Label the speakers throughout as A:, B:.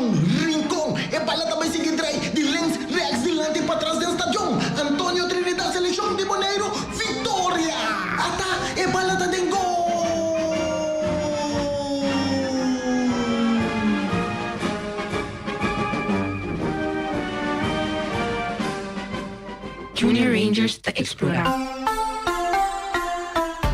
A: Stadion Rincon. E bala ta bai sigui drai di links, rechts, dilanti i patras den stadion. Antonio Trinidad Selekshon di Boneiru, viktoria! Ata e bala ta den gol!
B: Junior Rangers ta explora.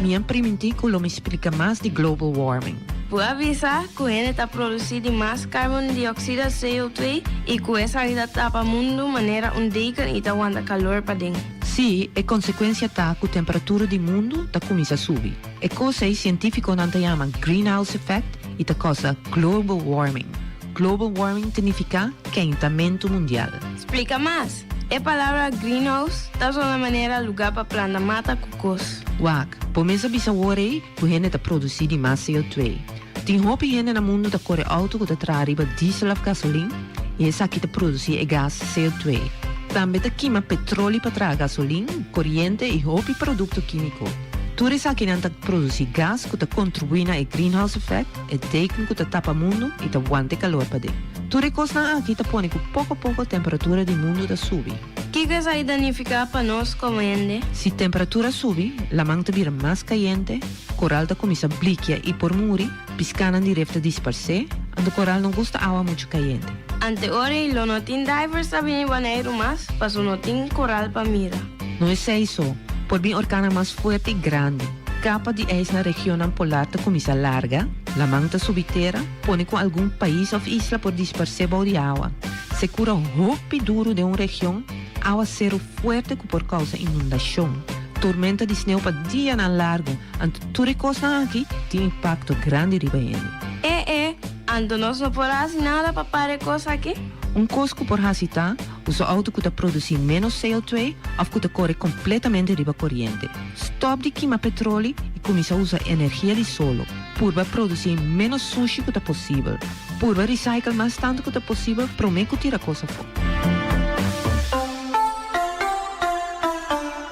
C: Mi a primintí ku lo mi splika mas di global warming.
D: Bo a bisa ku hende ta produsí di mas karbon dioksida, CO2, i ku esaki ta tapa mundu manera un deken i ta wanta kalor paden.
C: Sí, e konsekuensia ta ku temperatura di mundu ta kuminsá subi. E kos ei sientífikonan ta yama greenhouse effect i ta kousa global warming. Global warming ta nifiká keintamentu mundial.
D: Splika mas! E palabra greenhouse ta sona manera lugá pa planta mata ku kos.
C: Wak, bo mes a bisa wor ei ku hende ta produsí di mas CO2. Tin hopi hende na mundu ta kore outo ku ta traha riba diesel òf gasolin i esaki ta produsí e gas CO2. Tambe ta kima petroli pa traha gasolin, koriente i hopi produkto kímiko. Tur esakinan ta produsí gas ku ta kontribuí na e greenhouse effect, e deken ku ta tapa mundu i ta wanta e kalor paden. Tur e kosnan aki ta pone ku poko poko temperatura di mundu ta subi.
D: Kiko esaki ta nifiká pa nos komo hende?
C: Si temperatura subi, laman ta bira mas kayente, koral ta kuminsá blikia i por muri, piskanan di ref ta disparsé, anto koral no gusta awa muchu kayente.
D: Ante ora ei lo no tin divers ta bini Boneiru mas, paso no tin koral pa mira.
C: No esei so, por bin orkannan mas fuerte i grandi. Kapa di ijs na regionnan polar ta kuminsá larga, laman ta subi tera, pone ku algun pais òf isla por disparsé bou di awa. Sekura hopi duru den un region, awaseru fuerte ku por kousa inundashon, tormenta di sneu pa dianan largu, anto tur e kosnan aki tin impakto grandi riba hende.
D: E e, anto nos no por hasi nada pa para e kos aki?
C: Un kos ku por hasi ta usa outo ku ta produsí ménos CO2 òf ku ta kore kompletamente riba koriente. Stòp di kima petroli i kuminsá usa energia di solo. Purba produsí ménos sushi ku ta posibel. Purba recycle mas tantu ku ta posibel promé ku tira kos afó.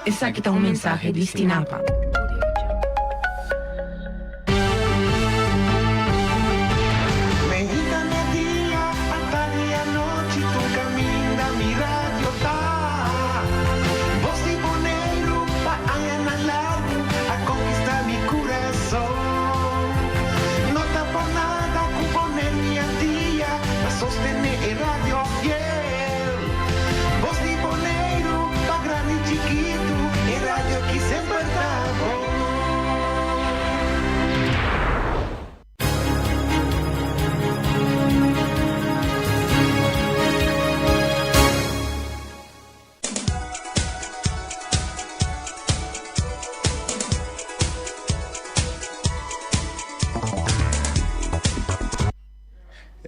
B: Esaki ta un mensahe di Stinapa.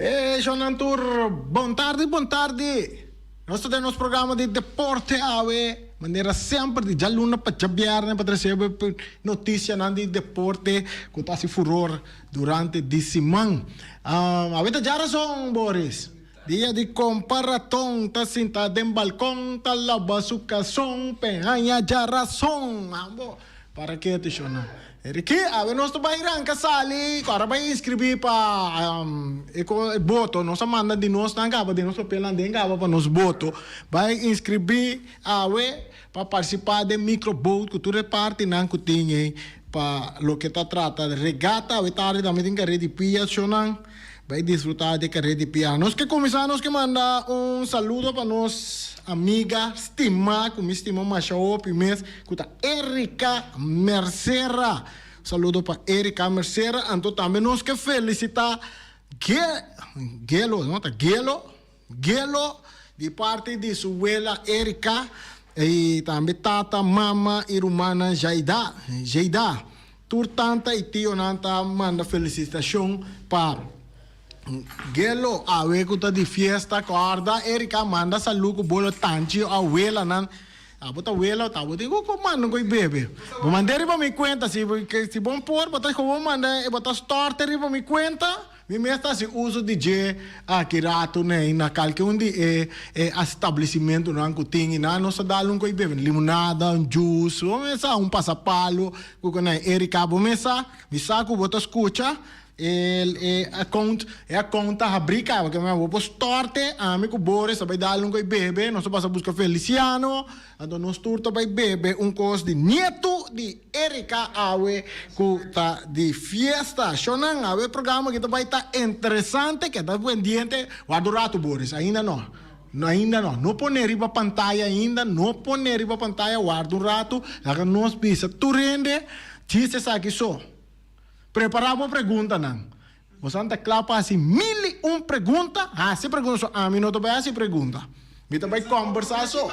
A: E shonnan tur, bon tardi, bon tardi. Nos ta den nos programa di deporte awe, manera semper di djaluna pa djabièrnè pa trese bo e notisianan di deporte ku ta hasi furor durante di siman. Awe ta djarason, Boris. Dia di kompa raton ta sinta den balkon ta laba su kason p'e haña djarason. Ambo para ketu shona. Ricky, awe nos ta bai ranka sali ku ora bai inskribí pa e boto. Nos a manda di nos nan kaba den nos papelnan den kaba pa nos boto. Bai inskribí awe pa partisipá den microboat ku tur e partinan ku tin ei pa loke ta trata regata. Awe tardi tambe tin kare di pia shonnan. Bai disfruta di kare di pia. Nos ke kuminsá nos ke manda un saludo pa nos amiga stimá ku mi stima masha hopi mes ku ta Erika Mercera. Saludo pa Erika Mercera. Anto tambe nos ke felisitá Ge Gelo no ta Gelo Gelo di parti di su wela Erika i tambe tata, mama i rumannan Jaida Jeida. Tur tanta i tionan ta manda felisitashon pa Gelo awe ku ta di fiesta. Kòrda Erika manda salu ku bolo tanchi awelanan. Abo ta wela o ta abo tin ku manda un koi bebe. Bo mand'é riba mi kuenta si si bon por bo ta gewoon manda bo ta stòrte riba mi kuenta. Mi mes ta hasi uso di dje aki ratu nei na kalke un di e e establesimentunan ku tin i nan nos ta dal un koi bebe, limonada, un juice, bo mes sa, un pasapalu ku ku nan. Erika, bo mes sa, mi sa ku bo ta skucha. E account, e account ta habrí kaba, ke bo por storte, ami ku Boris ta bai dal un koi bebe, nos ta pasa buska Feliciano, anto nos tur ta bai bebe un kos di nietu di Erika awe ku ta di fiesta. Shownan, awe e programa aki ta bai ta interesante, keda pendiente, warda un ratu Boris, ainda no, ainda no, no pone riba pantaya ainda, no pone riba pantaya, warda un ratu, laga nos bisa tur hende djis esaki so. Prepará bo preguntanan. Bosan ta kla pa hasi mil i un pregunta? Hasi pregunta so ami no ta bai hasi pregunta. Mi ta bai kòmbersá so.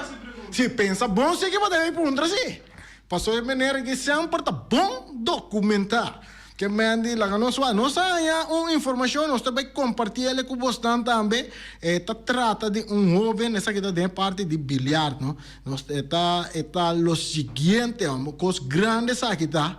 A: Si pensa bon si ke bo ta bai puntra si. Paso e manera ki semper ta bon dokumentá. Ke men di laga nos wak. Nos a haña un informashon, nos ta bai kompartí el ku bosnan tambe. E ta trata di un hóben, esaki ta den e parti di biliard no. Nos e ta e ta lo siguiente, kos grandi esaki ta.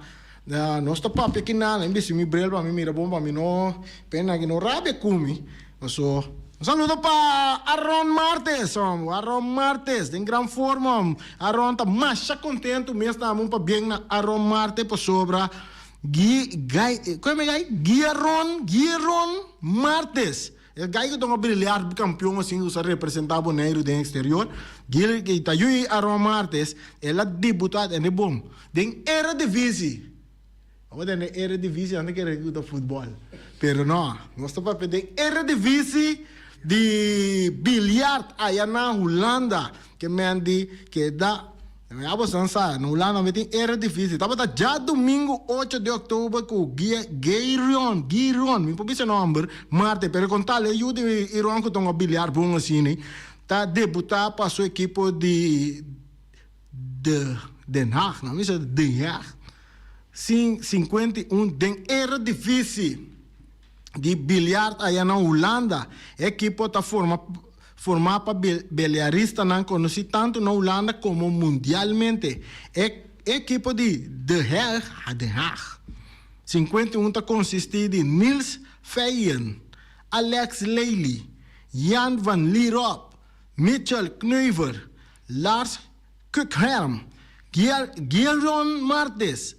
A: Nos ta papia ki nada, mi bisti mi bril pa mi mira bon pa mi no pena ki no rabia ku mi. Paso un saludo pa Aron Martes, Aron Martes den gran forma. Aron ta masha kontentu mes tambe un pabien na Aron Marte pasobra Gui Gai koe mi gai? Guiaron Guiaron Martes. E gai ku ta un briliar kampion asin ku sa representá Boneiru den eksterior, Gil i ta yui Aron Martes, el a debutá den e bon den Eredivisie. Abo den e Eredivisie nan ta kere ku ta futbòl, pero no, nos ta papia den Eredivisie di biliard aya na Hulanda. Ke men di keda Ya bo san sa, na Hulanda mi tin Eredivisie. Tabata djadumingu ocho di oktober ku Geirion, Giron, mi por bisa e nomber, Marte, pero kon tal e yu di Iron ku ta un biliar bon asina, ta debuta pa su ekipo di de Den Haag, no mi bisa Den Haag, sin 51 den Eredivisie. di biliard aya na Hulanda. E ekipo ta forma formá pa biliaristanan konosí tantu na Hulanda komo mundialmente. E ekipo di De Haag, Den Haag, 51 ta konsistí di Niels Feijen, Alex Lely, Jan van Lierop, Mitchell Kneuver, Lars Kukherm, Gielron Martes,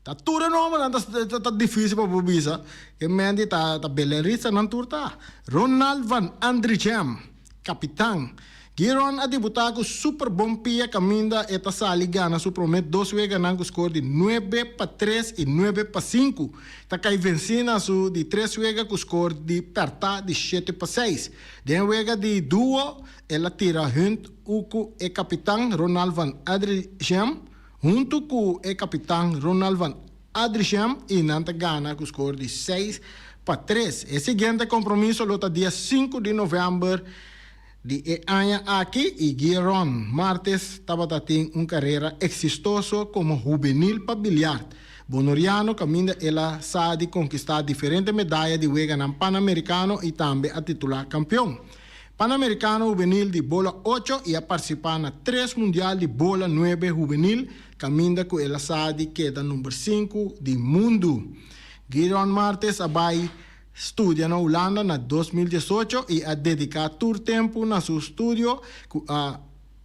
A: Ta tur e nombernan ta ta dificil pa bo bisa. E mente ta ta belerista nan tur ta. Ronald van Andrichem, kapitan. Giron a debuta ku super bon pia kaminda e ta sali gana su prome dos weganan ku skor di nuebe pa tres i nuebe pa sinku. Ta kai vensi na su di tres wega ku skor di pèrtá di shete pa seis. Den wega di duo el a tira hunt u ku e kapitan Ronald van Adrichem. Huntu ku e kapitan Ronald van Adrichem i nan ta gana ku skor di 6-3. E siguiente kompromiso lo ta dia sinku di novèmber di e aña aki i Guieron Martes tabata tin un karera eksistoso komo hubenil pa biliard bonoriano kaminda el a sa di konkistá diferente medaya di Weganan Panamerikano i tambe a titulá kampion. Panamericano Hubenil di bola ocho y a participa na tres Mundial di bola nuebe hubenil caminda cu el a sa di keda number sinku di mundu. Gideon Martes a bay studia na Hulanda na 2018 y a dedica tur tempo na su studio cu a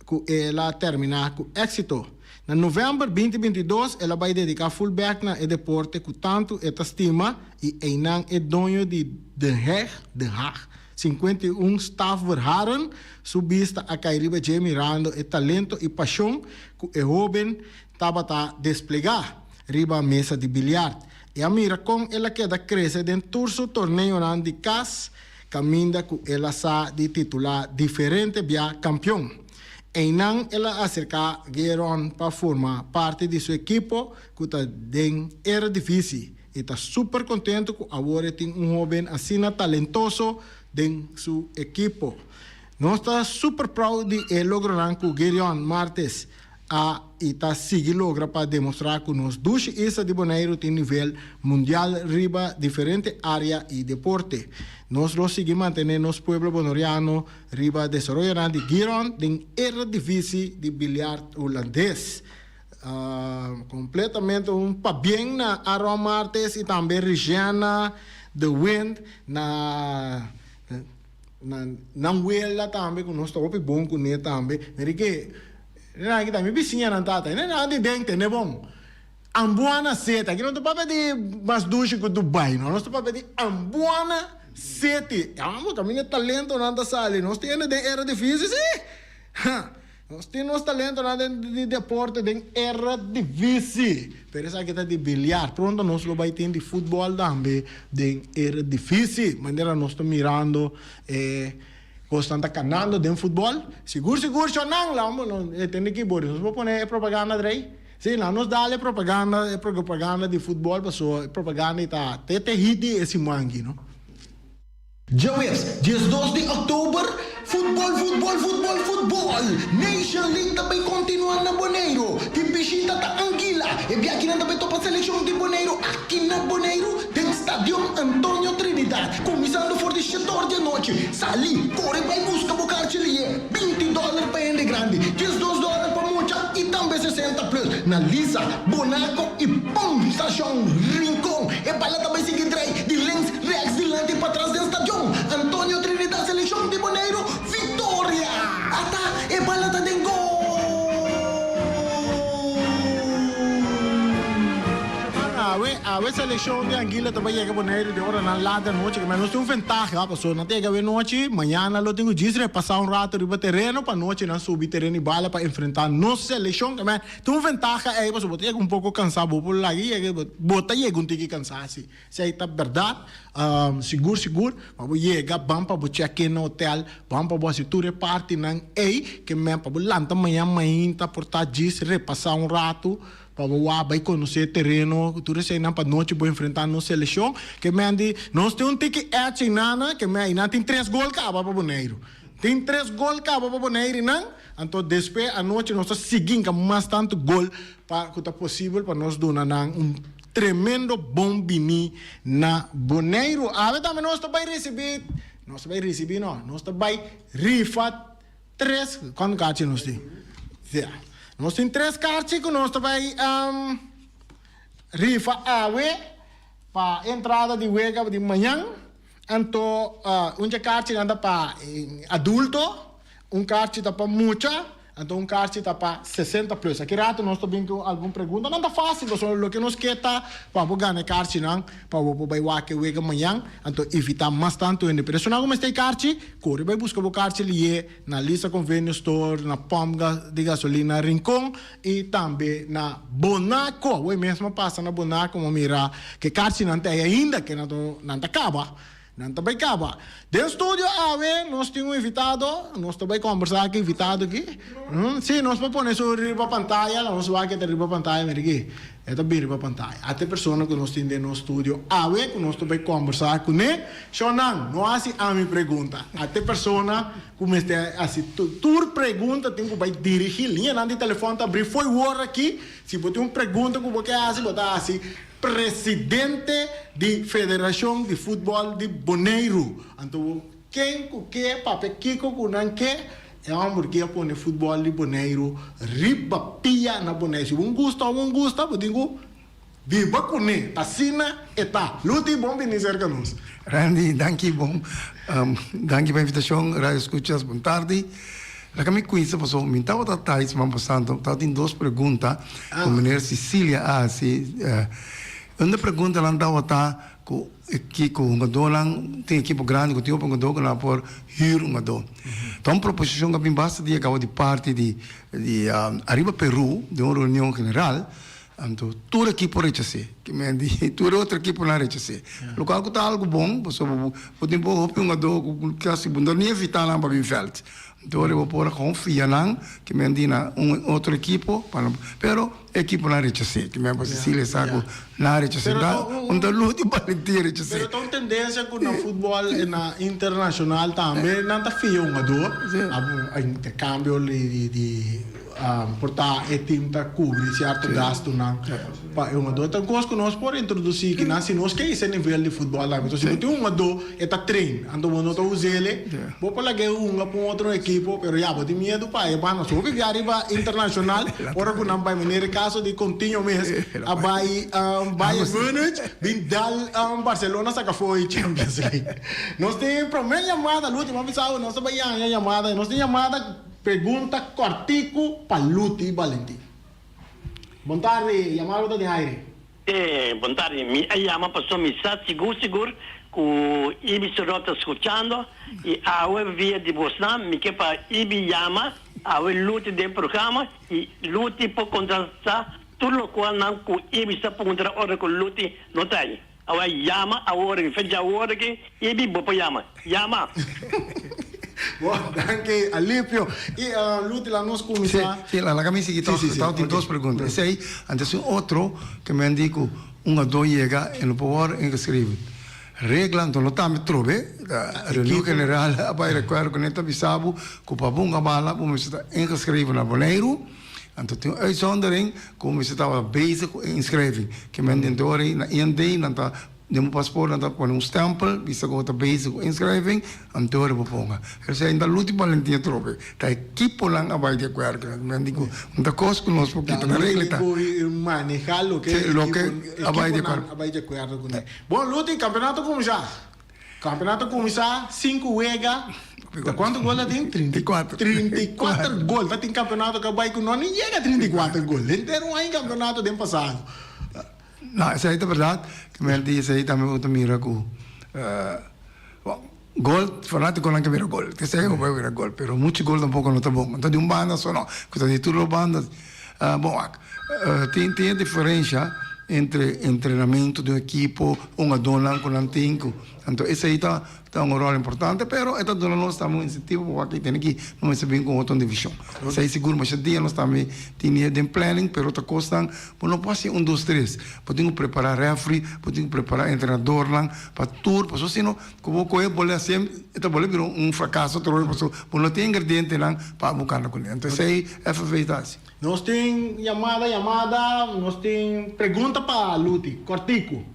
A: cu el a termina cu exito. Na november binti binti dos el a bay dedica full bek na e deporte cu tanto e ta stima y eynan e doño di Den Haag, Den Haag, 51 Staf Verharen su bista a kai riba dje mirando e talento i pashon ku e hóben tabata desplegá riba mesa di biliard. E a mira kon el a keda krese den tur su torneonan di kas kaminda ku el a sa di titulá diferente bia kampion. Einan el a aserká Geron pa forma parti di su ekipo ku ta den Eredivisie. E ta super contento cu awor e tin un hoben asina talentoso den su ekipo. Nos ta super proud di e logronan cu Gerion Martes a y ta sigui logra pa demostra cu nos dushi isla di Boneiru tin nivel mundial riba diferente area y deporte. Nos lo sigui mantene nos pueblo bonoriano riba desaroyonan di Giron den Eredivisie di biliard Hulandes. Completamente un pabien na Aaron Martes y tambe Rigiana de Wind na na nan wela tambe cu nos ta hopi bon cune tambe. Mira ke nan aki ta mi bisiñanan tata nan di den tene bon. Ambuana City. Aki no ta papia di mas dushi ku Dubai no, nos ta papia di Ambuana City. Amo kaminda e talentonan ta sali. Nos tin hende den Eredivisie si. Ha! Nos tin nos talentonan den di deporte den Eredivisie. Pero esaki ta di biliar. Pronto nos lo bai tin di futbol tambe den Eredivisie. Manera nos ta mirando e kosnan ta kanando den futbol. Sigur sigur shornan la no e tende ki Boris nos por pone e propaganda drei. Si la nos dal e propaganda e propaganda di futbol paso e propaganda ei ta te te hit di e siman aki no.
E: Djaweps, 12 di òktober, Futbòl, futbòl, futbòl, futbòl! Nation League ta bai kontinuá na Boneiru. Di bishita ta Anguila. E biakinan ta bai topa selekshon di Boneiru aki na Boneiru den Stadion Antonio Trinidad. Kuminsando for di shetor di anochi. Sali, kore bai buska bo karchi lié. 20 dòler pa hende grandi, 12 dòler pa mucha i tambe 60 plus. Na Lisa, Bonaco i Pom Stashon Rincon. E bala ta bai sigui drai di links, rechts, dilanti i patras den stadion. Antonio Trinidad Selekshon di Boneiru, Victoria! Ata e bala ta den gol!
A: Awe, awe selekshon di Anguilla ta bai yega Boneiru den oranan lat di anochi. Kimen nos tin un ventaha pasobra nan ta yega awe nochi, mañana lo tin ku djis repasá un rato riba tereno pa anochi nan subi tereno i bala pa enfrentá nos selekshon. Kimen Tin un ventaha ei pasobra bo ta yega un poko kansá, bo por laga yega, bo ta yega un tiki kansá si. Esei ta bèrdat, sigur sigur, pa bo yega ban pa bo check in na hotel, ban pa bo hasi tur e partinan ei, ke men pa bo lanta mañan mainta por ta djis repasá un ratu, pa bo wak bai konosé e tereno, tur eseinan pa nochi bo enfrentá nos selekshon. Ke men di, nos tin un tiki edge einana, ke men einan tin tres gol kaba pa Boneiru. Tin tres gol kaba pa Boneiru einan. Anto despues anochi nos ta sigui hinka mas tantu gol pa ku ta posibel pa nos duna nan un tremendo bon bini na Boneiru. Awe tambe nos ta bai risibí, nos ta bai risibí no, nos ta bai rifa tres, kuantu karchi nos tin? Ya, nos tin tres karchi ku nos ta bai rifa awe pa entrada di wega di mañan. Anto un dje karchinan ta pa adulto. Un karchi ta pa mucha, anto un karchi ta pa sesenta plus. Aki rato nos ta bin ku algun pregunta. Nan ta fásil pasobra loke nos ke ta pa bo gana e karchinan pa bo por bai wak e wega mañan, anto evitá mas tantu hende. Pero esunnan ku mester e karchi, kore bai buska bo karchi lié na Lisa Convenience Store, na Pòmp di Gasolina Rincon i tambe na Bonaco. Awor mes mi a pasa na Bonaco mi a mira ku e karchinan ta ei ainda ke nan ta kaba. Nan ta bai kaba. Den studio awe nos tin un invitado, nos ta bai kombersá ku e invitado aki. Sí, nos por pone su riba pantaya, laga nos wak e ta riba pantaya, mira aki, e ta bin riba pantaya. Ata e persona ku nos tin den nos studio awe ku nos ta bai kombersá kuné. Shonnan, no hasi ami pregunta. Ata e persona ku mester hasi tur pregunta tin ku bai dirigí. Liñanan di telefòn ta abrí fo'i wor aki. Si bo tin un pregunta ku bo ke hasi, bo ta hasi. Presidente di Federashon di Futbòl di Boneiru. Anto ken ku ke papia kiko ku nan ke, e hòmber ki a pone futbòl di Boneiru riba pia na Boneiru. Si bo un gusta òf bo un gusta, bo tin ku biba kuné. Asina e ta. Luti, bon bini serka nos.
F: Randy, danki bon. Danki pa invitashon. Radio Escuchas, bon tardi. Laga mi cuinsa paso mi tabata tai siman pasando tabatin dos pregunta cu meneer Cecilia a haci. Un di e preguntanan tabata cu cu hungadornan tin ekipo grandi cu tin hopi hungador cu nan por huur hungador. Ta un proposicion cu a bin basta dia caba di parti di di ariba Peru den un reunion general anto tur ekipo rechas'e. Tur e otro ekiponan rechas'e. Locual cu ta algo bon pasobra bo tin hopi hungador cu casi bo no ni evita nan pa bin veld. Dor bo por a konfia nan ke men di na un otro ekipo pa nan pero e ekiponan rechas'é ke men pa Cecilia sa ku nan a rechas'é da un ta lus di balentia rechas'é.
A: Pero ta un tendensia ku na futbòl i na internashonal tambe nan ta fia hungador a interkambio di por ta e tim ta kubri sierto gastunan pa e hungador ta un kos ku nos por introdusí kinan si nos ke hisa e nivel di futbòl tambe si bo tin un hungador e ta train anto bo no ta us'el Bo por laga e hunga pa un otro ekipo, pero ya bo tin miedu pa e banda. So hopi bia riba internacional, ora ku nan bai manera e kaso di Coutinho mes a bai Bayern Munich bin dal Barcelona saka for e Champions League. Nos tin prome yamada, Luti, bo a bisa awe nos ta bai haña yamada. Nos tin yamada pregunta kòrtiku pa Luti Valentin. Bon tardi, yamada bo ta den aire.
G: E, bon tardi. Mi a yama pasobra mi sa sigur sigur ku Ibi Sorot ta skuchando i awe via di bosnan mi ke pa Ibi yama awe Luti den programa i Luti por kontestá tur lokual nan ku Ibi sa puntra ora ku Luti no ta ei. Awe yama awor mi fecha awor aki Ibi bo por yama. Yama!
A: Bon, danki Alipio. I Luti laat nos kuminsá.
F: Sí, laga mi sigui tòg.
A: Sí, sí, sí.
F: Tòg tin dos pregunta. Esei, antes un otro ke mi a di ku un adó yega e no por wòrdu ingeschreven. Regla anto no ta mi trobe. Reunion general a bai rekuerdo ku nan ta bisa bo ku pa bo hunga bala bo mester ta ingeschreven na Boneiru. Anto tin un uitzondering ku bo mester tabata bezig ku e inschrijving. Ke men den dor ei na IND nan ta Den bo paspoort nan ta pone un stempel bisa ku bo ta bezig ku inschrijving, anto bo ponga. Esei ainda Luti Valentin atrobe ta ekiponan a bai di akuerdo. Mi a di ku no ta kos ku nos por kita na regla ta.
A: Ta Luti ku maneha loke
F: Sí, loke a bai di
A: ekiponan
F: akuerdo.
A: a bai di akuerdo kuné. Bon Luti, kampeonato kuminsá. Kampeonato kuminsá, sinku wega. Ta kuantu gol ta tin?
F: 34.
A: 34 gol. Ta tin kampeonato ku a bai ku no ni yega 34 gol. Henter un aña kampeonato den pasado.
F: No, esei ta berdad. Ke men di esei tambe bo ta mira ku bon, gol, fanatikonan ke mira gol. Esei bo por mira gol, pero muchu gol tampoko no ta bon. Anto di un banda so no, ku ta di tur dos banda. Bon wak, tin tin e diferensha entre entrenamentu di un ekipo, hungadónan ku nan tin ku, anto esei ta Ta un rol importante, pero e ta duna nos tambe un incentivo pa wak tene ki no mester bin cu otro division. Esey sigur masha dia nos tambe tini den planning, pero ta cosnan bo no por haci un dos tres. Bo tin cu prepara referee, bo tin cu prepara entrenadornan pa tur, pasobra si no cu bo coge bole haci e ta bole bira un fracaso atrobe pasobra bo no tin ingredientenan pa bo cana cune. Anto esey FFA ta haci.
A: Nos tin yamada, yamada, nos tin pregunta pa Luti, cortico.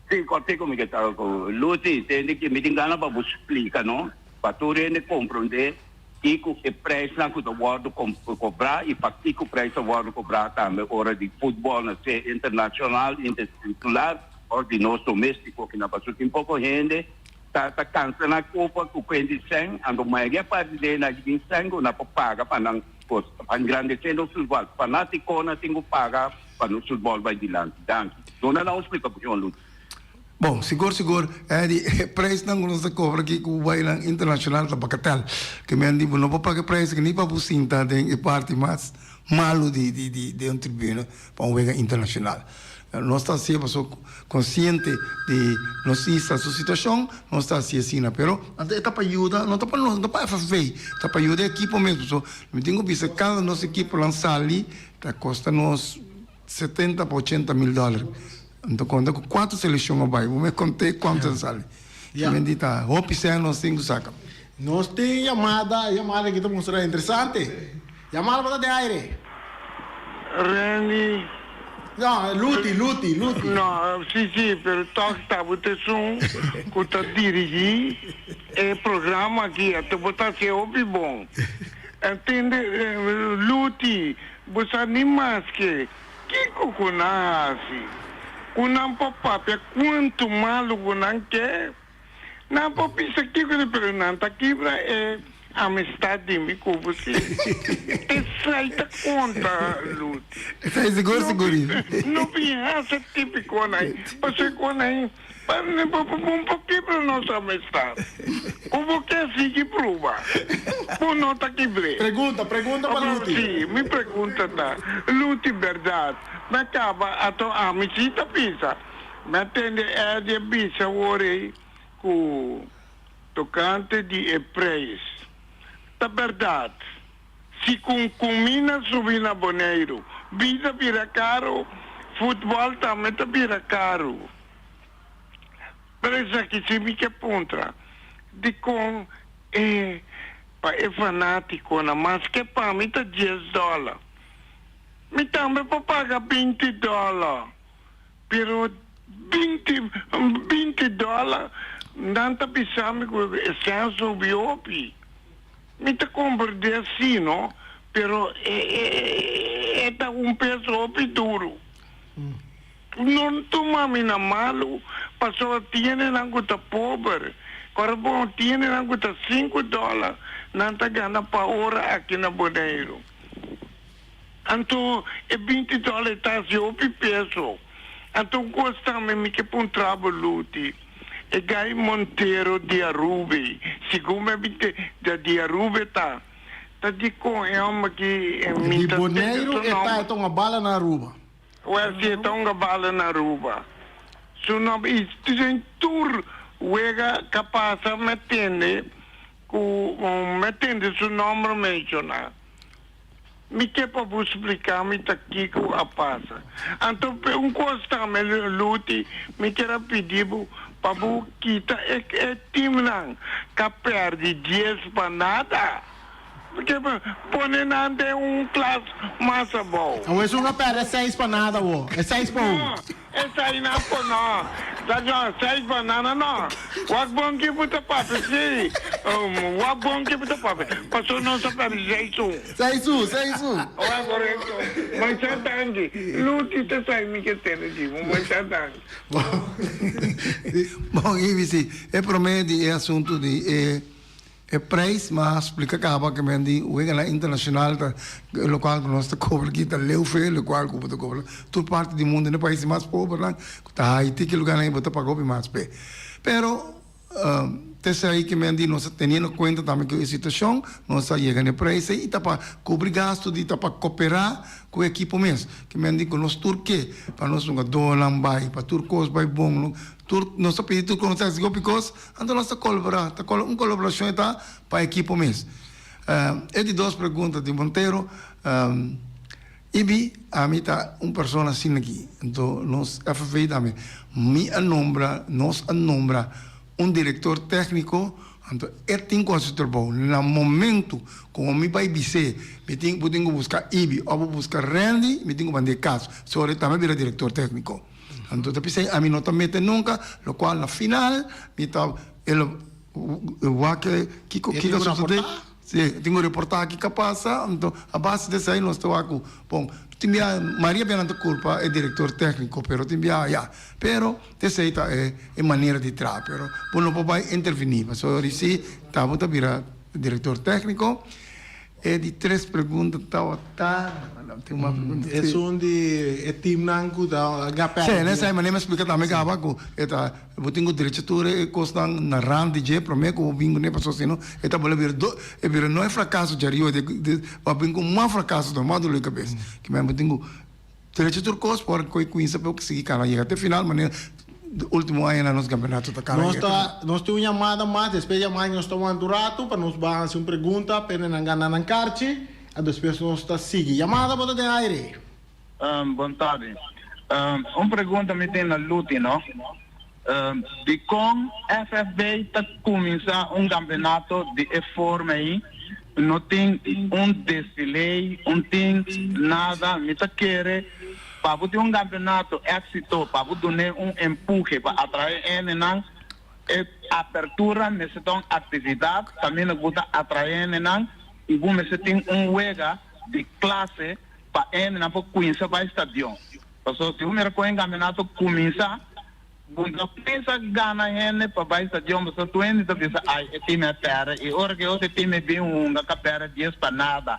H: Sí, kòrtiku mi ke ta ku Lucy, tende ki mi tin gana pa bo splika no, pa tur hende komprondé kiko e preisnan ku ta wòrdu kobrá i pa kiko preis ta wòrdu kobrá tambe ora di futbòl na sea internashonal, interinsular òf di nos doméstiko kinan. Pasobra tin poko hende ta ta kansa nan kopa ku kuenti sèn, anto mayoria parti di hende aki tin sèn ku nan por paga pa nan kos, pa engrandesé nos futbòl. Fanátikonan tin ku paga. Pa nos futbòl bai dilanti. Danki. Duna nan un splikashon, Lucho.
F: Bon, sigur sigur, Eddy, e preisnan ku nos ta kobra aki ku bainan internashonal ta bakatel. Ke men di bo no por paga e preis aki ni pa bo sinta den e parti mas malu di di di di un tribuna pa un wega internashonal. Nos ta hasié pasobra konsiente di nos isla su situashon, nos ta hasié asina. Pero e ta pa yuda, no ta pa nos, no ta pa FFV, ta pa yuda e ekipo mes. Pasobra mi tin ku bisa kada nos ekiponan sali Ta kosta nos setenta pa ochenta mil dòler. Anto konta ku kuater selekshon a bai. Bo me kont'é kuantu ta sali.
A: Ya.
F: Kimen di ta hopi sèn nos tin ku saka.
A: Nos tin yamada, e yamada aki ta mustra interesante. Yamada bo ta den aire.
I: Randy.
A: No, Luti, Luti, Luti.
I: No, si, si, pero tòg ta bo ta esun ku ta dirigí e programa aki. Anto bo ta hasié hopi bon. Entende Luti, bo sa ni maske kiko ku nan hasi, ku nan por papia kuantu malu ku nan ke. Nan por bisa kiko di pero nan ta kibra e amistad di mi ku bo si. Esai ta konta Luti.
F: Esai sigur sigur.
I: No bin hasi tipikonan ei, pasobra e konan ei. Bo por kibra nos amistad. Ku bo ke sigui pruba, bo no ta kibr'é.
A: Pregunta, pregunta pa Luti.
I: Sí, mi pregunta ta, Luti, bèrdat, mi a kaba ato ami sí ta bisa. Mi a tende Eddie a bisa awor ei ku tokante di e preis. Ta bèrdat, si ku un kumina subi na Boneiru, bida bira karu, futbòl tambe ta bira karu. Pero esaki si mi ke puntra, dikon e pa e fanatikonan maske pa mi ta dies dòler? Mi tambe por paga binti dòler, pero binti binti dòler nan ta bisa mi ku e sèn subi hopi. Mi ta komprendé si no, pero e e ta un peso hopi duru. No tuma mi na malu, pasobra tiendenan ku ta pober, kòrda bon, tiendenan ku ta sinku dòler nan ta gana pa ora aki na Boneiru. Anto e 20 dòler ta hasi hopi peso. Anto un kos tambe mi ke puntra bo Luti, e Guy Montero di Aruba, segun mi a binti da di Aruba ta, ta dikon e hòmber aki mi
A: Di
I: ta tende
A: Boneiru
I: su
A: e ta,
I: nòmber.
A: e ta un bala na Aruba.
I: Wèl si e ta un bala na Aruba. Su nòmber i den tur wega ka pasa mi a tende ku mi a tende su nòmber menshoná. Mi ke pa bo splika mi ta kiko a pasa. Anto un kos tambe Luti, mi kier a pidi bo pa bo kita e e timnan ka perdi dies pa nada. Ke pone nan den un klas mas abou.
A: Awor esun a perde seis pa nada awor, e seis pa un.
I: No, esai nan por no. Ta no, seis pa nada no. Wak bon ki bo ta papia, si. Wak bon ki bo ta papia. Pasobra nos a perde seis un.
A: Seis un, seis un.
I: Oa korekto. Masha danki. Luti ta sai mi ke tene di bo. Masha danki.
F: Bon, Ivy, si. E prome di e asuntu di e E prijs ma splica caba ke men di weganan internacional ta locual ku nos ta cobra aki ta leu fe locual ku bo ta cobra tur parti di mundo den e paisnan mas pobernan ku ta Haiti ki lugarnan bo ta paga hopi mas p'e. Pero ta esei ke men di nos ta teniendo cuenta tambe ku e situacion nos a yega na e prijs ei i ta pa cubri gasto di ta pa copera ku e ekipo mes ke men di ku nos tur ke pa nos hungadornan bai pa tur cos bai bon tur nos ta pidi tur cos nos ta hasi hopi cos. Anto nos ta kolaborá, ta kol un kolaborashon e ta pa ekipo mes. E di dos pregunta di Montero, Ibi, ami ta un persona asina aki, anto nos FFA tambe, mi a nombra, nos a nombra un direktor tékniko, anto e tin ku hasi su trabou. Na momentu ku mi bai bis'é, mi tin, bo tin ku buska Ibi òf bo buska Randy, mi tin ku mand'é kas, sora e tambe bira direktor tékniko. Anto ta p'esei ami no ta mete nunca, locual na final mi ta e lo wak kico
A: E
F: kico
A: tin
F: a
A: ku
F: sucede.
A: raportá?
F: Si, e tin cu reportá kico a pasa, anto a base di esei nos ta wak cu bon, tin bia Maria bia nan ta culpa e director tecnico, pero tin bia ya, pero esei ta e e manera di traha, pero bo no por bay interveni, pasobra ori si ta bo ta bira director tecnico. E di tres pregunta tabata, tin mas pregunta? Si.
A: Esun di e teamnan ku ta gapèrdè.
F: Si, nesei manera mi a splika tambe kaba ku e ta bo tin ku drecha tur e kosnan na rand di dje promé ku bo bin kuné pasobra si no e ta bole bira do e bira no e frakaso djariba de bo a bin ku mas frakaso mas dolor di kabes. Kimen bo tin ku Derecho tur kos por koe kuinsa pa sigui kana yega te final manera de ultimo añanan nos kampeonato ta kana
A: Nos
F: yega te
A: ta
F: final.
A: nos tin un yamada mas despues yamada nos ta wanta un rato pa nos ban hasi un pregunta pende nan gana nan karchi a despues nos ta sigui. Yamada bo ta den aire.
J: Bon tardi. Un pregunta mi tin na Luti no. Dikon FFB ta kuminsá un kampeonato di e forma ei? No tin un desfile, un tin nada. Mi ta kere pa bo tin un kampeonato éksito, pa bo dun'é un empuhe pa atraé hendenan, e apertura mester ta un aktividat kaminda ku bo ta atraé hendenan i bo mester tin un wega di klase pa hendenan por kuminsá bai stadion. Pasobra si bo mira kon e kampeonato kuminsá, bo no pensa gana hende pa bai stadion pasobra tur hende ta bisa ai e time a pèrdè i ora ku e otro time bin hunga ka pèrdè dies pa nada,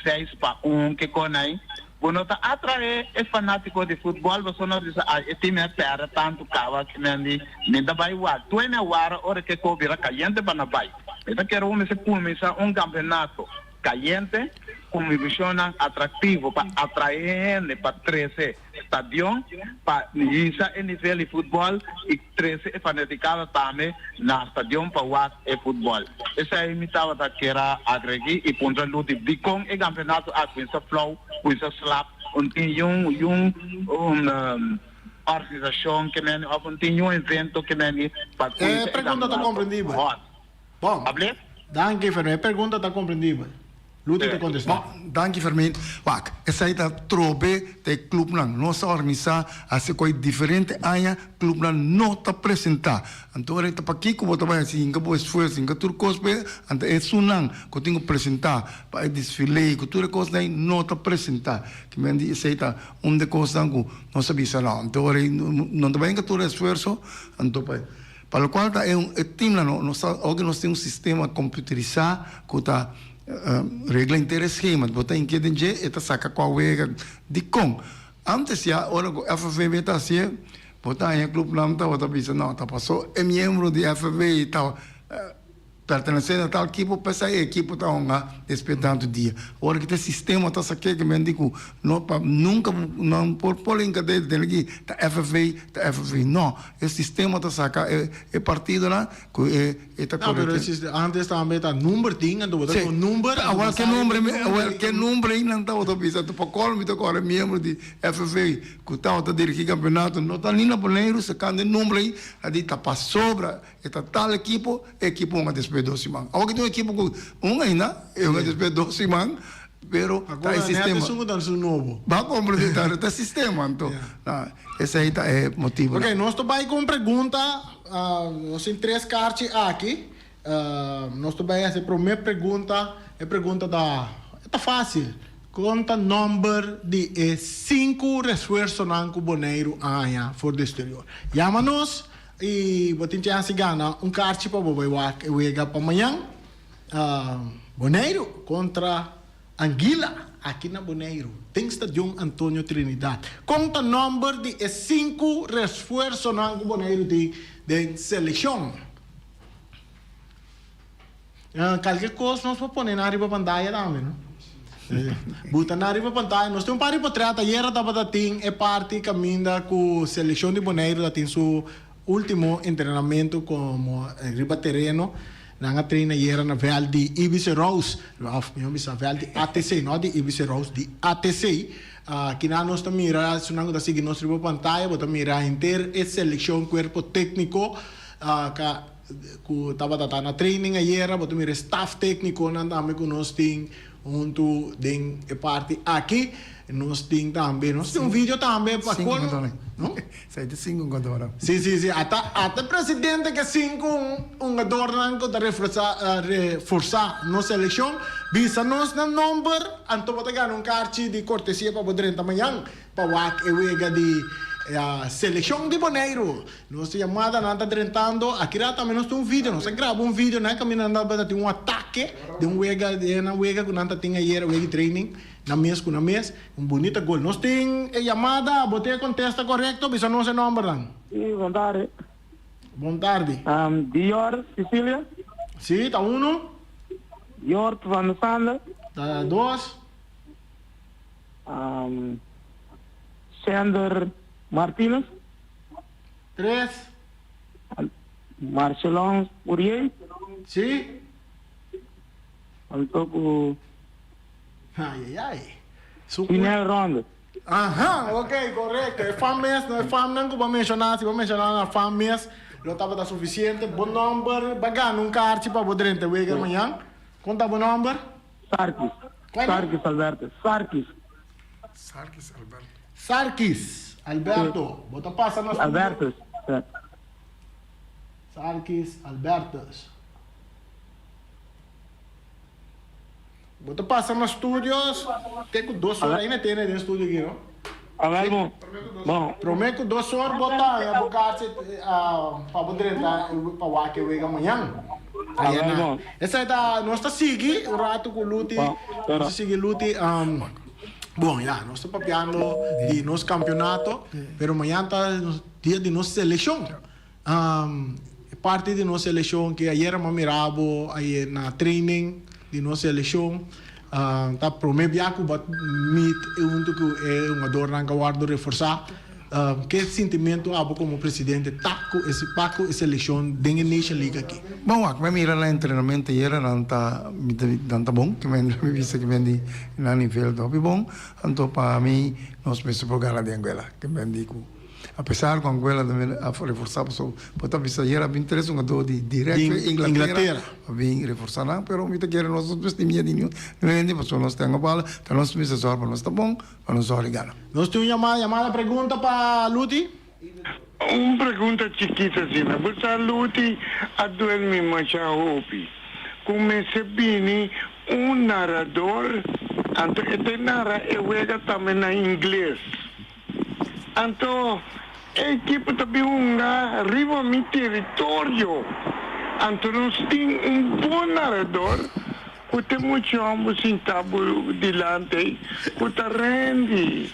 J: seis pa un ke kon ai bo no ta atraé e fanátiko di futbòl pasobra nan ta bisa ai e time a pèrdè tantu kaba ke men di mi ta bai wak. Tur hende a wara ora ke ko bira kayente pa nan bai. Mi ta kere bo mester kuminsá un kampeonato. Cayente, cu mivisionnan atractivo pa atrae hende pa trece stadion, pa hisa e nivel di futbol y trece e fanaticada tambe na stadion pa wak e futbol. Esey mi tabata kier a agregi y puntra Luti dicon e campeonato a cuminsa flou, cuminsa slap, un tin yun yun un organisacion ke meni of un tin yun evento ke meni pa
A: E
J: cuminsa e
A: pregunta ta
J: campeonato
A: comprendibel.
J: hot.
A: Bon.
J: Able?
A: Danki Fermin. E pregunta ta komprendibel. Luti ta kontestá.
F: Bon, danki Fermin. Wak, esei ta trobe ta e klupnan. Nos a organisá hasi koi diferente aña, klupnan no ta presentá. Anto ora ta pakiko bo ta bai hasi hinka bo esfuerso, hinka tur kos p'e, anto esunnan ku tin ku presentá pa e desfile ku tur e kosnan ei no ta presentá. Ki men di esei ta un di e kosnan ku nos a bisa no. Anto ora no ta bai hinka tur esfuerso, anto pa. Pa locual ta e un e teamnan no nos ta oki nos tin un sistema computerisa cu ta. Regla henter e schema, bo ta hinke den dje, e ta saka kua wega. Dikon? Antes ya ora ku FVB ta hasié, bo ta haña klupnan tabata bisa, no, ta pasó e miembro di FVB ta pertenesé na tal ekipo, p'esei e ekipo ta hunga despues tantu dia. Ora ki ta e sistema ta sak'é ke men di ku no pa nunka nan por por hinka dedo den aki ta FVB, ta FVB. No, e sistema ta saka e partidonan ku e. E ta
A: No, pero
F: correcto.
A: si antes tambe ta number tin, anto bo ta
F: Sí.
A: con number, anto
F: Awor
A: bo
F: ke
A: sa
F: nombre
A: e
F: mi,
A: number
F: awor
A: i
F: ke nombre ei nan tabata bisa, anto pa colmo mi ta corda miembro di FFA cu tabata dirigi campeonato no ta ni na Boneiru, sacando e nombre ei a di ta pasobra e ta tal ekipo, e ekipo hunga despues dos siman. Awor ki tin un ekipo cu hunga ainda, e hunga despues dos siman, pero ta e
A: Agora net
F: sistema.
A: esun cu ta su nobo.
F: Bo a comprende ta ta sistema anto. Esei ta e motibo.
A: Ok, nos ta bay cu un pregunta. Nos tin tres karchi aki. Nos ta bai hasi e promé pregunta. E pregunta ta, e ta fásil. Kon ta nòmber di e sinku refuersonan ku Boneiru a haña for di eksterior? Yama nos i bo tin chèns di gana un karchi pa bo bai wak e wega pa mañan. Boneiru kontra Anguila, aki na Boneiru, den Stadion Antonio Trinidad. Kon ta nòmber di e sinku resfuersonan ku Boneiru tin den selekshon? Kalke kos nos por pone nan riba pantaya tambe, no? Buta nan riba pantaya. Nos tin un par di potrèt. Ayera tabata tin e parti kaminda ku selekshon di Boneiru ta tin su ultimo entrenamentu komo riba tereno. Nan a train ayera na vèlt di IBC Rose, òf mihó bisa vèlt di ATC, no di IBC Rose, di ATC. Kinan nos ta mira, esunnan ku ta sigui nos riba pantaya, bo ta mira henter e selekshon, kuerpo tékniko ka ku tabata ta na training ayera, bo ta mira e staf téknikonan tambe ku nos tin Huntu den e parti aki nos tin tambe, nos tin un video tambe pa
F: Sinku
A: kon,
F: hungadornan.
A: no?
F: Sa e ta sinku hungadornan.
A: Si, si, si. Ata, ata e presidente ke sinku hungadornan ku ta refresa, reforsa nos selekshon. Bisa nos nan nomber, anto bo ta gana un karchi di kortesia pa bo drenta mañan pa wak e wega di selekshon di Boneiru. Nos yamadanan ta drentando. Aki rato tambe nos tin un video. Nos a graba un video nan kaminda nan tabata tin un atake den un wega, den nan wega ku nan ta tin ayer, wega di training, nan mes ku nan mes. Un bunita gol. Nos tin e yamada, bo tin e kontesta korekto? Bisa nos e nombernan.
J: Sí, bon tardi.
A: Bon tardi.
J: Dior Cecilia.
A: Sí, ta uno.
J: Jort van de Sande.
A: Ta dos.
J: Sander Martinez.
A: Tres.
J: Marcelon Uriel.
A: Si.
J: Anto ku.
A: Ai ai ai.
J: Pinel Ronde.
A: Aha, ok, korekto. E fam mes, no e famnan ku bo a menshoná, si bo a menshoná nan fam mes, lo tabata sufisiente. Bo nòmber, bo a gana un karchi pa bo drenta e wega mañan. Kon ta bo nòmber?
J: Sarkis. Sarkis Alberto. Sarkis.
F: Sarkis Alberto.
A: Sarkis Alberto, bo ta pasa na studio.
J: Albertus.
A: Sarkis Albertus. Bo ta pasa na studio te ku dos or ainda tene den studio aki no?
J: Awel bon. Bon.
A: Prome ku dos or bo ta haña bo karchi pa bo drenta pa wak e wega mañan.
J: Awel bon.
A: Esei ta nos ta sigui un ratu ku Luti. Nos ta sigui Luti. Bon, ya, nos ta papiando di nos campeonato, pero mañan ta dia di nos seleccion. E parti di nos seleccion ke ayer mi a mira bo ayer na training di nos seleccion, ta prome bia ku bo a meet hunto ku e hungadornan ku a wordo reforsa. Ke sintimentu abo komo presidente ta ku e pa ku e selekshon den e Nation League aki?
F: Bon wak, mi a mira nan entrenamentu ayera, nan ta mi ta nan ta bon, kimen mi bisa kimen di nan nivel ta hopi bon, anto pa mi nos mester por gana di Anguela, kimen di ku apesar ku Anguela tambe a reforsa pasobra bo ta bisa ayera a bin tres hungador di direct di Inglatera a bin reforsa nan, pero mi ta kere nos no mester tin miedu di niun hende pasobra nos ten bala, ta nos mester sòru pa nos ta bon. Pa nos ora gana.
A: Nos tin un yamada, yamada pregunta pa Luti.
I: Un pregunta chikito asina, bo sa Luti a duel mi masha hopi ku mester bini un narador anto e ta nara e wega tambe na ingles anto e ekipo ta bin hunga riba mi teritorio anto nos tin un bon narador. Ku te mucha hòmber sintá bo dilanti ei ku ta rendi.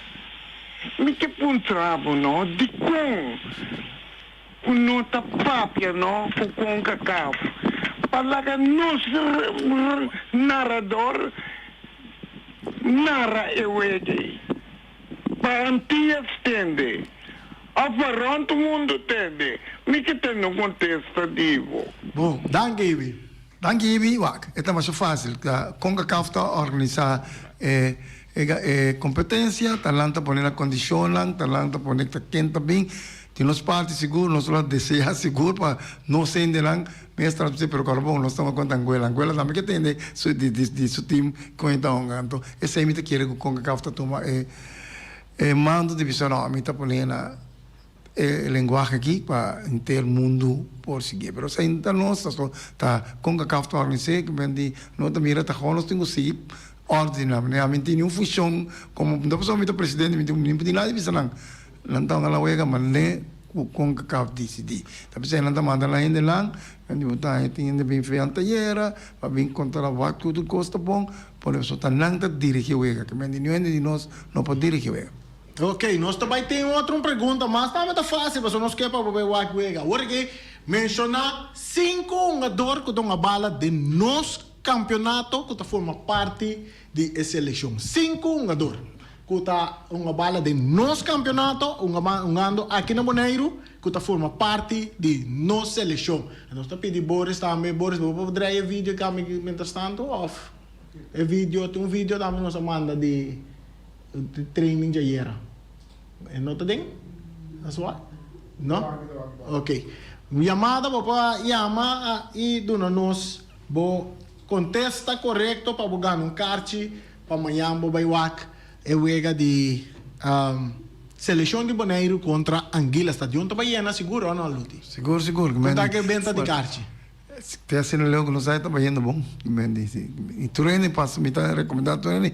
I: Mi ke puntra bo no, dikon ku no ta papia no ku Concacaf pa laga nos narador nara e wega ei? Pa Antillas tende, of pa rond mundo tende? Mi ke tende un kontesta di bo.
F: Bon,
A: danki Ibi.
F: Danki Ibi, wak, e ta masha fácil. Ta Concacaf ta organisá e e kompetensia, ta nan ta pone nan kondishonnan, ta nan ta pone ta ken ta bin. Di nos parti sigur nos lo deseá sigur pa nos hendenan mes transmití, pero kòrda bon, nos tuma kuenta Anguela. Anguela tambe ke tende su di di su tim kon e ta hunga. Anto esei mi ta kere ku Concacaf ta tuma e e mando di bisa no, mi ta pone na e lenguahe aki pa henter mundu por siguié. Pero esei no ta nos, ta so ta Concacaf ta organis'é, ku men di no ta mira ta kon nos tin ku sigui òrdu di nan. Ami no tin niun funshon komo, no pasobra mi ta presidente mi tin ni nada di bisa nan. Nan ta hunga la wega manera ku Concacaf disidí. Ta p'esei nan ta manda nan hendenan, nan di bo ta haña tin hende bin fe antayera pa bin kontrolá wak ku tur kos ta bon, por eso ta nan ta dirigí wega. Ke mende niun hende di nos no por dirigí wega.
A: Ok, nos ta bai tin otro un pregunta mas, tambe ta fácil pasobra nos ke pa bo bai wak wega. Awor aki menshoná sinku hungador ku ta hunga bala den nos kampeonato ku ta forma parti di e selekshon. Sinku hungador ku ta hunga bala den nos kampeonato, hungando aki na Boneiru, ku ta forma parti di nos selekshon. Nos ta pidi Boris tambe, Boris bo por draai e video tambe mientrastanto òf e video, tin un video tambe nos a manda di training djayera. E no ta den? Asua? No? Ok. Yamada bo por yama i duna nos bo Kontesta korekto pa bo gana un karchi pa mañan bo bai wak e wega di selekshon di Boneiru kontra Anguila. Stadion ta bai yena sigur o no Luti?
F: Sigur sigur.
A: Kon ta ke benta di karchi?
F: Te asina leu ku nos a ta bayendo bon. I tur hende pasa mi ta rekomendá tur hende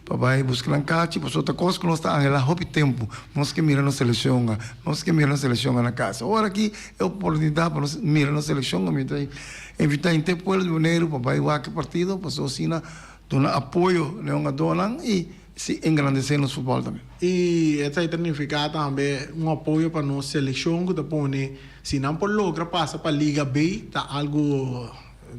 F: pa bai buska nan karchi pasobra ta kos ku nos ta anhelá hopi tempu. Nos ke mira nos selekshon, nos ke mira nos selekshon na kasa. Ora aki e oportunidat pa nos mira nos selekshon mi ta Invitá henter pueblo di Boneiru pa bai wak e partido pasobra asina duna apoyo na e hungadónan i si engrandesé nos futbòl tambe.
A: I esei ta nifiká tambe un apoyo pa nos selekshon ku ta pone si nan por logra pasa pa Liga B ta algu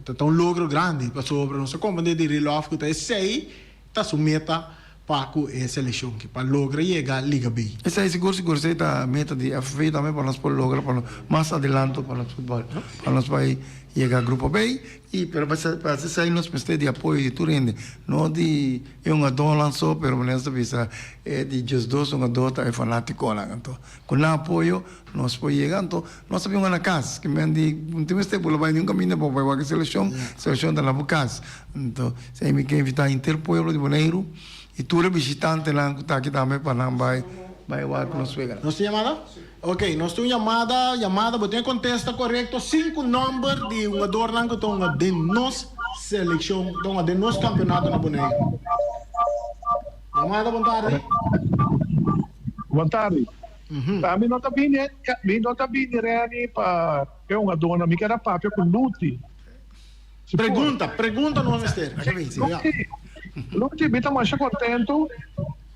A: ta un logro grandi pasobra nos ta komprendé di Rilòf ku ta esei ta su meta pa ku e selekshon ki pa logra yega Liga B.
F: Esei sigur sigur esei ta meta di FV tambe pa nos por logra pa nos mas adelanto pa nos futbol pa nos bai yega grupo B y pero pa pa esei nos mester di apoyo di tur hende no di e hungadónan so pero manera nos ta bisa e di diesdos hungadó ta e fanátikonan anto ku nan apoyo nos por yega anto nos ta bin hunga na kas ke men di no tin mester bo lo bai niun kaminda pa bo bai wak e selekshon selekshon ta na bo kas anto Esei mi ke invitá henter pueblo di Boneiru i tur e bishitantenan ku ta aki tambe pa nan bai bai wak nos weganan.
A: Nos tin yamada? Ok, nos tin un yamada, yamada, bo tin e kontesta korekto, sinku nòmber di hungadornan ku ta hunga den nos selekshon, ta hunga den nos kampionato na Boneiru. Yamada, bon tardi.
K: Bon tardi. Mi no ta bini, mi no ta bini Renny pa e hungadornan, mi keda papia ku Luti.
A: Pregunta, pregunta no mester.
K: Luchi, mi ta masha contento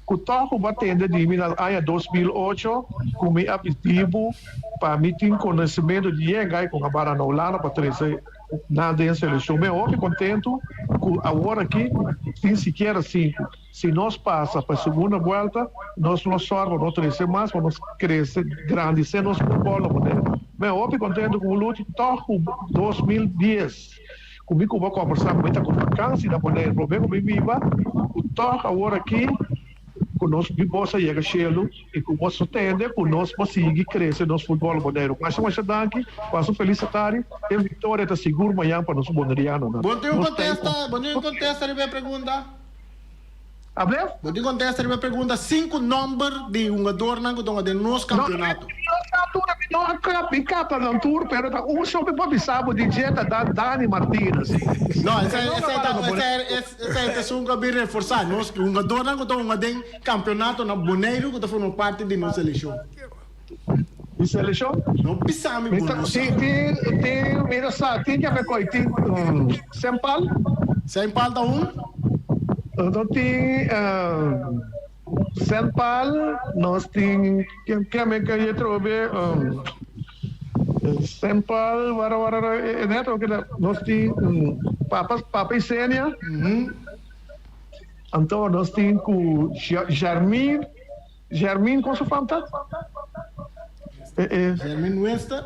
K: cu toch cu bo a tende di mi na aña 2008 cu mi a pidi bo pa mi tin conocimento di yenga y con a bara na Hulanda pa trece nan den seleccion. Mi a hopi contento cu awor aki tin sikiera cinco. Si nos pasa pa e segunda buelta, nos lo sòrg pa no trese mas, pa nos krese, grandisé nos futbòl na Boneiru. Mi a hopi kontentu ku un lucha tòg ku 2010 ku mi kuba kòmbersá ku mi ta ku vakansi na Boneiru, promé ku mi biba, ku tòg awor aki ku nos mi bos a yega shelu i ku bos a tende ku nos por sigui krese nos futbòl na Boneiru. Masha masha danki, pasa un felis atari, e viktoria ta sigur mañan pa nos bonerianonan.
A: Bo tin un kontesta, bo tin un kontesta riba e pregunta?
K: Ablef?
A: Bo tin kontesta riba e pregunta sinku nòmber di hungadornan ku ta hunga den nos kampionato.
K: Mi no a mi kapa nan tur, pero ta un so mi por bisa bo di dje ta Dan Dani Martinez.
A: No, esei esei ta esei ta esun ku a bin reforsá nos hungadornan ku ta hunga den kampionato na Boneiru ku ta forma parti di nos selekshon.
K: Di selekshon?
A: No bisa mi bo no sa.
K: Tin tin tin mi no sa tin ke me koi tin Sempal.
A: Saint Paul ta un.
K: Nos tin Saint Paul, nos tin ken ke e trobe Saint Paul, wara wara e net oke nos tin Papa Papa Isenia. Anto nos tin ku Jermin, Jermin kon su fam ta?
A: Jermin Winston?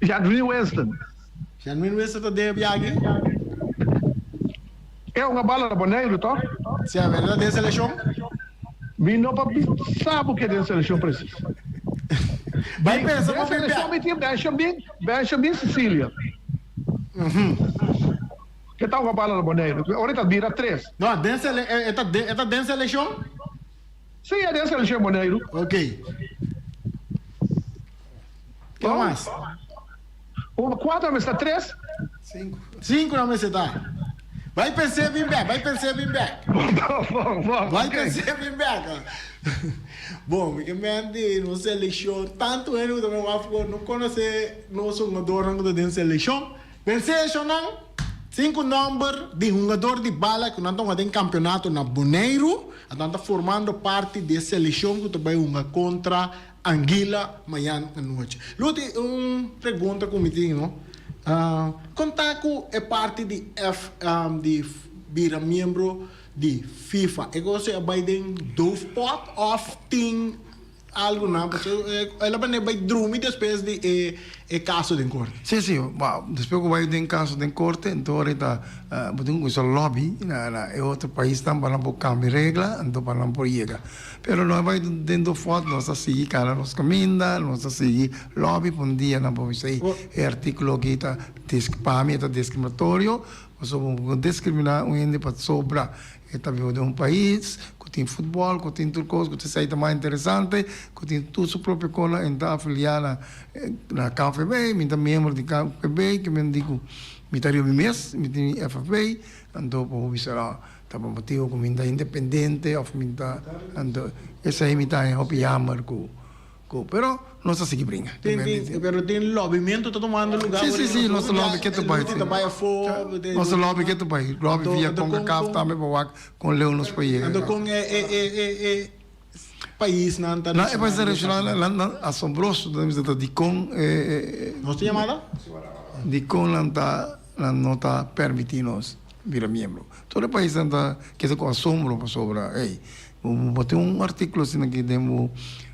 K: Jermin Winston.
A: Jermin Winston ta den e biaha aki?
K: E hunga bala na Boneiru to?
A: Si a ta den selekshon?
K: Mi no por bisa bo ke den selekshon presis.
A: Bai pensa
K: Den selekshon mi tin Benjamin, Benjamin Cecilia. Ke ta hunga bala na Boneiru. Ora e ta bira tres.
A: No, den sele, e ta den, e ta den selekshon?
K: Si, e den selekshon Boneiru.
A: Ok. Ke mas?
K: Un, kuater mester ta tres.
A: Sinku. Sinku nan mester ta. Bai pens'é bin bèk, bai pens'é bin bèk.
K: Bon, bon, bon,
A: Bai
K: ok.
A: pens'é bin bèk. Bon, mi ke menti nos selekshon, tantu hende ku ta bin wak afó no konosé nos hungadornan ku ta den selekshon. Pens'é eshonan, sinku nòmber di hungador di bala ku nan ta hunga den kampionato na Boneiru, anto nan ta formando parti di e selekshon ku ta bai hunga kontra Anguila mañan anochi. Luti, un pregunta ku mi tin, no. Kon ta ku e parti di F di bira miembro di FIFA? E kos a bai den doofpot òf tin algu nan? Pasobra el a manera bai drumi despues di e kaso den korte.
F: Sí, sí. Despues ku bai den kaso den korte, enton ora e ta bo tin ku kuminsá lobby na e otro paisnan pa nan por kambia regla, anto pa nan por yega. Pero no a bai den dofòt, nos a sigui kana nos kaminda, nos a sigui lòbi pa un dia nan por bisa ei e artíkulo aki ta pa mi e ta diskriminatorio, pasobra bo por diskriminá un hende pasobra e ta biba den un pais ku tin futbòl, ku tin tur kos, ku ta esei ta mas interesante, ku tin tur su propio kos, e ta afiliá na na KVB, mi ta miembro di KVB, ke men di ku mi ta riba mi mes, mi tin mi FFB, anto por bisa no. Ta pa motibu ku mi ta independente òf mi ta anto esei mi ta haña hopi yammer ku ku pero nos ta sigui bringa.
A: Tin tin pero tin lobbymentu ta tumando luga
F: Si si si nos ta lobby ketu bai
A: si ta bai afó
F: nos ta lobby ketu bai lobby via Concacaf tambe pa wak kon leu nos por yega.
A: Anto kon e e e e e paisnan ta
F: No e paisnan regional nan nan asombroso ta bisa ta dikon e e
A: Nos tin yamada?
F: Dikon nan ta nan no ta permiti nos bira miembro. Tur e paisnan ta keda ku asombro pasobra ey bo tin un artíkulo asina aki den bo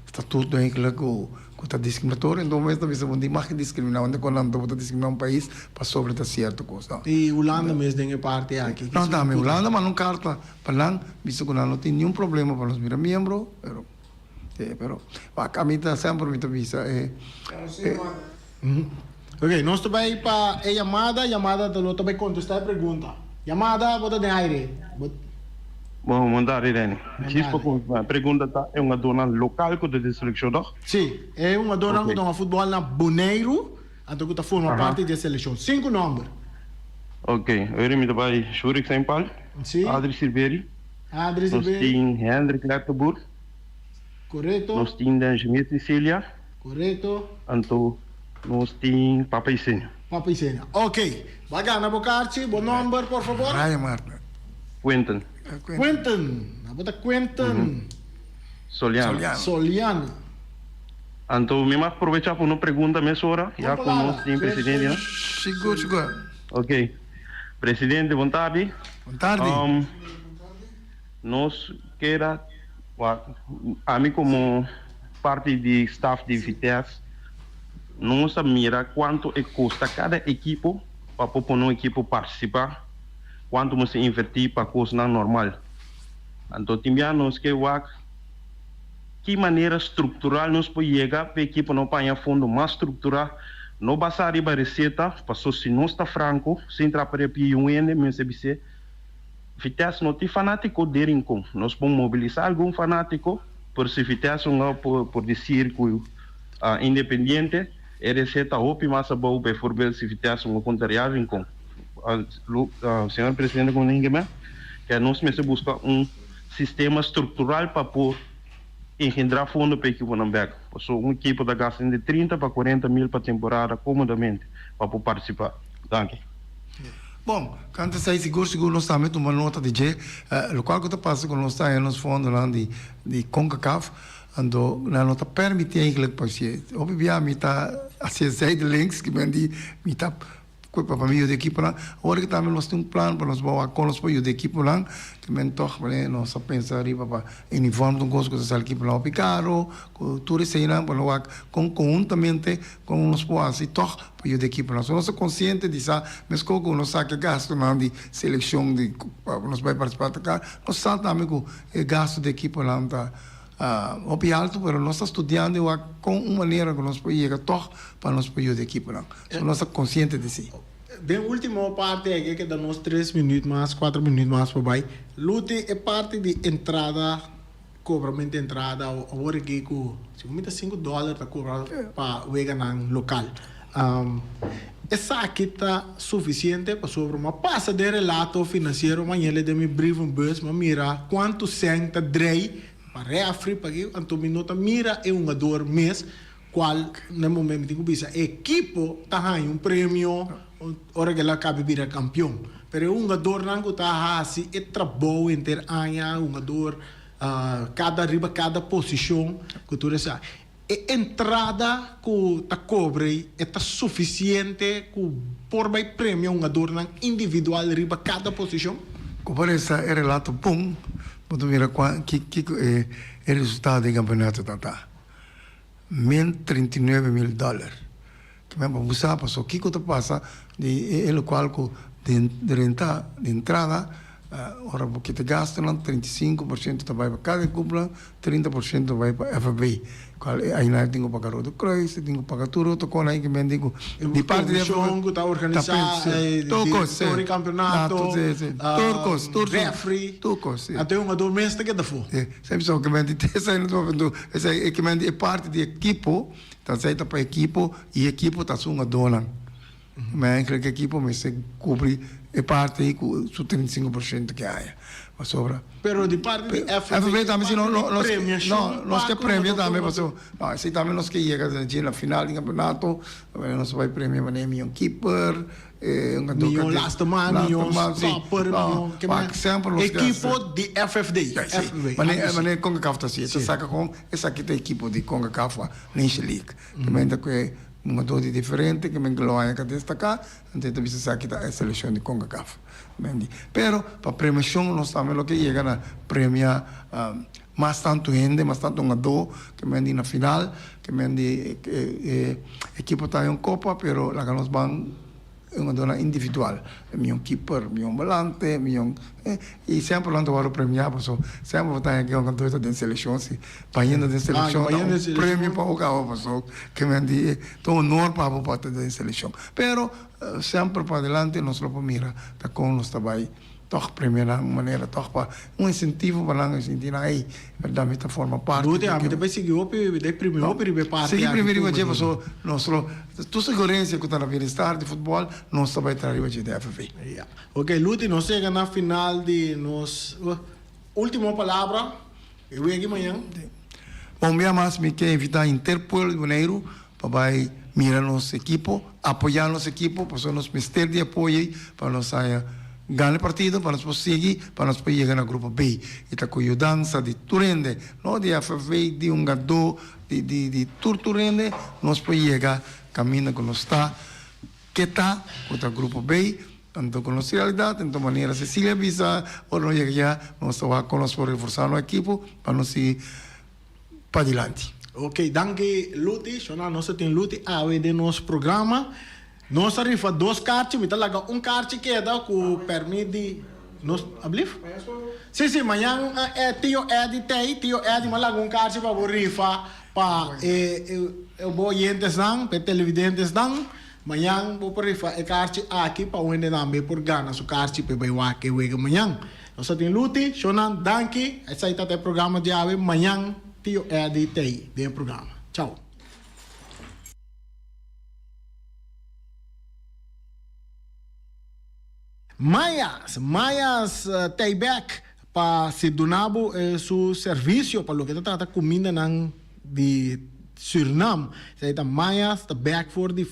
F: statuto enkele ku ku ta diskriminatorio enton bo mes ta bisa bo no tin mag di diskriminá unda ku nan bo ta diskriminá un pais pasobra ta sierto kos no.
A: I Hulanda mes den e parti aki.
F: No tambe Hulanda manda un karta pa nan bisa ku nan no tin niun problema pa nos bira miembro pero pero wak ami ta semper mi ta bisa e.
A: Ok, nos ta bai pa e yamada, yamada ta lo ta bai contesta e pregunta. Yamada, bo ta den aire. Bo.
L: Bon, bon tardi Danny. Djis pa confirma, e pregunta ta e hungadornan local cu ta den seleccion toch?
A: Si, e hungadornan cu ta hunga futbol na Boneiru, anto cu ta forma parti di e seleccion. Cinco nomber.
L: Ok, ora mi ta bai Shurik Sainpal,
A: Si.
L: Adri Silveri,
A: Adri
L: nos
A: Silveri.
L: tin Hendrik Letterboer,
A: Correcto.
L: nos tin Benjamin Cecilia.
A: Correcto.
L: Anto nos tin Papa Isenia.
A: Papa Isenia. Ok. Bo a gana bo karchi. Bo nomber por favor?
F: Ryan Martin.
L: Quentin.
A: Quentin. Abo ta Quentin.
L: Soliano.
A: Soliano.
L: Anto mi mag probecha pa no pregunta mesora ya cu nos tin presidente no?
F: Sigur sigur.
L: Ok. Presidente bon tardi.
F: Bon tardi.
L: Nos keda wak ami komo parti di staf di Vitesse nos a mira kuantu e kosta kada ekipo pa por pone un ekipo partisipa, kuantu mester inverti pa kosnan normal. Anto tin bia nos ke wak ki manera struktural nos por yega pa e ekiponan paña fondo mas strukturá, no basá riba reseta, paso si nos ta franko sin trapa riba pia un hende mester bis'é. Vitesse no tin fanátiko den Rincon. Nos por mobilisá algun fanátiko, pero si Vitesse un gau por desir ku Independiente, e reseta hopi mas abou, bijvoorbeeld si Vitesse un gau kontra Real Rincon. Señor Presidente komo den keme ke nos mester buska un sistema struktural pa por engendrá fondo pa ekiponan bèk. Pasobra un ekipo ta gasta entre 30 pa 40 mil pa temporada komodamente pa por partisipá. Danki.
F: Bon, kanta esei sigur sigur nos tambe tuma nota di dje. Lokual ku ta pasa ku nos ta haña nos fondonan di di Concacaf, anto nan no ta permití eigenlijk pa hasié. Hopi bia mi ta hasié zijdelings, ki men di mi ta Ku pa mi yuda ekiponan. Awor ki tambe nos tin un plan pa nos bawa kon nos por yuda ekiponan. Ke men tòg manera nos a pensa riba pa uniform ta un kos ku ta sali ekiponan hopi karo, ku tur eseinan pa nos wak kon konhuntamente kon nos por hasi tòg pa yuda ekiponan. So nos ta konsiente di sa meskos ku nos sa ke gastunan di selekshon di pa nos bai partisipá ta kar, nos sa tambe ku e gastu di ekiponan ta hopi alto pero nos ta studiando i wak kon un manera ku nos por yega tòg pa nos por yuda ekiponan. So nos ta konsiente di si.
A: Den ultimo parti aki a keda nos tres minuut mas, kuater minuut mas pa bai. Luti e parti di entrada, kobramento di entrada awor aki ku segun mi ta sinku dòler ta kobra pa weganan lokal. Esaki ta sufisiente pasobra mi a pasa den relato finansiero mañana den mi brievenbus mi a mira kuantu sèn ta drei pa rèfri pa ki anto mi no ta mira e hungador mes. Cual na e momento mi tin cu bisa e ekipo ta haña un premio ora cu el a caba bira campeon. Pero e hungadornan cu ta haci e trabou henter aña, hungador cada riba cada posicion cu tur esaki. E entrada cu ta cobra ei e ta suficiente cu por bay premia hungadornan individual riba cada posicion?
F: Cu por esta e relato bon, bo ta mira cua kico e resultado di e campeonato ta ta. Mil 39 mil dòler. Ke men pa bo sa paso kiko ta pasa di e lokual ku di renta di entrada ora bo kita gastunan 35% ta bai pa kada kupla 30% ta bai pa FB kual e ainan tin ku paga Rode Kruis tin ku paga tur otro kos nan ke men tin ku
A: di parti di komishon ku ta organisá
F: tur kos
A: direktor di kampeonato
F: tur kos tur
A: refri
F: tur kos
A: anto e hungador mes ta keda afó.
F: Esei so ke men di esei no ta papia esei e ke men di e parti di ekipo ta esei ta pa ekipo i ekipo ta su hungadónan. Men eigenlijk ekipo mester kubri e parti ei ku su 35% ke haya pasobra.
A: Pero di parti di FFB
F: FFB tambe si no no no nos ke premia tambe pasobra no esei tambe nos ke yega dje na final di kampeonato nos bai premia manera mion keeper.
A: Mion laatste man, mion stopper, mion ke man. Ekipo di FFD.
F: Si, manera Concacaf ta hasi, e ta saka kon esaki ta ekipo di Concacaf Nation League. Ke men ta kue hungador di diferente, ke men lo haña ka destaká, anto e ta bisa esaki ta e selekshon di Concacaf. Pero pa premiashon nos tambe lo ke yega na premia mas tantu hende, mas tantu hungadó, ke men di na final, ke men di e ekipo ta haña un kopa, pero laga nos ban e hungadónan individual, mion kiper, mion bolante, mion i semper nan ta wòrdu premiá paso semper bo ta haña ke hungadó ta den selekshon si bayendo den selekshon ta un premio pa bo kaba paso ke men di ta un honor pa bo pa ta den selekshon, pero semper pa adelante nos lo por mira ta kon nos ta bai. Tòg premia nan un manera tòg pa un insentivo pa nan sinti nan ey bèrdat mi ta forma parti
A: di Rudy, ami ta bai sigui hopi mi ta primi hopi riba e parti
F: Sigui primi riba dje paso nos lo tur sugerencia ku ta na bienestar di futbòl nos ta bai traha riba dje di FFA.
A: Ya. Ok Luty nos yega na final di nos ultimo palabra e wegi mañan.
F: Bon bia mas mi ke invita henter pueblo di Boneiru pa bai mira nos ekipo, apoyá nos ekipo, pasobra nos mester di apoyo ei pa nos haya gana e partido, pa nos por sigui, pa nos por yega na grupo B. I ta ku yudansa di tur hende, no di FFV, di hungadó, di di di tur tur hende, nos por yega kaminda ku nos ta ke ta, ku ta grupo B. Anto ku nos realidat, anto manera Cecilia a bisa, ora nos yega ya, nos ta wak kon nos por reforsá nos ekipo pa nos sigui. padilanti.
A: Ok danki Luti, shona nos a tin Luti awe den nos programa. Nos a rifa dos karchi, mi ta laga un karchi keda ku permit di nos, ablief? Si si mañan tio Eddy tei, tio Eddy mi a laga un karchi pa bo rifa pa e bo oyentesnan, pa e televidentesnan. Mañan bo por rifa e karchi aki pa un hende tambe por gana su karchi pa e bai wak e wega mañan. Nos ta tin Luti, Shonan, danki. Esai ta ta e programa di awe. Mañan Tio Eddy t'ei den e programa. Chao. Mayas, Mayas t'ei bek pa si duna bo su servisio pa loke ta trata kumindanan di Surinam. Esei ta Mayas ta bek for di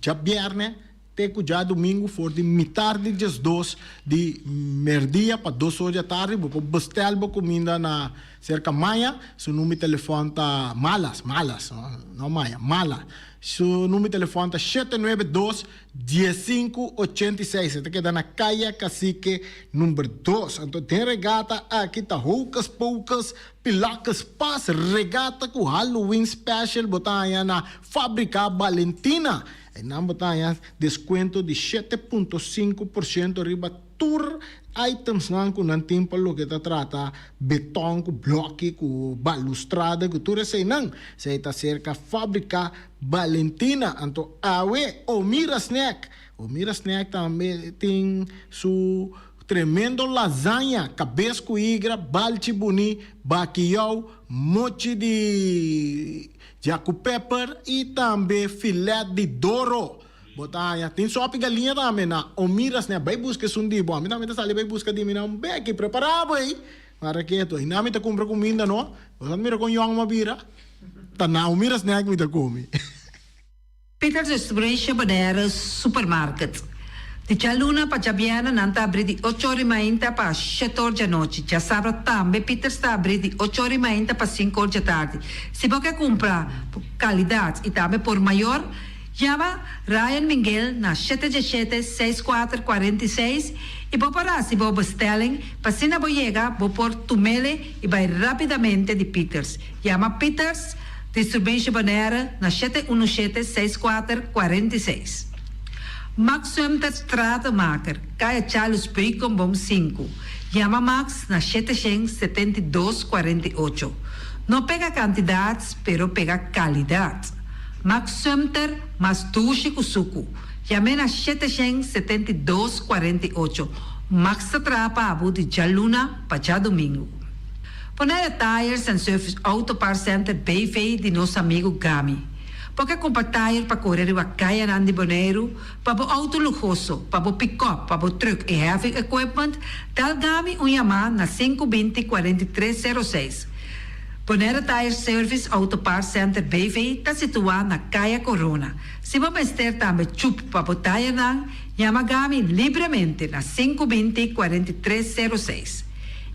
A: djabièrnè. te ku djadumingu for di mitar di 12 di merdia pa 2 or di atardi. Bo por bestel bo kuminda na serka Maya. Su number di telefòn ta Malas, Malas, no Maya, Mala. Su number di telefòn ta 792 1586. E ta keda na Kaya Cacique number 2. Anto den regata aki ta Hocus Pocus Pilakus Pas regata ku Halloween special bo ta haña na Fabrica Balentina. Einan bo ta haña deskuento di 7.5% riba tur itemsnan ku nan tin pa loke ta trata beton ku bloki ku balustrada ku tur eseinan. Esei ta serka Fabrica Balentina. Anto awe Omira Snack. Omira Snack tambe tin su tremendo lasaña, kabes ku igra, balchi buni, bakiyou, mochi di jakupepper i tambe filet di doro. Bo ta haña tin sopi galiña tambe na Omira Snack. Bai buska esun di bo. Ami tambe ta sali bai buska di mi na un beki. Prepara bo ei. Mara ketu. Aina mi ta kumpra kuminda no. Bo sa mira kon yòn mi a bira? Ta na Omira Snack mi ta kome.
M: Peters Distribution Bonaire Supermarket. Di djaluna pa djabièrnè nan ta abrí di ocho or i mainta pa shete or djanochi. Djasabra tambe Peters ta abrí di ocho or i mainta pa sinku or djatardi. Si bo ke kumpra kalidat i tambe por mayor, yama Ryan Minguel na shete djeshete seis kuater 46 i bo por hasi bo bestelling pa asina bo yega bo por tumele i bai rápidamente di Peters. Yama Peters Distribution Bonaire na 717 64 46. Max Sumter Stratenmaker, Kaya Charles Beukenboom 5. Yama Max na 772 48. No pega kantidat, pero pega kalidat. Max Sumter mas dushi ku suku. Yam'é na 772 48. Max ta traha pa bo di djaluna pa djadumingu. Bonaire Tires and Service Auto Parts Center BV di nos amigu Gami. Bo ke kumpra tire pa kore riba kayanan di Boneiru, pa bo outo luhoso, pa bo pikòp, pa bo trùk i heavy equipment, dal Gami un yamá na sinku 20 43 06. Bonaire Tire Service Auto Parts Center BV ta situá na Kaya Corona. Si bo mester tambe chup pa bo tirenan, yama Gami libremente na sinku 20 43 06.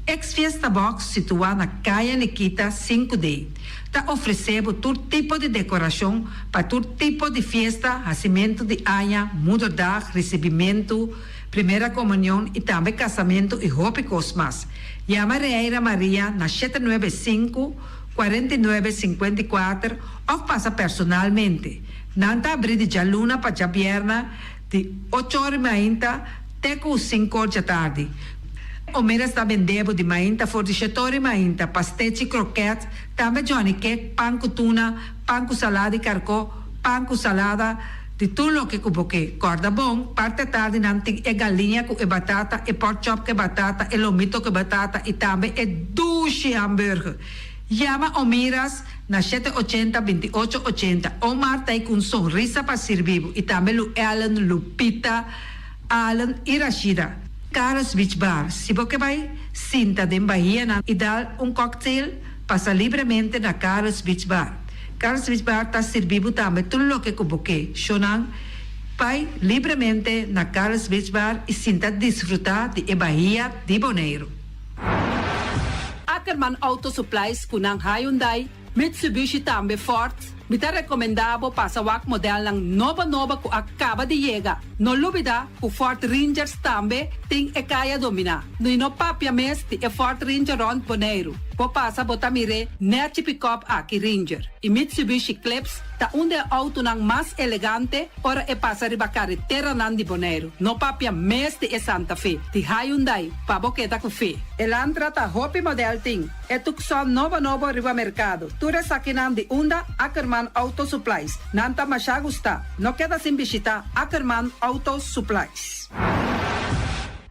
M: Ex Fiesta Box situá na Kaya Nikita 5 D ta ofresé bo tur tipo di dekorashon pa tur tipo di fiesta, hasimentu di aña, moederdag, risibimentu, primera komunion i tambe kasamentu i hopi kos mas. Yama Reira Maria na 795 49 54 òf pasa personalmente. Nan ta abrí di djaluna pa djabièrnè di ocho or i mainta te ku sinku or djatardi. Omeras ta bende bo di mainta for di shetor i mainta, pastechi, kroket, tambe johnny cake, pan ku tuna, pan ku salada di karkó, pan ku salada, di tur loke ku bo ke. Kòrda bon, parti atardi nan tin e galiña ku e batata, e pork chop ku e batata, e lomito ku e batata i tambe e dushi hamburger. Yama Omiras na shete 80 28 80. Omar ta ei ku un sonrisa pa sirbi bo i tambe Lu Ellen, Lupita, Allen i Rashida. Carlos Beach Bar, Si bo ke bai sinta den bahianan i dal un cocktail, pasa libremente na Carlos Beach Bar. Carlos Beach Bar ta sirbi bo tambe tur loke ku bo ke. Shownan, bai libremente na Carlos Beach Bar i sinta disfruta di e bahia di Boneiru.
N: Ackerman Auto Supplies ku nan Hyundai, Mitsubishi tambe Ford, mi ta recomenda bo pasa wak modelnan nobo nobo cu a caba di yega. No lubida cu Ford Rangers tambe tin e caya domina. No y no papia mes di e Ford Ranger rond Boneiru. Bo pasa bo ta mir'e nechi pick-up aki Ranger. Y Mitsubishi Eclipse ta un di e autonan mas elegante ora e pasa riba careteranan di Boneiru. No papia mes di e Santa Fe, di Hyundai, pa bo keda cu fe. Elantra ta hopi model tin. E Tucson nobo nobo riba merkado. Tur esakinan di unda Ackerman Auto Supplies. Nan ta masha gusta. No keda sin bishita Ackerman Auto Supplies.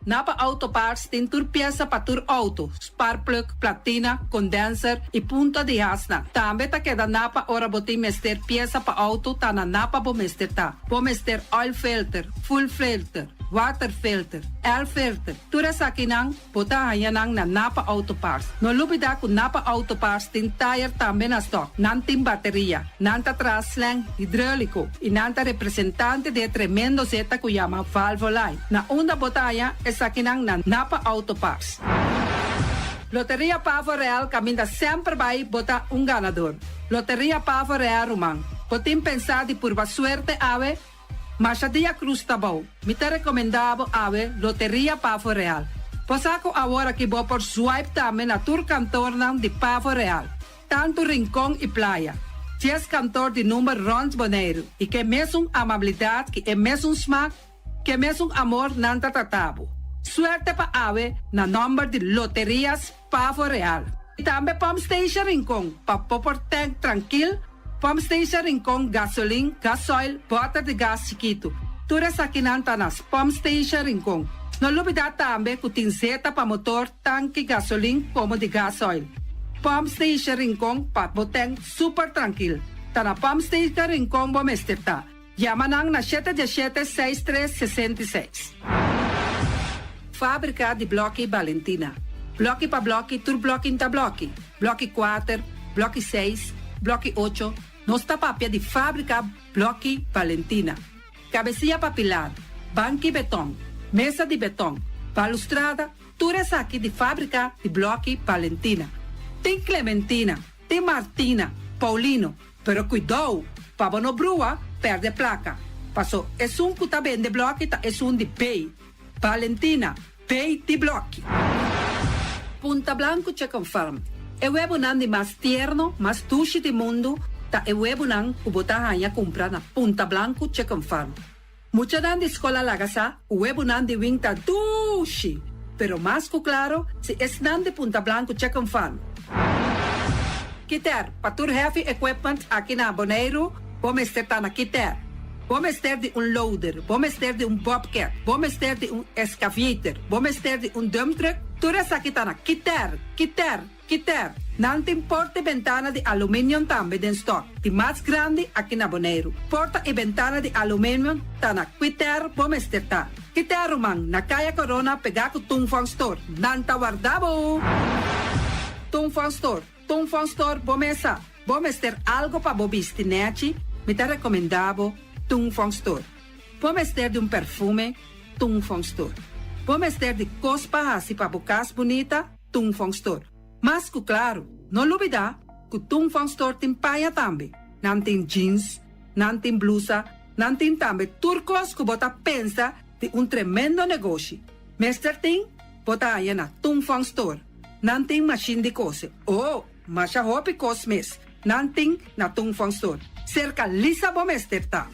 N: Napa Auto Parts tin tur piesa pa tur auto, sparkplug, platina, condenser y punta di hasnan. Tambe ta keda Napa ora bo tin mester piesa pa auto ta na Napa bo mester ta. Bo mester oil filter, fuel filter. Waterfilter, Air filter, tur esakinan bo ta haña nan na Napa Auto Parts. No lubida ku Napa Auto Parts tin tayer tambe na stock, nan tin bateria, nan ta traha slang hidreulico y nan ta representante di e tremendo zeta ku yama Valvoline. Na unda bo ta haña esakinan na Napa Auto Parts. Loteria Pavo Real kaminda semper bai bo ta un ganador. Loteria Pavo Real ruman, bo tin pensá di purba suerte awe? Masha dia cruz ta bou. Mi ta recomenda bo awe Loteria Pavo Real. Bo sa cu awor aki bo por swipe tambe na tur kantornan di Pavo Real, tanto Rincon y Playa. Dies kantor di number rond Boneiru y ke mesun amabilidad ki e mesun smaak, ke mesun amor nan ta trata bo. Suerte pa awe na nomber di Loterias Pavo Real. Y tambe Pump Station Rincon pa bo por tank trankil, Pump Station Rincon gasolin, gasoil, boter di gas chikitu. Tur esakinan ta na Pump Station Rincon. No lubida tambe cu tin zeta pa motor, tanki gasolin como di gasoil. Pump Station Rincon pa bo tank super trankil. Ta na Pump Station Rincon bo mester ta. Yama nan na shete diesshete seis tres 66. Fábrika di blòki Balentina. Blòki pa blòki tur blòki n'ta blòki. Blòki kuater, blòki seis, blòki ocho, nos ta papia di fábrika blòki Balentina. Kabesia pa pilar, banki betòn, mesa di betòn, balustrada, tur esaki di fábrika di blòki Balentina. Tin Clementina, tin Martina, Paulino, Pero kuidou, pa bo no brua, pèrdè plaka. Paso esun ku ta bende blòki ta esun di B. Valentina, B di blòki. Punta Blanco Chicken Farm, E webunan di mas tierno, mas dushi di mundu ta e webunan ku bo ta haña kumpra na Punta Blanco Chicken Farm. Muchanan di skol a laga sa ku webunan di wing ta dushi, pero mas ku klaro si esnan di Punta Blanco Chicken Farm. Kiter, pa tur heavy equipment aki na Boneiru, bo mester ta na Kiter. Bo mester di un loader, bo mester di un bobcat, bo mester di un excavator, bo mester di un dump truck, tur esaki ta na Kiter, Kiter. Kiter, nan tin porta i bentana di aluminium tambe den stock, di mas grandi aki na Boneiru. Porta i bentana di aluminium ta na Kwiter bo mester ta. Kiter ruman, na Kaya Corona pegá ku Tung Fong Store. Nan ta warda bo! Tung Fong Store, Tung Fong Store bo mesa. Bo mester algo pa bo bisti nechi, mi ta rekomendá bo Tung Fong Store. Bo mester di un perfume, Tung Fong Store. Bo mester di kos pa hasi pa bo kas bunita, Tung Fong Store. Mas ku klaru, no lubidá ku Tung Fong Store tin paña tambe. Nan tin jeans, nan tin blusa, nan tin tambe tur kos ku bo ta pensa di un tremendo negoshi. Mester tin, bo ta haña na Tung Fong Store. Nan tin mashin di kose. Oh, masha hopi kos mes nan tin na Tung Fong Store. Serka Lisa bo mester ta.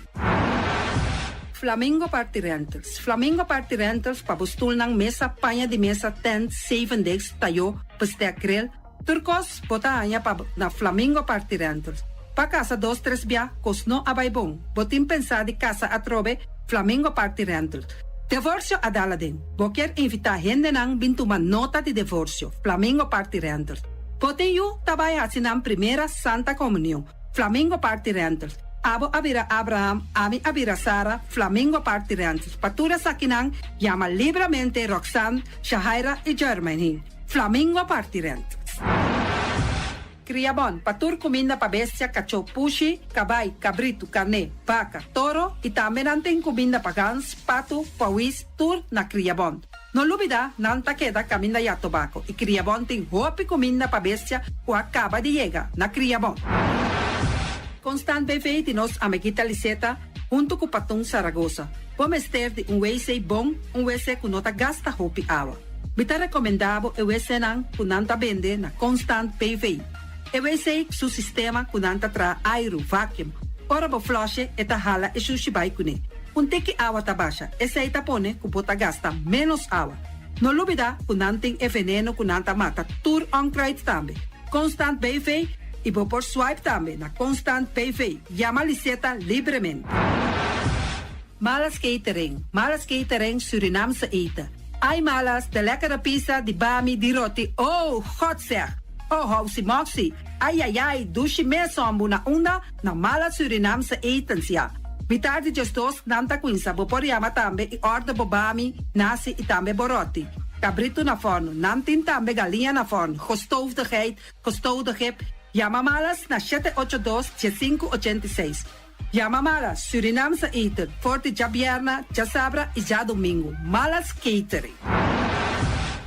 N: Flamingo Party Rentals Flamingo Party Rentals pa bo stulnan, mesa, paña di mesa, tent, zevendegs, tayó, bestek, grill, tur kos bo ta haña pa na Flamingo Party Rentals. Pa kasa dos tres bia kos no a bai bon, bo tin pensá di kasa atrobe, Flamingo Party Rentals. Devorsio a dal aden, bo kier invitá hendenan bin tuma nota di devorsio, Flamingo Party Rentals. Bo tin yu ta bai hasi nan primera Santa Komunion, Flamingo Party Rentals. Abo a bira Abraham, ami a bira Sara, Flamingo Party Rentals. Pa tur esakinan, yama libramente Roxanne, Shahaira i Jermaine. Flamingo Party Rentals. Kriabon, pa tur kuminda pa bestia, kachó, pushi, kabai, kabritu, karné, baka, toro i tambe nan tin kuminda pa gans, patu, pawis, tur na Kriabon. No lubida, nan ta keda kaminda ya tobako i Kriabon tin hopi kuminda pa bestia ku a kaba di yega na Kriabon. Constant BV di nos amiguita Liseta huntu ku Patun Saragosa. Bo mester di un wc bon, un wc ku no ta gasta hopi awa. Mi ta rekomendá bo e wcnan ku nan ta bende na Constant BV. E wc su sistema ku nan ta traha airu, vacuum, ora bo flush'e e ta hala e shushi bai kuné. Un tiki awa ta basha, esei ta pone ku bo ta gasta ménos awa. No lubidá ku nan tin e veneno ku nan ta mata tur onkruid tambe. Constant BV i bo por swipe tambe na Constant BV. Yama Liseta libremente. Malas Catering, Malas Catering Surinaamse eten. Ai Malas, de lekkere pizza, di bami, di roti, oh, God zeg! Oh, housi moxi, ai ai ai, dushi mes hombu na unda? Na Malas Surinaamse etens, ja.
M: Mitar di 12 nan ta kuinsa. Bo por yama tambe i order bo bami, nasi i tambe bo roti. Kabritu na fòrnu. Nan tin tambe galiña na fòrnu, gestoofde geit, gestoofde kip. Yama Malas na 782 1586. Yama Malas, Surinaamse eten, for di djabièrnè, djasabra i djadumingu. Malas Catering.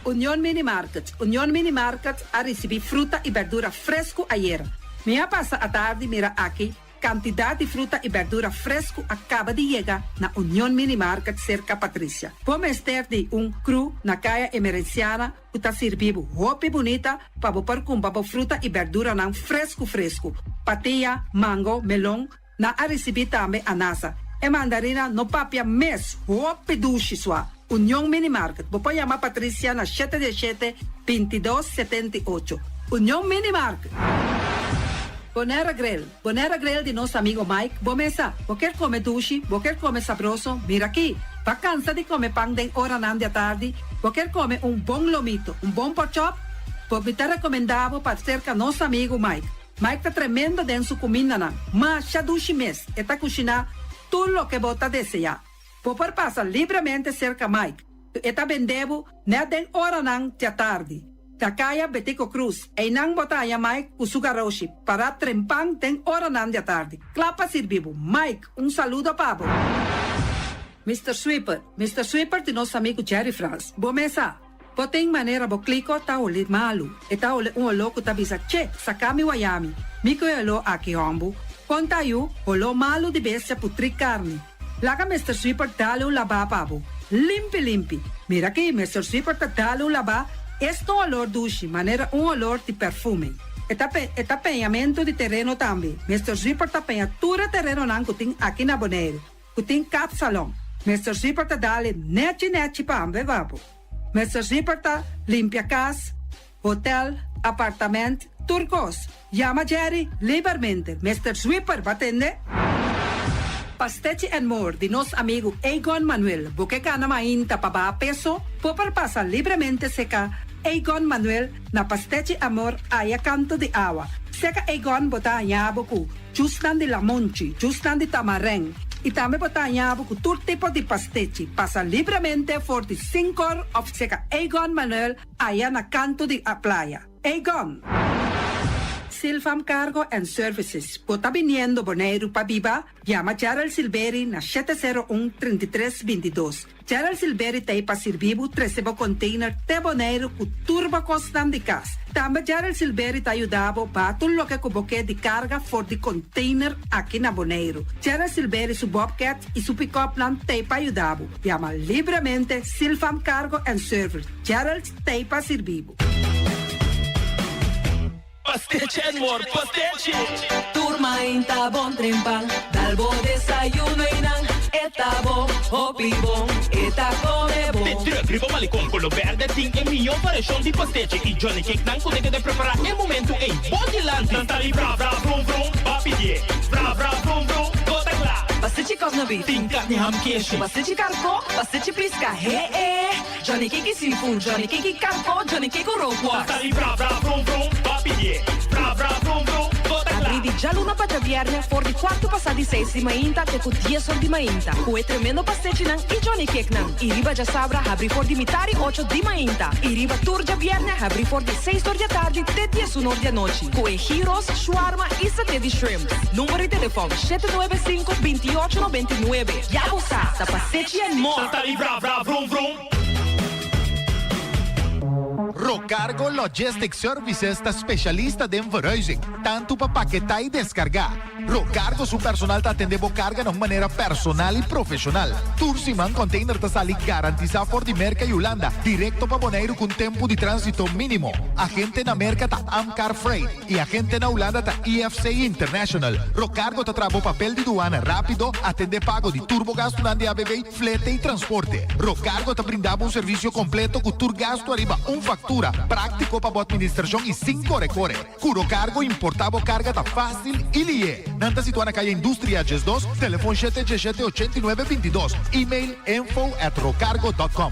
M: Union Mini Market Union Mini Market a risibí fruta i bèrdura fresku ayera. Mi a pasa atardi mira aki kantidat di fruta i bèrdura fresku a kaba di yega na Union Mini Market serka Patricia. Bo mester di un kru na Kaya Emerenciana ku ta sirbi bo hopi bunita pa bo por kumpra bo fruta i bèrduranan fresku fresku. Patia, mango, melon, nan a risibí tambe anasa. E mandarina no papia mes, hopi dushi sua. Union Mini Market, bo por yama Patricia na shete diesshete, 22, 78. Union Mini Market! Bonera Grill, Bonera Grill di nos amigo Mike, bo mesa, bo kier come dushi, bo kier come sabroso, mira aki! Ba cansa di come pan den oranan di atardi, bo kier come un bon lomito, un bon porkchop? Bo mi ta recomenda bo pa cerca nos amigo Mike. Mike ta tremendo den su cumindanan, masha dushi mes, e ta cushina tur loke bo ta desea. Bo por pasa libremente cerca Mike, cu e ta bende bo net den oranan di atardi. Na Kaya Betico Cruz, einan bo ta haña Mike cu su garoshi para trempan den oranan di atardi, cla pa sirbi bo. Mike, un saludo pa bo. Mister Sweeper, Mister Sweeper di nos amigo Jerry Frans. Bo mesa, bo tin manera bo clico ta holi malu. E ta holi un oló cu ta bisa, Che, saca mi wayami. Mi cu e oló aki hombu. Con ta yu, holó malu di bestia putri carni. Laga Mister Sweeper dale un labá pa bo. Limpi limpi. Mira aki, Mister Sweeper ta dale un labá, esta un olor dushi, manera un olor di perfume. E ta pe, e ta peñamentu di tereno tambe. Mister Sweeper ta peña tur e terenonan ku tin aki na Boneiru, ku tin kapsalon. Mister Sweeper ta dale nechi nechi pa ambe pa bo. Mister Sweeper ta limpia kas, hotel, apartament, tur kos. Yama Jerry libermente. Mister Sweeper ba tende? Pastechi and More di nos amigu Egon Manuel. Bo ke gana mainta pa baha peso? Bo por pasa libremente seka Egon Manuel na Pastechi Amor aya kanto di awa. Seka Egon bo ta haña bo ku jusnan di lamonchi, jusnan di tamarèn i tambe bo ta haña bo ku tur tipo di pastechi. Pasa libremente for di sinkor òf seka Egon Manuel Aya na kanto di a playa. Egon! Silfam Cargo and Services, bo ta biniendo Boneiru pa biba? Yama Gerald Silberi na 701 33 22. Gerald Silberi ta ei pa sirbi bo trese bo container te Boneiru ku tur bo kosnan di kas. Tambe Gerald Silberi ta yuda bo baha tur loke ku bo ke di karga for di container aki na Boneiru. Gerald Silberi su bobcat i su pick-upnan ta ei pa yuda bo. Yama libremente Silfam Cargo and Service. Gerald t'ei pa sirbi bo.
O: Pastechi and more pastechi!
P: Tur mainta bon trempan, dal bo desayuno y nan e ta bo hopi bon, e ta come bon.
O: De truck riba Malecon Colo Berde tin e miyo variacion di pastechi y Johnny Cake nan cu ta keda prepara e momento ey bo dilanti. Nan ta di bra bra brum brum, ba pidie bra bra brum brum, bo ta cla.
P: Pastechi cosna beef.
O: Tin carni ham keshi.
P: Pastechi carco, pastechi pisca, he e. Johnny Cake seafood, Johnny Cake karko, Johnny Cake rookworst.
O: Ta sali bra bra vrum vrum, ba pidié. Bra bra vrum vrum, bo ta kla.
P: Abrí di djaluna pa djabièrnè for di kuartu pasá di seis di mainta te ku dies or di mainta ku e tremendo pastechinan i Johnny Cakenan. I riba djasabra habrí for di mitar i ocho di mainta. I riba tur djabièrnè habrí for di seis or di atardi te diesun or di anochi ku e gyros, shawarma i saté di shrimp. Number di telefòn, 795 28 99. Ya bo sa, ta pastechi and more!
O: Ta sali bra bra vrum vrum.
Q: Rocargo Logistics Services ta specialista den verhuizing, tanto pa paketá y descargá. Rocargo su personal ta atende bo carga na un manera personal y profesional. Tur siman container ta sali garantisa for di Merca y Hulanda directo pa Boneiru cu un tempo di transito minimo. Agente na Merca ta Amcar Freight. Y agente na Hulanda ta IFC International. Rocargo ta traha bo papel di duana rapido, atende pago di tur bo gastunan di ABV, flete y transporte. Rocargo ta brinda bo un servicio completo cu tur gastu ariba un factura, practico pa bo administracion y sin core core. Cu Rocargo importa bo carga ta facil y lihe. Nan ta situa na Calle Industria 12, telefon shete diesshete 89 22, email info at rocargo dot com.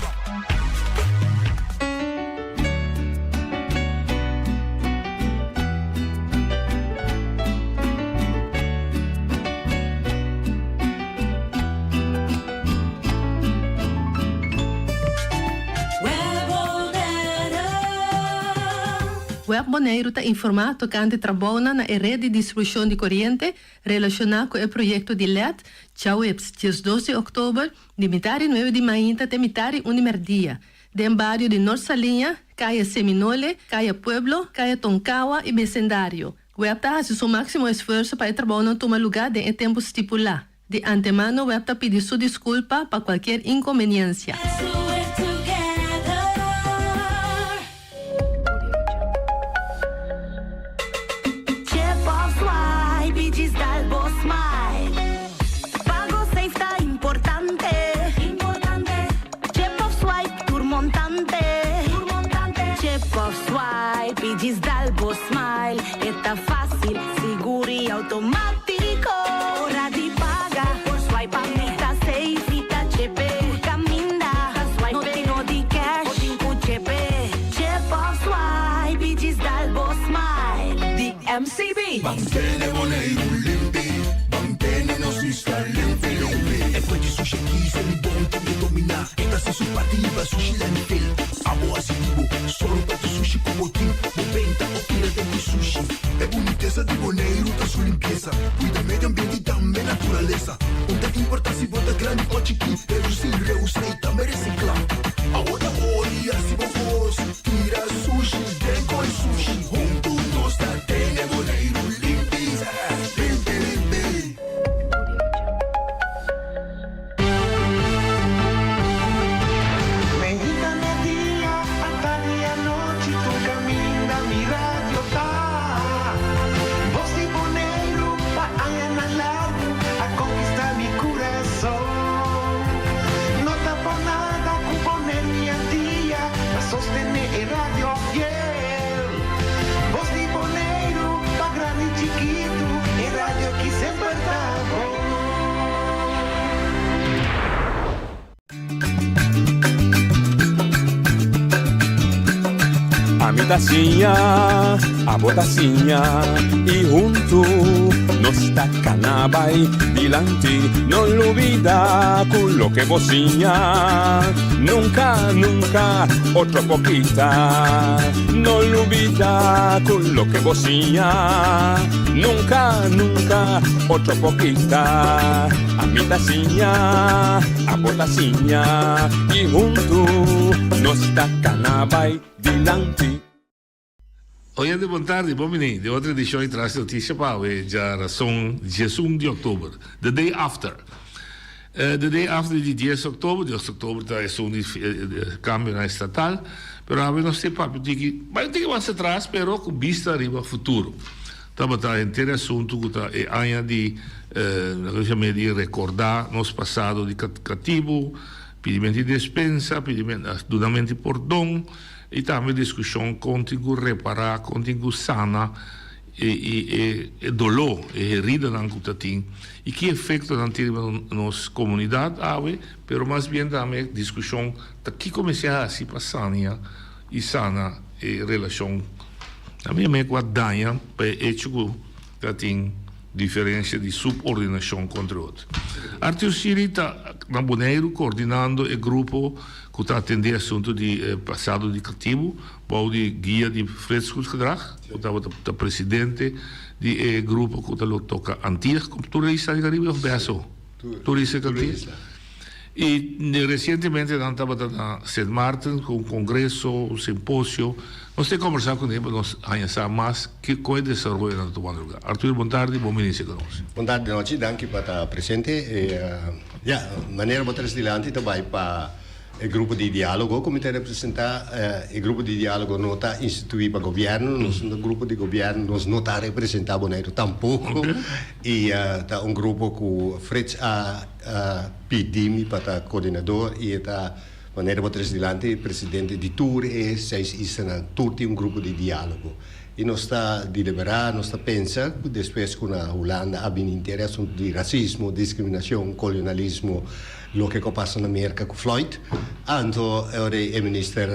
R: Web Boneiru ta informá tokante trabounan na e ret di distribushon di koriente relashoná ku e proyekto di led djaweps 12 di òktober di mitar di nuebe di mainta te mitar di un di mèrdia den bario di Nort Saliña, Kaya Seminole, Kaya Pueblo, Kaya Tonkawa i besendario. Web ta hasi su máksimo esfuerso pa e trabounan tuma lugá den e tempu stipulá. Di antemano web ta pidi su disculpa pa cualkier inconveniencia.
S: Automatico ora di paga por swipe pa mi ta safe mi ta chepe tur caminda swipe no tin no di cash bo tin cu chepe chep of swipe y djis dal bo smile
P: di MCB.
T: Ban tene Boneiru limpi, ban tene nos isla limpi limpi. E kue di sushi aki se mi bon tin e dominá. E ta hasi su parti riba sushi landfill. Abo hasi di bo, sòru pa tur sushi ku bo tin. Bo benta o tira den ku sushi. E bunitesa di Boneiru ta su limpiesa. Kuida medio ambiente i tambe naturalesa. Un ta importá si bo ta grandi o chikí, redusí, reusá i tambe resiklá. Awo ta ora di hasi bo kos, tira sushi den koi sushi. Huntu nos ta tene Boneiru limpi, limpi, limpi.
U: Meinta media, atardi anochi tur caminda mi radio ta. Bos di Boneiru pa añanan largu a conquista mi curason. No ta por nada cu Boneiru i Antia ta sostene e radio fiel. Bos di Boneiru pa grandi i chikitu e radio ki semper ta bon.
V: Ami ta siña, abo ta siña y huntu nos ta cana bay dilanti. No lubida cu loke bo siña nunca, nunca otro por kita. No lubida cu loke bo siña nunca, nunca otro por kita. Ami ta siña, abo ta siña y huntu nos ta cana bay dilanti.
W: Oyente bon tardi, bon bini den otro edicion di Tras Noticia pa awe djarason 11 di october, the day after. The day after di dies october, dies october ta esun di cambionan estatal, pero awe nos te papia un tiki, bai un tiki mas atras pero cu bista riba futuro. Tabata henter e asuntu ku ta e aña di, loke nos yama di rekordá nos pasado di katibu, pidimentu di despensa, dunamentu di pordon i tambe diskushon kon tin ku repará, kon tin ku sana e doló, e heridanan ku ta tin i ki efektonan tin riba nos komunidat awe, pero mas bien tambe diskushon ta kiko mester hasi pa sania i sana e relashon. Na mi ame ku a daña pa e echo ku ta tin diferensia di subordinashon kontra otro. Arthur Siri ta na Boneiru koordinando e grupo ku ta atendé asuntu di e pasado di katibu bou di guia di Frits Goedgedrag ku tabata ta presidente di e grupo ku ta lo toka Antillas tur e isla di Karibe òf bèso? Tur isla di Antillas. I resientemente nan tabata na Sint Maarten ku un kongreso, un simposio. Nos tin kombersá kuné pa nos haña sa mas kiko e desaroyonan ta tumando lugá. Arthur, bon tardi, bon bini serka nos.
X: Bon tardi nochi, danki pa ta presente. Ya, manera bo tres dilanti ta bai pa e grupo di dialogo ku mi ta representá. E grupo di dialogo no ta instituí pa gobièrnu, nos no ta grupo di gobièrnu, nos no ta representá Boneiru tampoko. I ta un grupo ku Frits a A pidi mi pa ta coordinador y e ta, manera bo trece dilanti, presidente di tur e seis islanan. Tur tin un grupo di dialogo. Y nos ta delibera, nos ta pensa cu despues cu na Hulanda a bini inter e asunto di racismo, discriminacion, colionalismo, loke cu a pasa na Merca cu Floyd, anto e ora e minister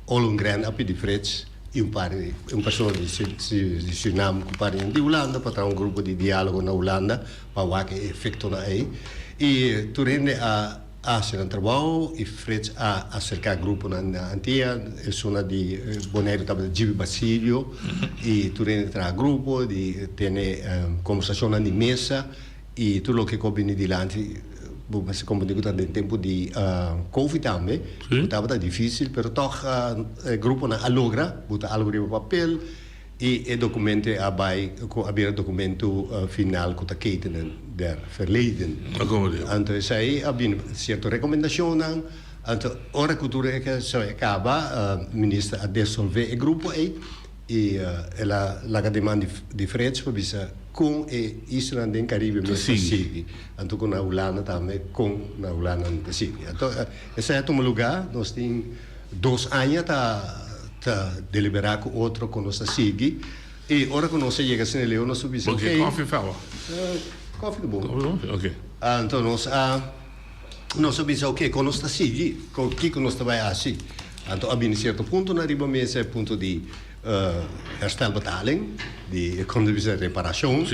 X: Ollongren a pidi Frits y un par di, un persona di Surinam cu un par di Hulanda pa traha un grupo di dialogo na Hulanda. Pa wak e efektonan ei. I tur hende a a hasi nan trabou i Frits a aserká gruponan na Antia, esuna di Boneiru tabata Gibi Basilio i tur hende traha grupo di tene kombersashonnan di mesa i tur loke ku a bini dilanti bo mester komprendé ku ta den tempu di Covid tambe ku tabata difísil pero tòg e gruponan a logra buta algu riba papel. I e documento a bai cu a bira documento final cu ta Ketenen der Verleden. Anto esai a bini cierto recomendacionnan. Anto ora cu tur esai a caba, minister a desolve e grupo ei y el a laga den man di Frits pa bisa con e islanan den Caribe mes ta sigui. Anto cu na Hulanda tambe con na Hulanda nan ta sigui. Anto esai a tuma lugar, nos tin. Dos aña ta ta deliberá ku otro kon nos ta sigui i ora ku nos a yega Sine Leo nos a bisa
W: Bo ke
X: ok.
W: kòfi of awa?
X: Kòfi ta bon.
W: Kòfi bon? Ok.
X: Anto nos a nos a bisa ok kon nos ta sigui kon kiko nos ta bai hasi. Anto a bini sierto puntonan riba mesa e punto di herstelbetaling di kon ta bisa reparashon.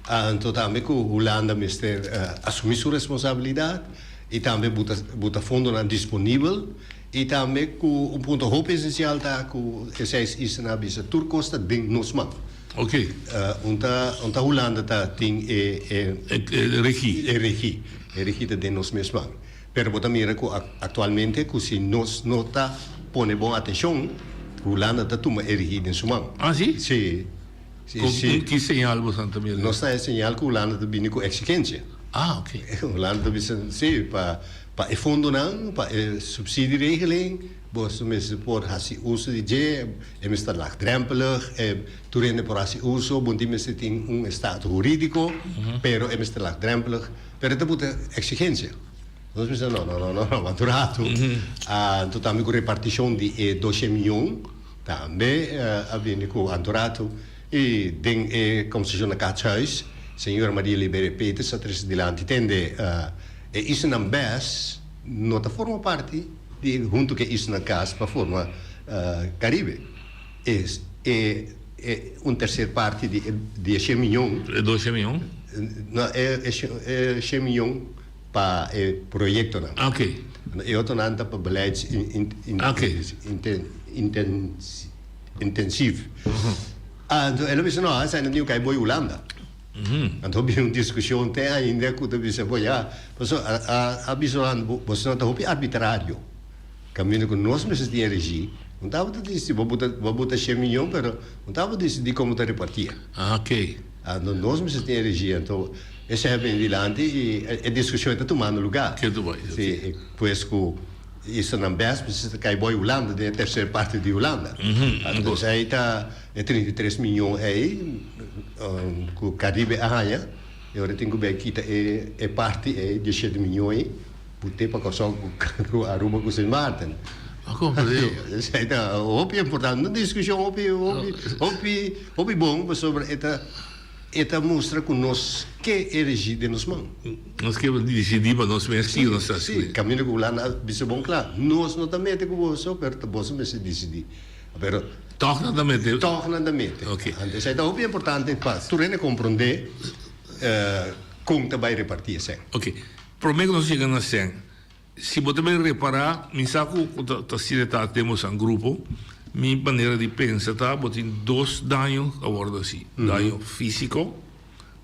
X: Anto tambe ku Hulanda mester asumí su responsabilidat. I tambe buta buta fondonan disponibel i tambe ku un punto hopi esensial ta ku e seis islanan a bisa tur kos ta den nos man.
W: Ok.
X: Un ta un ta Hulanda ta tin e
W: e E regi.
X: E regi. E regi ta den nos mes man. Pero bo ta mira ku aktualmente ku si nos no ta pone bon atenshon Hulanda ta tuma e regi den su man.
W: Ah si?
X: Si.
W: Con ki señal boso ta mira?
X: Nos ta e señal ku Hulanda ta bini ku eksigensia.
W: Ah, ok.
X: Hulanda ta bisa, si, pa pa e fondonan, pa e subsidieregeling, boso mester por hasi uso di dje, e mester ta laagdrempelig, e tur hende por hasi uso, bo tin mester tin un estado hurídiko, pero e mester laagdrempelig, pero e ta buta eksigensia. Nos bisa, no, no, no, no, no, wak un ratu. Anto tambe ku repartishon di e doshe mion. Tambe a bini ku Antorato i den e kombersashon na Katshuis, señora Maria Liberia Peters a trese dilanti tende e islanan bes no ta forma parti di huntu ku e islanan kas pa forma Karibe. E e un terser parti di e di e shen miyon.
W: E doshen miyon?
X: No, e e shen miyon pa e proyektonan.
W: Oké.
X: E otronan ta pa beleids intensief. Anto el a bisa no, esei no tin ku kai boi Hulanda. Anto a bini un diskushon te ainda ku ta bisa bo ya, pasobra a bisa Hulanda boso nan ta hopi arbitrario. Kaminda ku nos mester tin e regi, no tabata disidí, bo buta shen miyon pero no tabata disidí komo ta repartié. Anto nos mester tin e regi, anto esei a bini dilanti i e diskushon e ta tumando lugá. Si, pues ku islanan bes mester ta kai boi Hulanda den e terser parti di Hulanda. Anto esei ta e 33 miyon ei ku Karibe a haña, e ora tin ku bai kita e parti ei, diesshete miyon ei, but'é pa Kòrsou ku Aruba ku Sint Maarten. Esei ta hopi importante, un diskushon hopi hopi hopi hopi bon pasobra e ta e ta mustra ku nos ke e regi den nos man.
W: Nos ke disidí pa nos mes kiko nos ta hasi.
X: Sí, kaminda ku Hulanda a bisa bon kla, nos no ta mete ku boso pero ta boso mester disidí. Pero
W: Tòg nan ta mete.
X: Tòg nan ta mete. Anto esei ta hopi importante pa tur hende komprondé kon ta bai repartí esei.
W: Oke, promé ku nos yega na sèn. Si bo ta bin repará, mi sa ku ta asina ta den boso grupo, mi manera di pensa ta bo tin dos daño ku a wòrdu hasi, daño físiko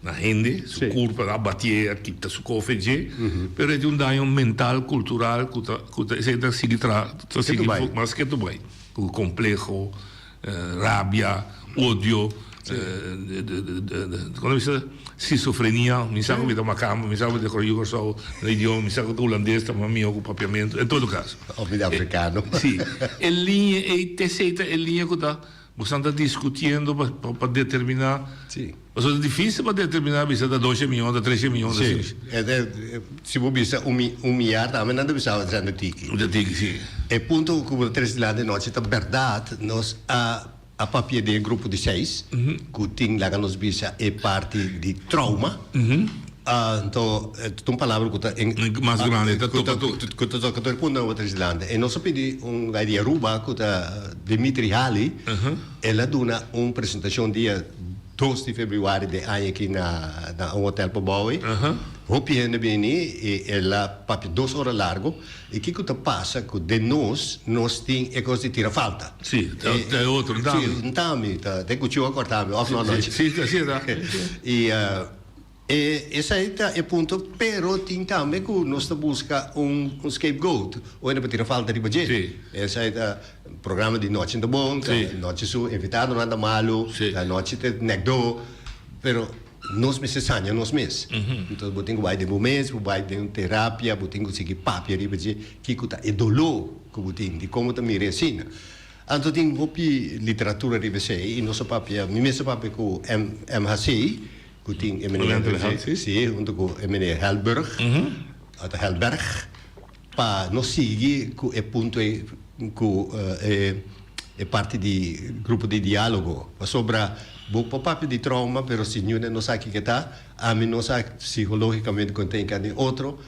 W: na hende, su kurpa a batié, a kita su kofe dje, pero e tin un daño mental, kultural ku ta ku ta esei ta sigui traha, ta sigui mas ketu bai, ku kompleho. Rabia, odio, kono bisa schizofrenia, mi sa ku mi ta makamba, mi sa ku mi ta yu Kòrsou na idioma, mi sa ku ta hulandes ta mas mihó ku papiamentu, en todo kaso.
X: Òf mi ta afrikano.
W: Si, e liña ei te esei ta e liña ku ta bosan ta diskutiendo pa pa determiná.
X: Si.
W: Pasobra ta difísil pa determiná bisa ta doshe miyon, ta treshe miyon, ta
X: Si. Si bo bisa un un miyar tambe nan ta bisa esei ta tiki.
W: Ta tiki, si.
X: E punto ku bo ta trese dilanti anochi ta bèrdat, nos a a papia den e grupo di seis ku tin laga nos bisa e parti di trauma, anto ta un palabra ku ta
W: Mas grandi, ta toka tur.
X: Ku ta toka tur e puntonan ku bo trese dilanti. E nos a pidi un guy di Aruba ku ta Dimitri Hali, el a duna un presentashon dia. Dos di februari den aña aki na na un hotel pa Bowie. Hopi hende bini i el a papia dos ora largo. I kiko ta pasa ku den nos, nos tin e kos di tira falta.
W: Si, ta e otro, n ta ami.
X: Si, n ta ami, ta den kuchiu a korta mi òf no no.
W: Si, si, si ta.
X: I e esei ta e punto, pero tin tambe ku nos ta buska un un scapegoat, un hende pa tira falta riba dje. Esei ta. Programa di nochi ta bon, nochi su invitadonan ta malu, nochi ta nekdo, pero nos mester saña nos mes. Entonces bo tin ku bai den bo mes, bo bai den terapia, bo tin ku sigui papia riba dje kiko ta e doló ku bo tin, dikon bo ta mira e asina. Anto tin hopi literatura riba esei i nos a papia, mi mes a papia ku MHC, ku tin e meneer, si, huntu ku e meneer Helburg, Helberg. Pa nos sigui ku e punto ei ku e parti di grupo di diálogo. Pasobra bo por papia di trauma pero si niun no sa kiko ta, ami no sa psikológikamente kon ta enka den otro.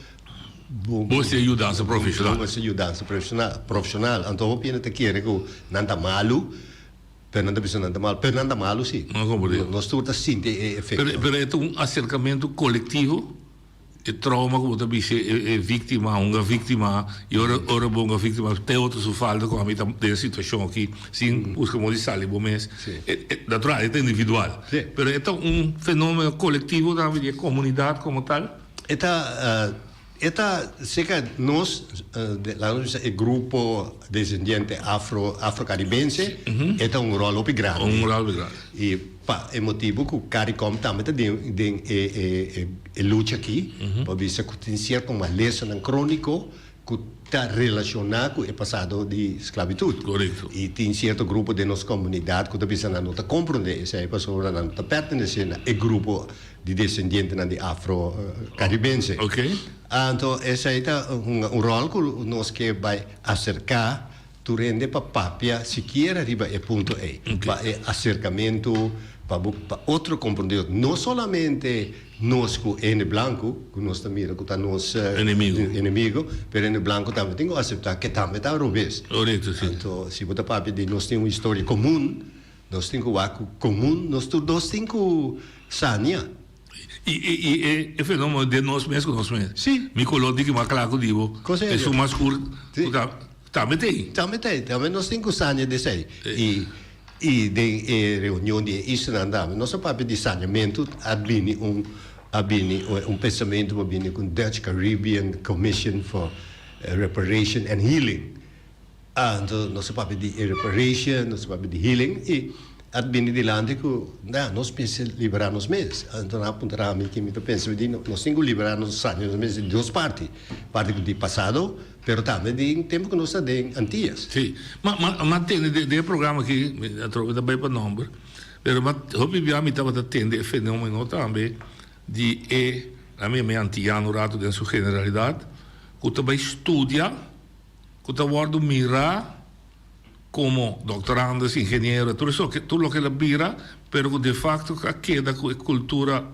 W: Bo mester yudansa profeshonal.
X: Bo mester yudansa profeshonal. Anto hopi hende ta kere ku nan ta malu, pero nan ta bisa nan ta malu. Pero nan ta malu si. Nos tur ta sinti e efekto.
W: Pero e ta un aserkamentu kolektivo. E trauma ku bo ta bisha e víktima, hunga víktima, i ora ora bo hunga víktima te otro su falta ku ami ta den e situashon aki sin buska modo di sali bo mes. E e natural e ta individual, pero e ta un fenomeno kolektivo tambe di e komunidat komo tal.
X: E ta e ta seka nos laga nos bisa e grupo desendiente afro afrokaribense e ta un ròl hopi grandi.
W: Un ròl hopi grandi.
X: I Pa e motibu ku Caricom tambe ta den den e e lucha aki, pa bisa ku tin sierto malesanan króniko ku ta relashoná ku e pasado di sklabitut. I tin sierto grupo den nos komunidat ku ta bisa nan no ta komprondé esei pasobra nan no ta pertenesé na e grupo di desendientenan di afro-karibense. Anto esei ta hunga un ròl ku nos ke bai aserká Tur hende pa papia sikiera riba e punto ei, pa e aserkamentu, pa bo pa otro komprondé ot. No solamente nos ku hende blanku, ku nos ta mira ku ta nos enemigo, pero hende blanku tambe tin ku aseptá ke tambe ta robes. Anto si bo ta papia di nos tin un historia komun, nos tin ku wak ku komun nos tur dos tin ku sania.
W: I i e fenomeno den nos mes ku nos mes. Mi koló di ki mas kla ku di bo, esun mas skur ku ta.
X: Tambe t'ei. Tambe t'ei. Tambe nos tin ku saña di esei. I i den e reunion di e islanan tambe nos a papia di sañamentu. A bini un a bini un pensamentu pa bini ku Dutch Caribbean Commission for Reparation and Healing. Anto nos a papia di e reparation, nos a papia di healing i a bini dilanti ku na nos mester liberá nos mes. Anto nan a puntra mi ki mi ta pensa. Mi di nos tin ku liberá nos saña nos mes di dos parti. Parti di pasado. Pero tambe den tempu ku nos ta den Antillas.
W: Sí. Ma, ma, m'a tende den, den e programa aki, mi atrobe ta bai pa nomber, pero m'a, hopi bia mi tabata tende e fenomeno tambe di e, ami yama e antiyano rato den su generalidad, ku ta bai studia, ku ta wòrdu mirá komo doktorandes, ingeniero, tur esaki, tur loke el a bira, pero ku de facto a keda ku e kultura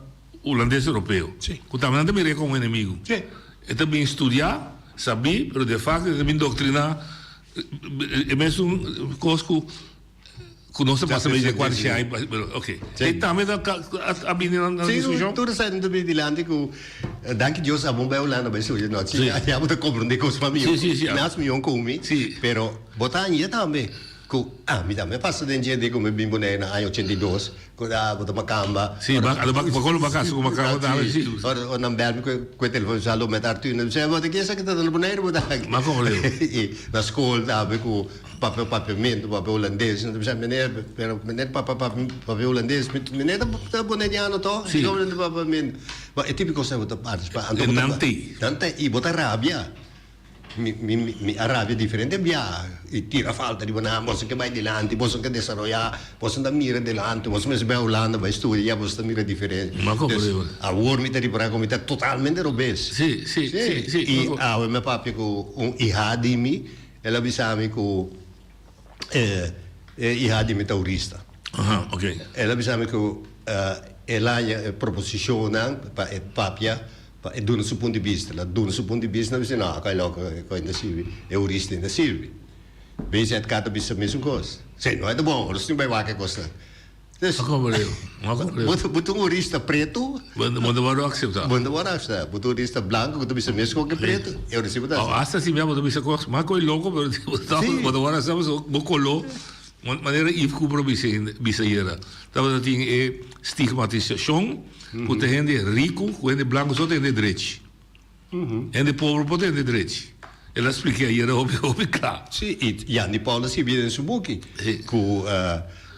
W: Hulandes europeo. Ku tambe nan ta mir'é komo enemigu. E ta bin studiá, sabí, pero de facto e ta bin doktriná e mesun kos ku ku nos ta pasa medio kuater shei aña. Pero oke. E tambe ta a bini na diskushon.
X: Sí, tur esei ta bini dilanti ku danki Dios abo bai Hulanda bai studia no. Si abo ta komprondé kos mas mihó. Nas mihó ku mi. Pero bo ta haña tambe. Ku ami tambe a pasa den dje di ku mi bin Bonaire na aña 82, ku a bo ta makamba.
W: Sí, ba ba kolo ba kasa ku makamba tambe, sí.
X: Ora ora nan bel mi ku ku e telefon sa lo met Arthur, nan bisa, bo ta kier sa ki ta na Bonaire bo ta aki.
W: Ma komo leu.
X: I na skol tambe ku papia papiamentu, papia hulandes, nan ta bisa, meneer, pero meneer papia papia hulandes, meneer ta ta boneriano to?
W: Sí.
X: Dikon bo ta papiamentu? Bo e tipiko kos bo ta partisipá.
W: E nan t'ei.
X: Nan t'ei, i bo ta rabia. Mi mi mi a rabia diferente bia i tira falta riba nan, boso ke bai dilanti, boso ke desaroyá, boso ta mira dilanti, boso mester bai Hulanda bai studia, boso ta mira diferente.
W: Ma komo
X: Dus,
W: riba?
X: awor mi ta ripará ku mi ta totalmente robes.
W: Sí, sí, sí, sí.
X: I awe mi a papia ku un ihá di mi, el a bisa mi ku e e ihá di mi ta hurista.
W: Aha, ok.
X: El a bisa mi ku el haña e proposishonnan pa e papia Pa e duna su punt di bista. El a duna su punt di bista, nan bisa, no, akai loko e kos no sirbi, e hurista no sirbi. BZK ta bisa mesun kos. Si, no e ta bon, ora su tin bai wak e kosnan. Dus, bo ta un hurista pretu.
W: Bo ta wòrdu akseptá.
X: Bo ta wòrdu akseptá. Bo ta un hurista blanku ku ta bisa mes kos ku e pretu, e ora si bo ta
W: akseptá. Asta si bo ta bisa kos mas kos loko, pero bo ta wòrdu akseptá pasobra bo koló, manera Yves Cooper a bisa ayera, tabata tin e stigmatisashon ku ta hende riku ku hende blanku so ta hende drechi. Hende pober por tende drechi. El a spliké ayera hopi hopi kla.
X: Sí, i Yandi Paul a skirbi den su buki ku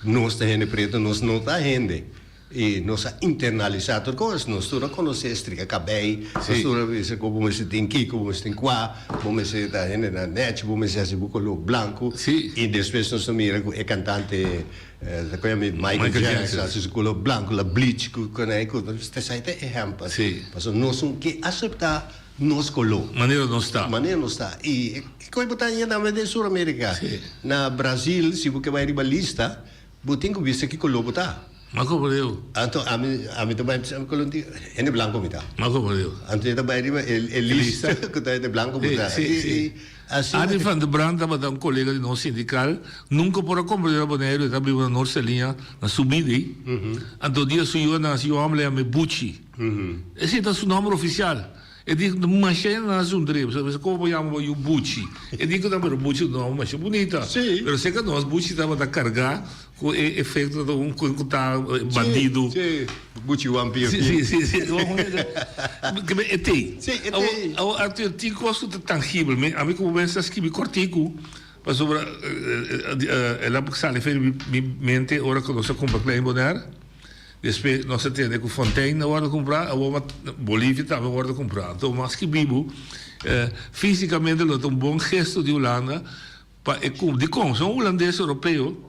X: nos ta hende pretu, nos no ta hende. I nos a internalisá tur kos. Nos tur a konosé strika kabei, nos tur a bisa ku bo mester tin kiko, bo mester tin kua, bo mester ta hende na nèchi, bo mester hasi bo koló blanku. I despues nos a mira ku e kantante Ta koe mi Michael Jackson hasi su kulo blanku la bleach ku konai ku esei ta ehèmpel. Pasobra nos no ke aseptá nos koló.
W: Manera nos ta.
X: Manera nos ta. I e koe bo ta haña tambe den Sur Amerika. Na Brazil si bo ke bai riba lista bo tin ku bisa ki koló bo ta.
W: Marco Aurelio.
X: Anto ami ami ta bai bisa ami koló di hende blanku mi ta.
W: Marco Aurelio.
X: Anto e ta bai riba e lista ku ta hende blanku bo ta.
W: Si, si. Adi van der Brand tabata un kolega di nos sindikal, nunka por a komprendé na Boneiru, e ta biba na Noord Saliña, na su bida ei. Anto dia su yu a nase, yu hòmber a yam'é Buchi. Esei ta su nòmber ofisial. E di, Masha e nase un drep, so mester komo bo yama bo yu Buchi? E di ku nan, pero Buchi ta un nòmber masha bunita. Pero serka nos Buchi tabata kargá Ku e efecto ta un ku ta bandido.
X: Sí, sí. Buchi wan pio
W: pio. Sí, sí, sí. E tei.
X: Sí, e tei.
W: Awor, Arthur, tin kos ku ta tangibel. Mi, ami ku bo mester skibi kòrtiku, pasobra el a sali for di mi mente ora ku nos a kumpra Klein Bonaire. Despues nos a tende ku Fontein a wòrdu kumprá, awor Bolivia tambe a wòrdu kumprá. Anto mas skibi bo, físikamente lo ta un bon gesto di Hulanda Pa e ku dikon si un hulandes europeo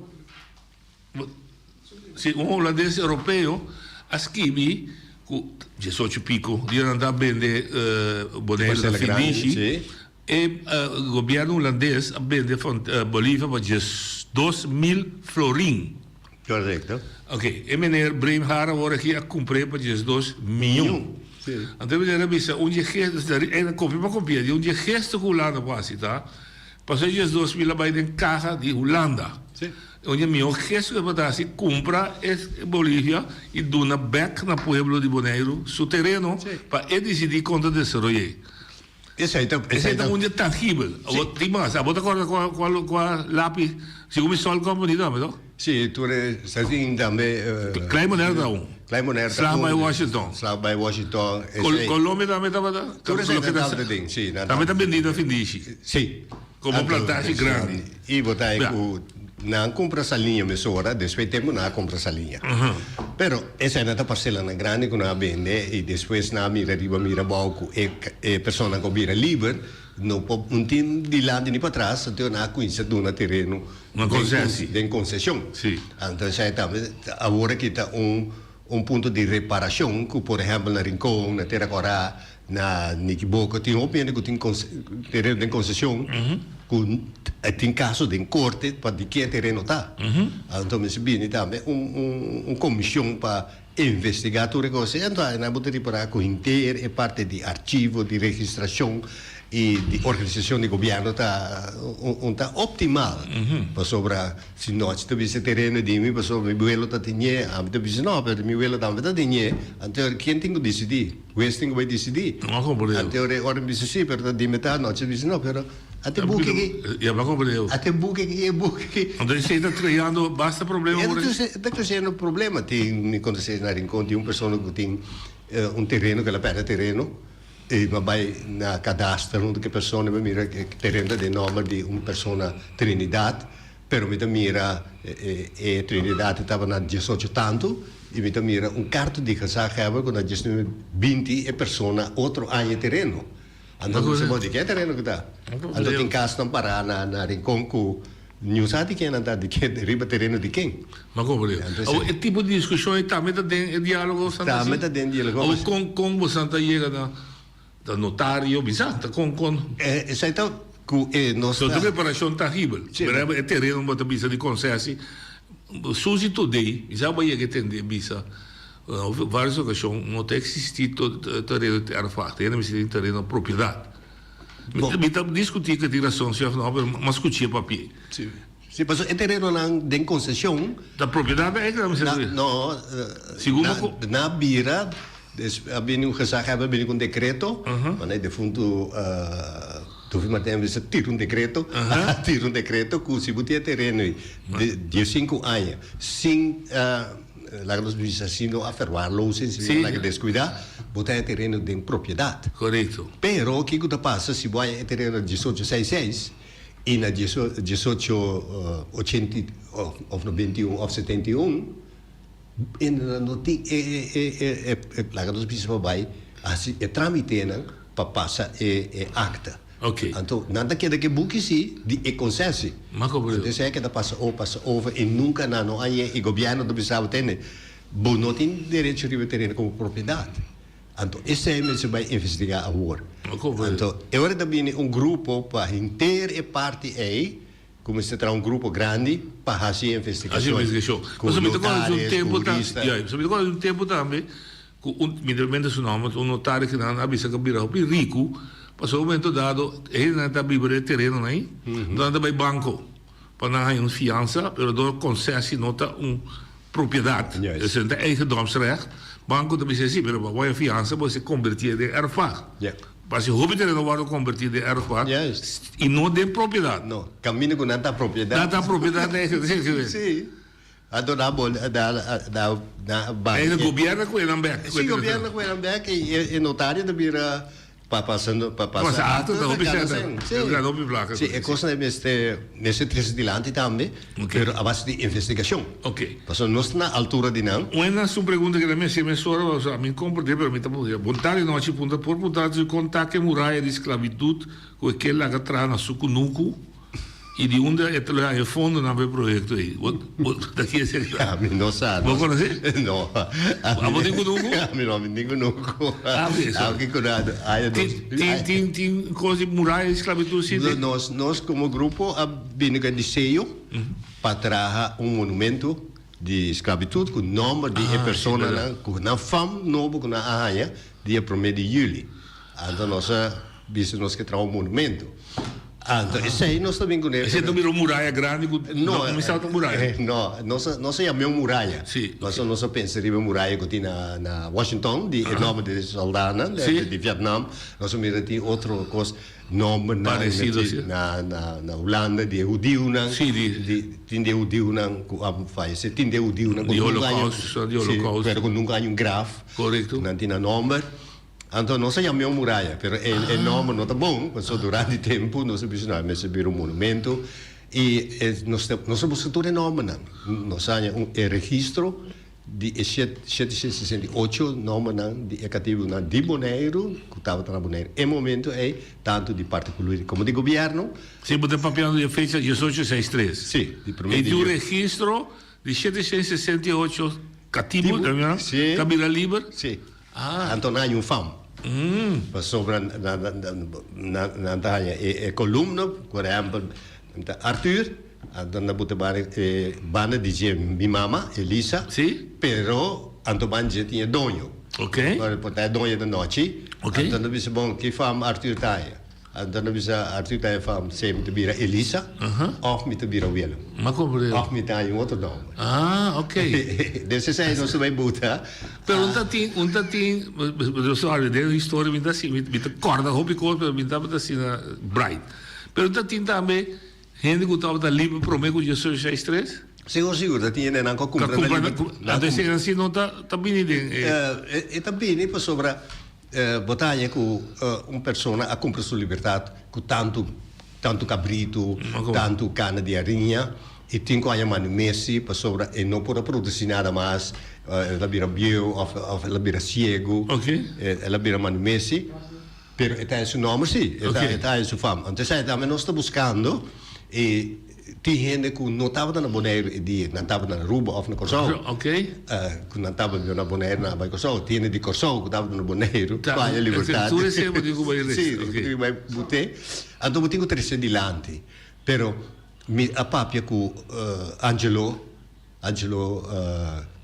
W: si un hulandes europeo a skibi ku diesocho piko di nan ta bende Boneiru na findishi e gobierno hulandes a bende Bolivia pa 12000 florin.
X: Correcto.
W: Ok, e meneer Breemhaar awor aki a cumpr'é pa 12 miyon.
X: Sí.
W: Anto e meneer a bisa un di e gesto, e na copia pa copia, di un di e gesto cu Hulanda por haci ta, pasobra e 12 mil a bay den caha di Hulanda.
X: Sí.
W: Un di e mihor gesto cu e por ta haci, cumpra e Bolivia y duna bek na pueblo di Boneiru su tereno pa e dicidi con ta desaroy'é.
X: Esei ta,
W: esei ta un dia tangibel. Abo tin mas. Abo ta corda cua cua cua lapi segun mi Sol Company tambe to?
X: Si, tur e sa tin tambe.
W: Klein Bonaire ta un.
X: Klein Bonaire ta un.
W: Slag by Washington.
X: Slag by Washington.
W: Esei. Colombia tambe tabata?
X: Tur esei ta tabata den, si.
W: Tambe ta bendí na findishi.
X: Si.
W: Como plantashi grandi.
X: I bo ta hay cu nan cumpra saliña mesora, despues tempo nan a cumpra saliña. Pero esei nan ta parcelanan grandi cu nan a bende y despues nan a mira riba mira abao cu e e personanan cu a bira liber no por un tin dilanti ni patras, anto nan a cuminsa duna tereno den concesion. Anto esei tambe awor aki ta un un punto di reparacion cu por ehempel na Rincon, na Tera Cora, na Nikiboko tin hopi hende cu tin tereno den concesion cu tin caso den corte pa di ken tereno ta. Anto mester bini tambe un un comision pa investiga tur e cos. Anto nan bo ta ripara cu henter e parti di archivo, di registracion y di organisacion di gobierno ta un ta optimal pasobra Si nochi ta bisa tereno di mi pasobra mi welo ta teñé, ami ta bisa no, pero mi welo tambe ta teñé. Anto ken tin ku disidí? Hues tin ku bai disidí.
W: No a komprendé.
X: Anto ora mi bisa sí, pero ta di mi ta nochi bisa no, pero ate buki aki.
W: Ya bo a komprendé.
X: Ate buki aki, e buki aki.
W: Anto esei ta kreando basta problema por
X: ahí. Ta kresiendo problema. Tin, mi konosé na Rincon tin un persona ku tin un tereno, ku el a pèrdè tereno. E mi a bai na kadaster huntu ku e persona, mi a mira e tereno ta den nòmber di un persona Trinidad. Pero mi ta mira e Trinidad e tabata na diesocho tantu y mi ta mira un carta di gezaghebber cu na diesnuebe binti e persona otro aña e tereno. Anto mi bisa bo di ke tereno cu ta? Anto tin casnan para na na Rincon cu niun sa di ken nan ta di ken riba tereno di ken.
W: Ma como bo di? Awor e tipo di discusion ey tambe ta den e dialogo Santa
X: Tambe ta den dialogo.
W: Awor con con bo Santa yega na Ta notario bisa ta con con.
X: Esai ta cu e nos
W: ta. Ta preparacion tangibel.
X: Si.
W: Por ehempel e tereno bo ta bisa di concesi Susi today bisa bo a yega e tende bisa na varios ocasion no ta existi tereno di erfpacht hende mester tin tereno propiedad. Mi ta discuti cu tin rason si of no pero mi a scuch'e papia.
X: Si. Si, paso e terenonan den konsesion.
W: Ta propiedat di eigenaar mester
X: na, no,
W: Segun
X: na, na bira, des, a bini un gezaghebber a bini ku un dekreto, mane e defuntu Duffy Martijn a bisa tira un dekreto, a tira un dekreto ku si bo tin e tereno ei di diesinku aña sin laga nos bisa sin no a verwaarlozen, sin no laga deskuidá, bo ta e tereno den propiedat.
W: Korekto.
X: Pero kiko ta pasa si bo haña e tereno diesocho seis seis? I na diesocho ochenta of nobenta i un of setenta i un e nan no tin e laga nos bisa pa bai hasi e tramitenan pa pasa e akta. Anto nan ta keda ku e buki si di e konsesi. Anto esei a keda pasa over pasa over i nunka nan no hañ'e i gobièrnu ta bisa bo tende bo no tin derecho riba e tereno komo propiedat. Anto esei mester bai investigá awor. Anto e ora ta bini un grupo pa henter e parti ei ku mester traha un grupo grandi pa hasi e investigashon.
W: Hasi investigashon.
X: Ku
W: Pasobra mi ta kòrda di un
X: notaris,
W: tempu ta,
X: hurista.
W: ya, pasobra mi ta kòrda di un tempu tambe ku un, mi ta menta su nòmber, un notario ku nan a bisa ku a bira hopi riku, pasobra un momento dado e hendenan ta biba den e terenonan ei, anto nan ta bai banko pa nan haña un fiansa, pero dor konsesi no ta un Propiedad, esei ta eigendomsrecht, banco ta bisa si, pero pa bo haña fiansa bo mester converti den erfpacht. Pasobra hopi tereno wordo converti den erfpacht y no den propiedad.
X: No, caminda cu nan ta propiedad.
W: Nan ta propiedad den eigen,
X: Si. Anto nan bo nan nan
W: ban. Eigen gobierno cu e nan bek.
X: Si, gobierno cu e nan bek y e notario ta bira Pa pasa pa pasa
W: acto ta hopi sèt ta gana hopi plaka.
X: Si e kosnan ei mester mester trese dilanti tambe pero a base di investigashon. Pasobra nos ta na altura di nan.
W: Wena su pregunta keda mi hasi mesora pasobra mi komprende pero mi ta puntra bon tardi nochi punta por punta si kon ta ke muraya di sklabitut ku e ke laga traha na su kunuku. I di unda e ta lo haña e fondonan pa e proyekto ei? Bo bo ta kier ser
X: kla? Ami no sa.
W: Bo konosé?
X: No.
W: Abo tin kunuku?
X: Ami no, ami tin kunuku.
W: Ah, oké, so.
X: Aunke ku na aña dos.
W: Tin tin tin kos di muraya di sklabitut si?
X: Nos nos komo grupo a bini ku e diseo pa traha un monumento di sklabitut ku nòmber di e personanan ku nan fam nobo ku nan a haña dia promé di yüli. Anto nos a bisa nos ke traha un monumento. Anto esei nos ta bin kuné.
W: Esei ta bira un muraya grandi ku no kuminsá ta un muraya?
X: No, nos a nos a yam'é un muraya.
W: Sí.
X: Pasobra nos a pensa riba e muraya ku tin na na Washington di e nòmber di sòldánan di Vietnam. Nos a mira tin otro kos nòmbernan
W: Paresido si.
X: na na na Hulanda di e hudiunan.
W: Sí di.
X: Tin di e hudiunan ku a fayesé, tin di e hudiunan ku
W: Di
X: nunka haña
W: Holocaust, di Holocaust.
X: Sí, pero ku nunka haña un graf.
W: Korekto.
X: Nan tin nan nòmber. Anto nos a yam'é un muraya, pero e e nòmber no ta bon, pasobra durante tempu nos a bisa no, e mester bira un monumento i e nos ta nos a buska tur e nòmbernan. Nos a haña un e registro di e shet shete sesenta i ocho nòmbernan di e katibunan di Boneiru ku tabata na Boneiru e momento ei, tantu di parti político komo di gobièrnu.
W: Si, bo ta papiando di e fecha diesocho seis tres.
X: Si, di promé
W: E
X: di
W: tin un
X: juli.
W: registro di shete 668 katibu ta bira liber?
X: Si. Anto nan haña un fam. Pasobra nan ta haña e kolumna, por ehèmpel, Arthur, anto nan buta e banda di dje mi mama, Elisa, pero anto banda dje tin e doño. Por ta e doño ta nochi, anto nan bisa, bon, ki fam Arthur ta haña? Anto nan bisa Arthur ta e fam se mi ta bira Elisa of mi ta bira Willem. Of mi ta haña un otro nomber.
W: Ah, ok.
X: Des esei nos ta bai buta.
W: Pero un ta tin, un ta tin, sorry, den historia mi ta si, mi ta corda hopi cos, pero mi tabata asina bright. Pero un ta tin tambe hende cu tabata liber prome cu diesocho seis tres?
X: Sigur, sigur, ta tin hendenan cu a cumpra
W: na liber. Anto esei nan si no ta, ta bini den
X: e. E ta bini pasobra Bo ta haña ku un persona a kumpra su libertat ku tantu tantu kabritu, tantu kana di hariña i tin ku haña manda mesi pasobra e no por a produsí nada mas, el a bira bieu òf òf el a bira siegu, el a bira manda mesi, pero e ta haña su nòmber sí, e ta e ta haña su fam. Anto esei tambe nos ta buskando i Tin hende ku no tabata na Boneiru e dia, nan tabata na Aruba òf na Kòrsou. Ku nan tabata na Boneiru, nan a bai Kòrsou. Tin hende di Kòrsou ku tabata na Boneiru, ku haña libertat.
W: Tur esei bo tin ku bai
X: Sí, bo tin ku bai but'é. Anto bo tin ku trese dilanti. Pero mi a papia ku Angelo, Angelo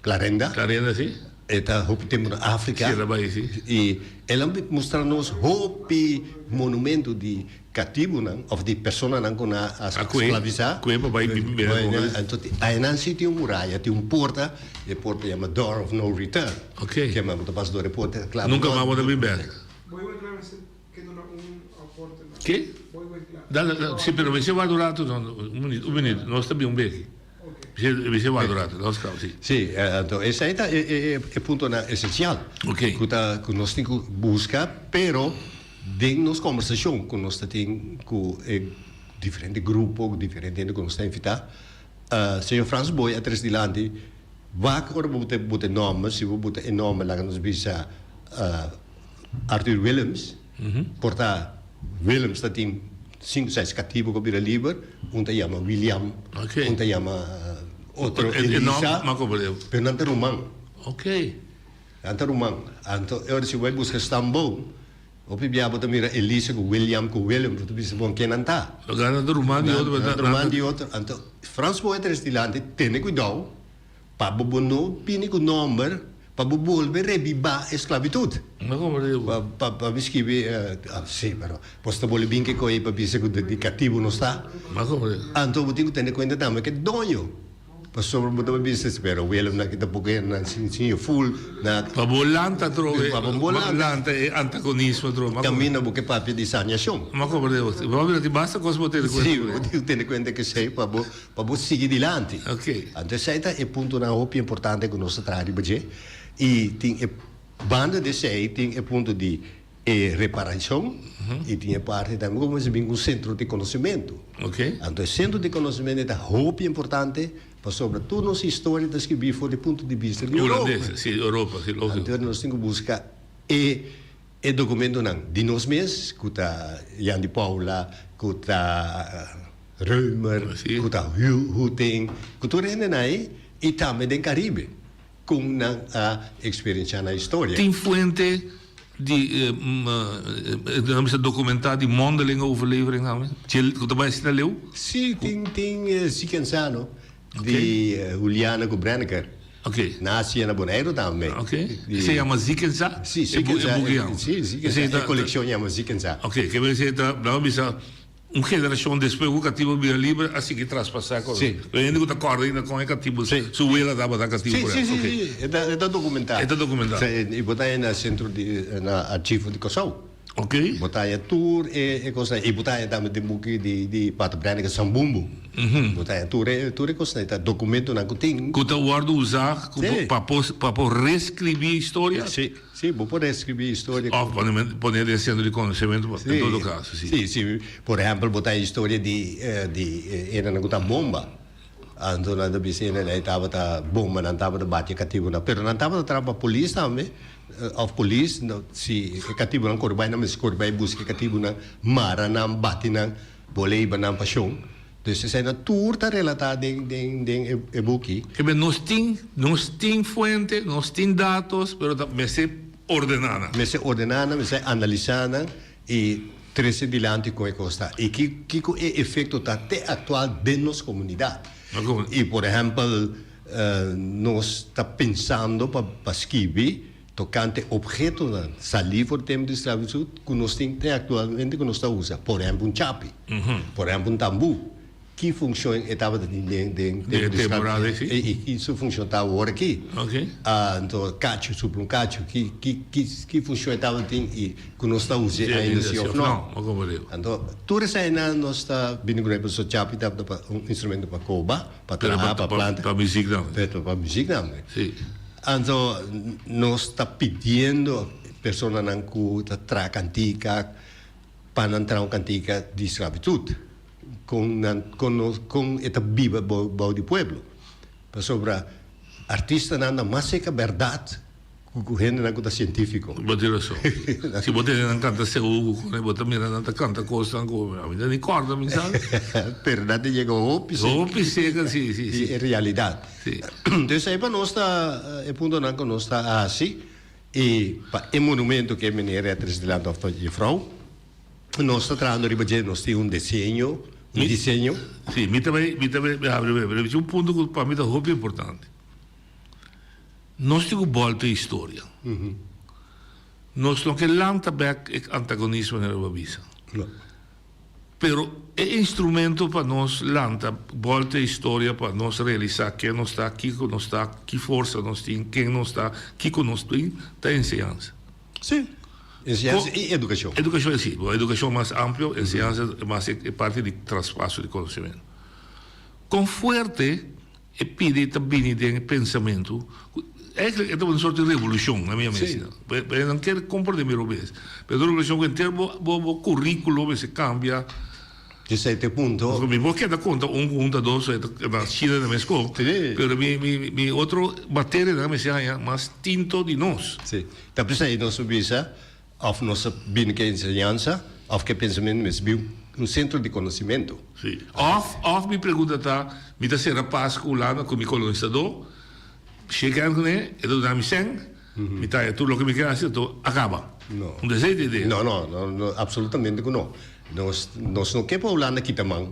X: Clarenda.
W: Clarenda, sí.
X: E ta hopi tempu na Afrika.
W: Sí, el a bai, sí.
X: I el a mustra nos hopi monumento di. katibunan òf di personanan ku nan a
W: A kue,
X: sklavisá.
W: kue pa bai bibi bera
X: Bai
W: ku
X: nan, anto ti einan sí tin un muraya, tin un porta, e porta yama Door of No Return.
W: Oké.
X: Ke men bo ta pasa dor e porta, kla bo
W: Nunka
X: no
W: mas bo ta bin bèk. Ke? Dale, dale, sí, pero mester warda un rato, no, un minuut, un minuut, nos ta bin un beki. Mester warda un rato, nos kaba, sí.
X: Sí, anto esei ta e, e, e puntonan esensial.
W: Oké.
X: Ku ta, ku nos tin ku buska, pero den nos kombersashon ku nos ta tin ku e diferente grupo, ku diferente hende ku nos ta invitá, señor Frans Boy a tres dilanti, wak ora bo ta buta e nòmber, si bo buta e nòmber laga nos bisa Arthur Willems, por ta Willems ta tin sinku seis katibu ku a bira liber, un ta yama William, un ta yama otro Elisa, pero nan ta ruman. Nan ta ruman. Anto e ora si bo bai buska stamboom, hopi bia bo ta mira Elisa ku William ku Willem, bo ta bisa bon ken nan ta.
W: Nan ta ruman di otro.
X: Nan ta ruman di otro. Anto Frans Boeter es dilanti tene kuidou. Pa bo bo no bini ku nòmber pa bo bolbe rebibá e sklabitut. Pa pa pa mi skibi si pero bos ta bolbe bin ke koe pa bisa ku di katibu nos ta. Anto bo tin ku tene kuenta tambe ke doño. Pasobra bo ta bai bisa pero Willem nan kita poko hende nan sin sin e ful na.
W: Pa bo lanta atrobe.
X: Pa bo
W: lanta e antagonismo atrobe.
X: Kaminda bo ke papia di saniashon.
W: Ma komprende bo. Bo a bira tin basta kos bo tene kuenta.
X: Si bo tin ku tene kuenta kesei pa bo. Pa bo sigui dilanti. Anto esei ta e puntonan hopi importante ku nos ta traha riba dje. I tin e banda di esei tin e punto di e reparashon i tin e parti tambe ku mester bin ku un sentro di konosementu. Anto e sentro di konosementu ta hopi importante pasobra tur nos historia ta skibí for di punto di bista di Europa. Anto nos tin ku buska e e dokumentonan di nos mes ku ta Jan di Paula, ku ta. Römer, ku ta Huting, ku tur hendenan ei i tambe den Karibe kon nan a eksperensiá nan historia.
W: Tin fuente di nan bisa dokumentá di mondelinge overlevering tambe ku ta bai asina leu?
X: Sí, tin tin Zikensano di Juliana ku Brenneker. Nan hasié na Boneiru tambe.
W: Se yama Zikensa?
X: Sí, Zikensa. Sí, Zikensa. E kolekshon yama Zikensa.
W: Oke, ke mester ta, nan bisa Un generashon despues ku katibu bira liber a sigui traspasá kos.
X: Sí.
W: Lo hende ku ta kòrda ainda kon e katibu
X: Sí.
W: su wela tabata katibu
X: Sí,
W: por
X: sí,
W: ehèmpel.
X: sí,
W: Oké.
X: sí. E ta, e ta dokumentá.
W: E ta dokumentá.
X: Sí, i bo ta haña na sentro di, na archivo di Kòrsou.
W: Oké.
X: Bo ta haña tur e, e kosnan. I bo ta haña tambe den buki di, di Pater Brenneke Sambumbu. Bo ta haña tur e, tur e kosnan. E ta dokumentonan ku tin.
W: Ku ta wòrdu usá ku
X: Sí.
W: pa por, pa por reskribí historia?
X: Sí. Sí, bo por escribí historia.
W: Of pone den centro di conocemento, en todo caso, sí.
X: Sí, sí. Por ehempel, bo ta historia di di enanan cu ta bomba. Anto nan ta bisa enanan tabata bomba, nan tabata bati e catibonan. Pero nan tabata traha pa polis tambe, of polis, si e catibonan core bay, nan mester core bay busca e catibonan, mara nan, bati nan, bole hiba nan pasion. Dus eseinan tur ta relatá den den den e e buki.
W: Kebe nos tin, nos tin fuente, nos tin datos, pero ta mester ordená nan.
X: Mester ordená nan, mester analisá nan i trese dilanti kon e kos ta i ki kiko e efekto ta te aktual den nos komunidat. I por ehèmpel nos ta pensando pa pa skibi Tokante ophetonan salí for tempu di sklabitut ku nos tin te aktualmente ku nos ta usa, por ehèmpel un chapi, por ehèmpel un tambú, ki funshon e tabata tin den den tempu di sklabitut i ki su funshon ta awor aki? Anto kachu, supla un kachu, ki ki ki ki funshon e tabata tin i ku nos ta us'é ainda si òf no? Anto tur eseinan nos ta bini ku pasobra chapi tabata pa un instrumento pa koba, pa traha, pa planta.
W: Pa muzik tambe.
X: Pa muzik tambe. Anto nos ta pidiendo personanan ku ta traha kantika pa nan traha un kantika di sklabitut kon nan kon nos kon e ta biba bou di pueblo pasobra artistanan ta mas seka bèrdat ku hendenan ku ta sientífiko.
W: Bo tin rason. Si bo tende nan kanta seú ku kone bo ta mira nan ta kanta kosnan ku ami ta ni kòrda mi sa.
X: Pero nan ta yega hopi seka.
W: Hopi seka si si si.
X: Di e realidat.
W: Sí.
X: Entonces ahí pa nos ta e puntonan ku nos ta hasi i pa e monumento ku e meneer a trese dilanti òf juffrouw nos ta trahando riba dje nos tin un diseño un diseño.
W: Sí, mi ta bai mi ta bai habri pero mi tin un punto ku pa mi ta hopi importante. Nos tin ku bòlta e historia. Nos no ke lanta bèk e antagonismo manera bo a bisa.
X: No.
W: Pero e instrumento pa nos lanta bolta e historia pa nos realisa ken nos ta, kiko nos ta, ki forsa nos tin, ken nos ta, kiko nos tin, ta enseñansa.
F: Sí. Enseñansa y educacion.
W: Educacion si, bo educacion mas amplio, enseñansa mas e parti di traspaso di conocimento. Con fuerte E pidi ta bini den e pensamentu ku eigenlijk e ta un sorti revolushon na mi a mester. Pero nan kier komprende mi robes. Pero ta un revolushon ku henter bo bo bo kurikulo mester kambia.
X: Esei ta e punto.
W: Pasobra mi por keda konta un ku un ta dos e ta na China na mes ko. Pero mi mi mi otro materianan mester haña mas tinto di nos.
X: Si. Ta p'esei nos a bisa Of nos a bini ke enseñansa of ke pensamentu mester bin un sentro di konosimentu.
W: Sí. Of, of mi pregunta ta, mi ta sera pas ku Hulanda ku mi kolonisadó, shake hand kuné, e ta duna mi sèn, mi ta haya tur loke mi ke hasi, anto a kaba.
X: No.
W: Un ta esei ta idea?
X: No, no, no, no, absolutamente ku no. Nos, nos no ke pa Hulanda kita man.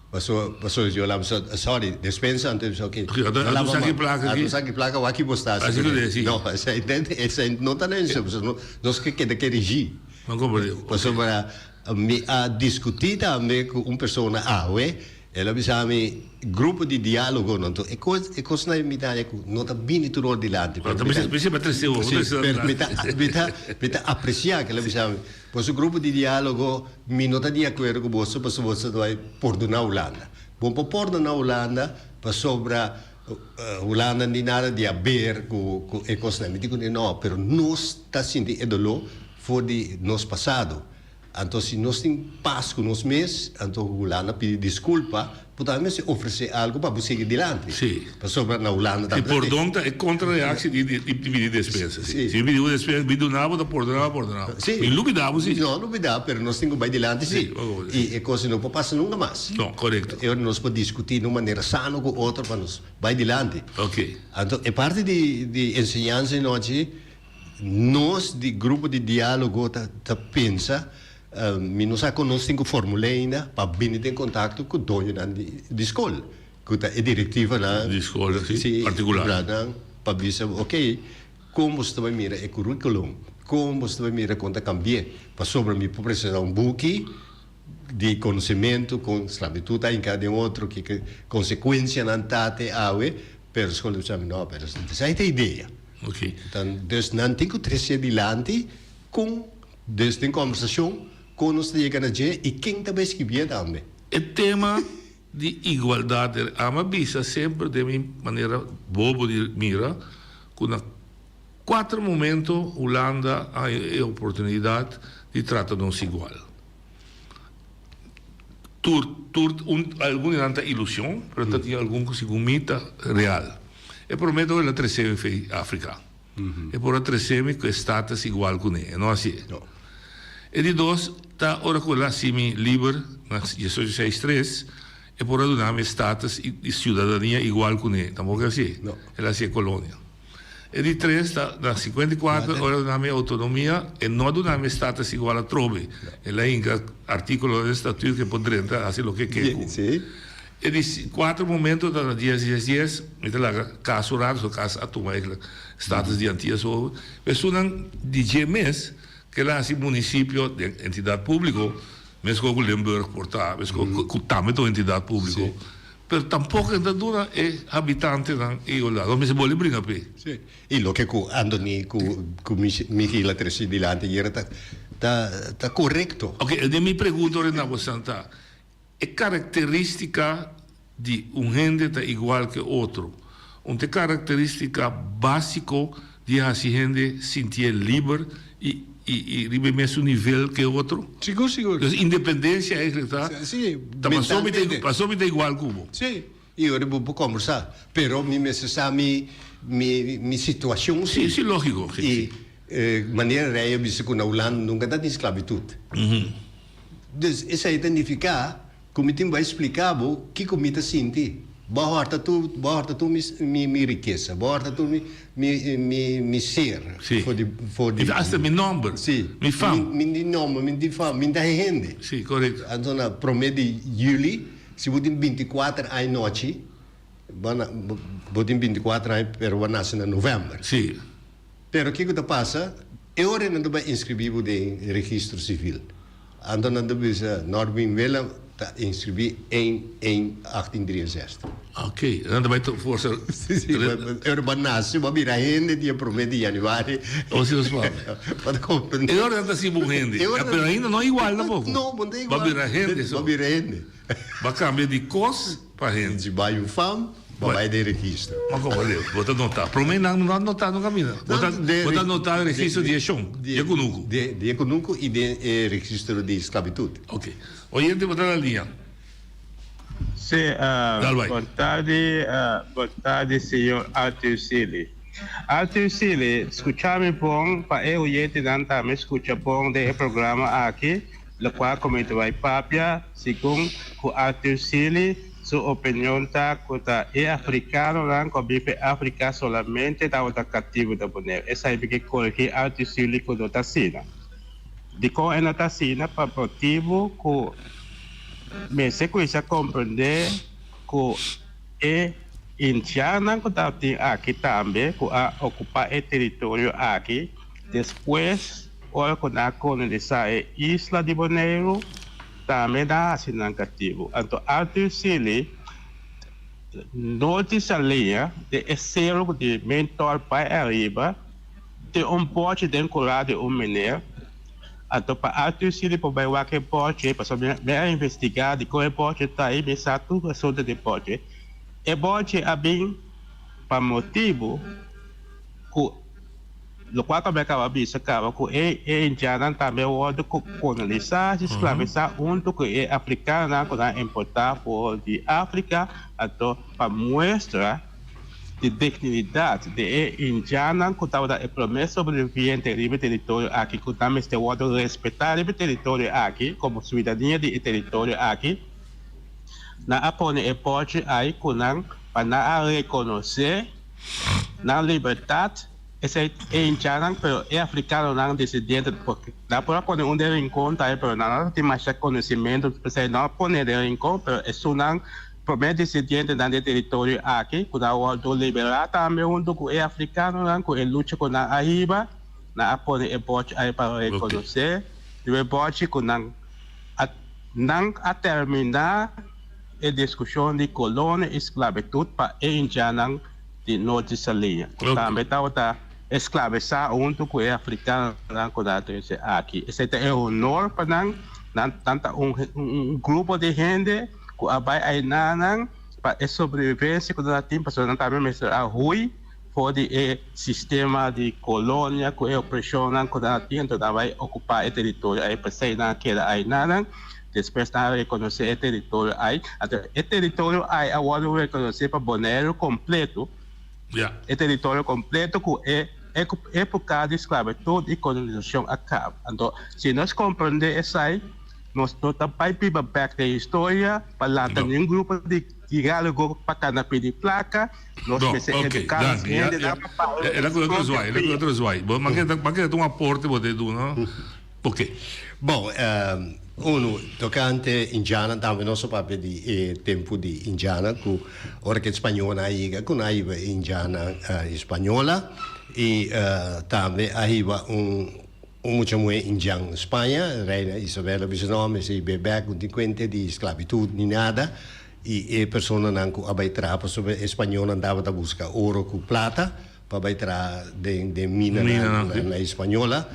X: Paso, paso yo la bisa, sorry, despensa, anto bisa, ok.
W: Ok, anto, anto saki plaka aki.
X: Anto saki plaka, wak bo sta.
W: Así ku desi.
X: No, esei, esei no ta necesario, paso no, nos ke keda ke rigi.
W: No komprende.
X: Pasobra mi a diskutí tambe ku un persona awe, el a bisa mi, grupo di diálogo, no, anto e kos, e kosnan mi ta haña ku no ta bini tur ora dilanti.
W: Pero mi ta, mi ta trese bo,
X: Sí, pero mi ta, mi ta, mi ta apresiá ku el a bisa mi. Boso grupo di diálogo, mi no ta di akuerdo ku boso pasobra boso ta bai pordoná Hulanda. Bo por pordoná Hulanda pasobra Hulanda ni nada di haber ku ku e kosnan. Mi di kuné no, pero nos ta sinti e doló for di nos pasado. Anto si nos tin pas ku nos mes, anto Hulanda pidi diskulpa, bo tambe mester ofresé algu pa bo sigui dilanti.
W: Sí.
X: Pasobra na Hulanda
W: tambe ta. E pordon ta e kontrareaksi di di di pidi despensa. Sí. Si mi pidi bo despensa, mi duna bo ta pordona bo, pordona bo.
X: Sí.
W: Mi lubida bo sí.
X: No lubida, pero nos tin ku bai dilanti sí. I e kos no por pasa nunka mas.
W: No, korekto.
X: E ora nos por diskutí na un manera sano ku otro pa nos bai dilanti.
W: Oké.
X: Anto e parti di di enseñansa anochi. Nos di grupo di dialogo ta ta pensa, mi no sa kon nos tin ku formul'é ainda pa bini den kontakto ku doñonan di di skol, ku ta e direktivanan
W: Di skol, si, partikular.
X: nan pa bisa oke kon boso ta bai mira e kurikulum, kon boso ta bai mira kon ta kambi'é, pasobra mi por presentá un buki di konosementu kon sklabitut ta hinká den otro, kiko konsekuensianan ta te awe, pero skol ta bisa mi no, pero esei ta e idea.
W: Ok.
X: Dan, dus nan tin ku trese dilanti kon, dus den kòmbersashon, kon nos ta yega na dje i ken ta bai skibié tambe.
W: E tema di igualdat der ama bisa semper den mi manera bobo di mira ku na kuater momento Hulanda a haña e oportunidat di trata nos igual. Tur tur un algun di nan ta ilusion pero ta tin algun ku segun mi ta real. E prome ta el a trese mi fei Afrika. E por a trese mi ku e status igual kuné. E no hasié. E di dos ta ora ku el a hasi mi liber na diesocho seis tres e por a duna mi e status di siudadania igual kuné. Tampoko e hasié. El a hasié kolonia. E di tres ta na 54 ora duna mi autonomia e no a duna mi status igual atrobe. El a hinka artículo den statuut ke por drenta hasi loke ke ku. E di kuater momento ta na dies dies dies mi ta laga kas un rato so kas a tuma e status di Antias over. Esunnan di dje mes ke la hasi munisipio den entidat públiko meskos ku Limburg por ta meskos ku tambe ta un entidat públiko. Pero tampoco e ta duna e habitantenan e igualdad. Nos mester bolbe bringa p'e.
X: Sí. Y loke cu Anthony cu cu Michiel a trece dilanti ayer ta ta ta corecto.
W: Ok, den mi pregunta ora na bo Santa, e caracteristica di un hende ta igual ke otro? Un ta e caracteristica basico di haci hende sintié liber y y riba e mesun nivel ke otro?
A: Sigur, sigur.
W: Dus independencia eigenlijk ta,
A: Sí,
W: ta paso mi ta
X: mentalmente.
W: paso mi ta igual ku bo.
X: Sí, y ora bo por combersa. Pero mi mester sa mi mi mi situacion
W: Sí, sí, logico, sí,
X: Y
W: sí.
X: manera Rey a bisa cu na Hulanda nunca ta tin sclavitud. Dus esey ta nifica Ku mi tin bai splika bo kiko mi ta sinti. Bo a hòrta tur, bo a hòrta tur mi, mi, mi rikesa. Bo a hòrta tur mi, mi, mi, mi ser.
W: Sí.
X: For di, for di.
W: I hasta mi nòmber.
X: Sí.
W: Mi fam.
X: Mi, mi nòmber, mi di fam, mi ta hende.
W: Sí, korekto.
X: Anto na promé di yüli, si bo tin binti kuater aña nochi, bo na, bo tin binti kuater aña pero bo a nase na novèmber.
W: Sí.
X: Pero kiko ta pasa? E ora nan ta bai inskribí bo den registro sivil. Anto nan ta bisa Norwin Willem ta inscribi een een 1863.
W: Ok, nan ta bai forsa.
X: Si, si, ora bo a nace bo a bira hende dia prome di januari.
W: O si nos papia.
X: Bo ta comprende.
W: E ora nan ta siba un hende. Pero ainda no igual tampoco.
X: No, bo no ta igual.
W: Bo a bira hende so.
X: Bo a bira hende.
W: Bo a cambia di cos pa hende.
X: Si bai un fam, bo bai den registro.
W: Ma como leu, bo ta nota. Prome nan no a nota no caminda. Bo ta bo ta nota den registro di e shon, di e cunucu.
X: Di e cunucu y den e registro di sclavitud.
W: Ok. Oyente bo ta na liña.
B: Si, bon tardi, bon tardi señor Arthur Sealy. Arthur Sealy, scucha mi bon pa e oyentenan tambe scucha bon den e programa aki. Lokual ku mi ta bai papia, segun ku Arthur Seeley su opinion ta ku ta e afrikanonan ku a biba Afrika solamente tabata katibu ta Bonaire. Esei mi ke korigí Arthur Seeley ku no ta asina. Dikon e no ta asina? Pa motibu ku mester kuminsá komprendé ku e indiannan ku tabatin aki tambe ku a okupá e teritorio aki despues, Ora ku nan a kolonisá e isla di Boneiru, tambe nan a hasi nan katibu. Anto Arthur Seeley no di Saliña, den e seru di Mentol bai ariba, tin un bòchi den kurá di un mener. Anto pa Arthur Seeley por bai wak e bòchi, pasobra mi a investigá dikon e bòchi ta ei, mi sa tur asuntu di bòchi. E bòchi a bin pa motibu ku. Lokual ku mi a kaba bisa kaba ku e e indiannan tambe a wòrdu kolonisá i sklabisá huntu ku e afrikanonan ku nan a importá for di Afrika, anto pa muestra di dignidat di e indiannan ku tabata e promé sobreviviente riba e teritorio aki ku nan mester wòrdu respetá riba e teritorio aki komo suidania di e teritorio aki, nan a pone e pòchi ai ku nan pa nan a rekonosé. Nan libertat, esei e hinchanan, pero e afrikanonan disidente, porque nan por a pone un den rincon tambe, pero nan no tin masha conocimento, p'esei no a pone den rincon, pero esunnan prome disidentenan di e teritorio aki, cu nan a wordo libera tambe hunto cu e afrikanonan, cu e lucha cu nan a hiba, nan a pone e bochi ahi pa reconoce, riba e bochi cu nan a nan a termina. E diskushon di kolonia i sklabitut pa e indjannan di Nort di Saliña, ku tambe tabata esklabisá huntu ku e afrikanonan ku nan a trese aki. Esei ta e honor pa nan. Nan nan ta un un grupo di hende ku a bai ainanan pa e sobrevivensia ku nan a tin, pasobra nan tambe mester a hui for di e sistema di kolonia ku e opreshonnan ku nan a tin, anto nan a bai okupá e teritorio ei, p'esei nan a keda ainanan. Despues nan a rekonosé e teritorio ai. Anto e teritorio ai a wòrdu rekonosé pa Boneiru kompleto, e teritorio kompleto ku e époka di sklabitut i kolonisashon a kaba. Anto si nos komprondé esai, nos no ta bai biba bèk den historia pa lanta ningun grupo di diálogo pa kana pidi plaka. Nos
W: No,
B: mester
W: ok,
B: eduká nos
W: danki. Ya,
B: hendenan
W: ya,
B: pa papia
W: el a
B: nos
W: ku otro
B: propio
W: zwai, el a ku
B: pia.
W: otro zwai. Bo, ma keda, ma keda ta un aporte bo te duna. Ok.
X: Bon, unu, tokante Indiana tambe nos a papia di e tempu di Indiana ku ora ku e spañolnan a yega ku nan a hiba e Indiana española i tambe a hiba un un mucha muhé Indian Spaña, Reina Isabel a bisa no mester hib'é bèk no tin kuente di sklabitut ni nada i e personanan ku a bai traha pasobra e spañolnan tabata buska oro ku plata. Pa bai traha den den minanan na Hispaniola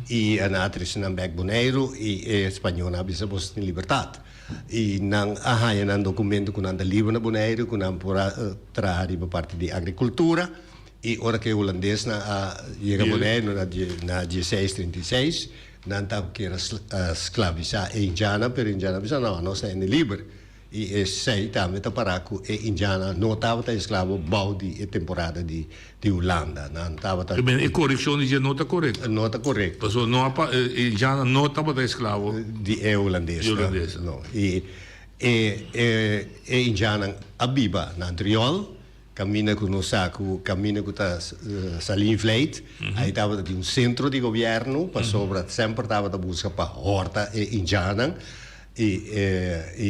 X: i nan a trese nan bek Boneiru i e spañolnan a bisa boso tin libertat i nan a haña nan dokumento ku nan ta liber na Boneiru ku nan por a traha riba parti di agrikultura i ora ku e hulandesnan a yega Boneiru na na dieseis trinta i seis nan ta kier a sklabisá e indiannan pero e indiannan a bisa no anos ta hende liber. I esei tambe ta pará ku e indiannan no tabata esklabo bou di e temporada di di Hulanda. Nan tabata.
W: Te men e korekshon di dje no ta korekto.
X: No ta korekto.
W: Pasobra no a pa e indiannan no tabata esklabo.
X: Di e hulandesnan.
W: Di hulandesnan.
X: No. I e e e indiannan a biba na Antriol. Kaminda ku nos sa ku kaminda ku ta Salin Vleit, ai tabata tin un sentro di gobièrnu pasobra semper tabata buska pa hòrta e indjannan i e i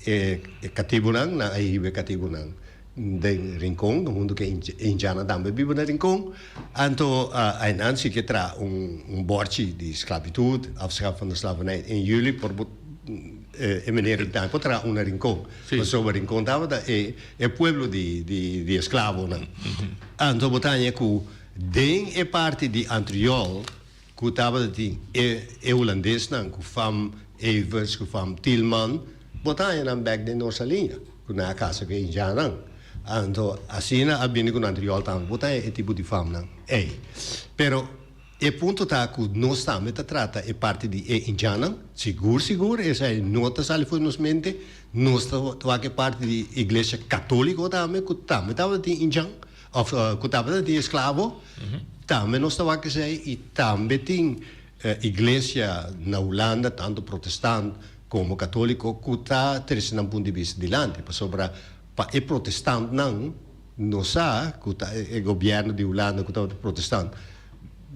X: e e katibunan, nan a hiba e katibunan. den Rincon, huntu ku e indjannan tambe biba na Rincon. Anto einan si ke traha un bòrchi di sklabitut, afschaf van de slavernij 1 juli, por bo e meneer ei tambe por traha un na Rincon. Pasobra Rincon tabata e pueblo di esklavonan. Anto bo ta haña ku den e parti di Antriol ku tabata tin e e hulandesnan ku fam Everts ku fam Tielman bo ta haña nan bek den Norsaliña ku nan a kasa ku e indjannan. Anto asina a bini ku nan Antriol tambe bo ta haña e tipo di famnan ei. Pero e punto ta ku nos tambe ta trata e parti di e indjannan, sigur sigur esei no ta sali for di nos mente, nos ta wak e parti di iglesia katoliko tambe ku tambe tabata tin indjan. Of ku tabata tin esklavo, tambe nos ta wak esei i tambe tin iglesia na Hulanda, tantu protestant komo katoliko, ku ta trese nan punt di bista dilanti. Pasobra pa e protestantnan no sa ku ta e gobièrnu di Hulanda ku tabata protestant,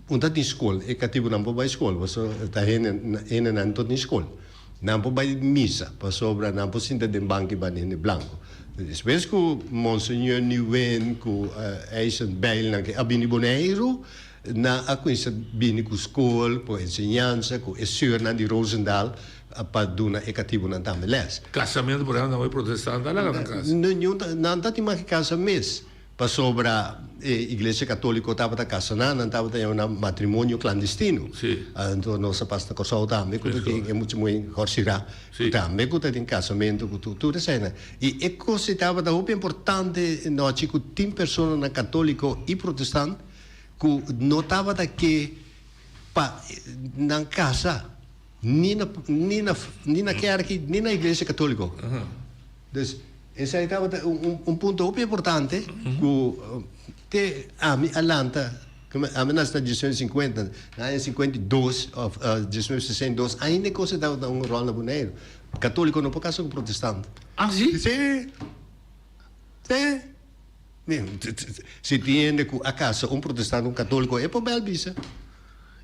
X: un ta tin skol, e katibunan por bai skol, pasobra ta hende hendenan no tin skol. Nan por bai misa pasobra nan por sinta den banki banda hende blanco. Despues cu Monseñor Niewin cu Eisen Bijl nan a bini Boneiru, nan a cuminsa bini cu scol, cu enseñansa, cu e seurnan di Roosendaal pa duna e catibunan tambe les.
W: Casamento por ehempel nan bai protestant a laga nan casa?
X: Nan ta tin mas ki casa mes. Pasobra e Iglesia Katóliko tabata kasa nan, nan tabata yama nan matrimonio klandestino. Anto nos a pasa na Kòrsou tambe ku ta tin e mucha muhé hòrsirá ku tambe ku ta tin kasamentu ku tur eseinan. I e kos ei tabata hopi importante nochi ku tin personanan katóliko i protestant ku no tabata ke pa nan kasa ni na ni na ni na kèrki ni na Iglesia Katóliko. Dus Esei tabata un punto hopi importante ku te ami a lanta, ami a nase na diesnuebe sinkuenta, na aña sinkuenta i dos òf diesnuebe sesenta i dos ainda e kos ei tabata un ròl na Boneiru. Katóliko no por kasa ku protestant.
W: Ah si?
X: Si. Si. Si tin hende ku a kasa un protestant un katóliko e por bèl bisa.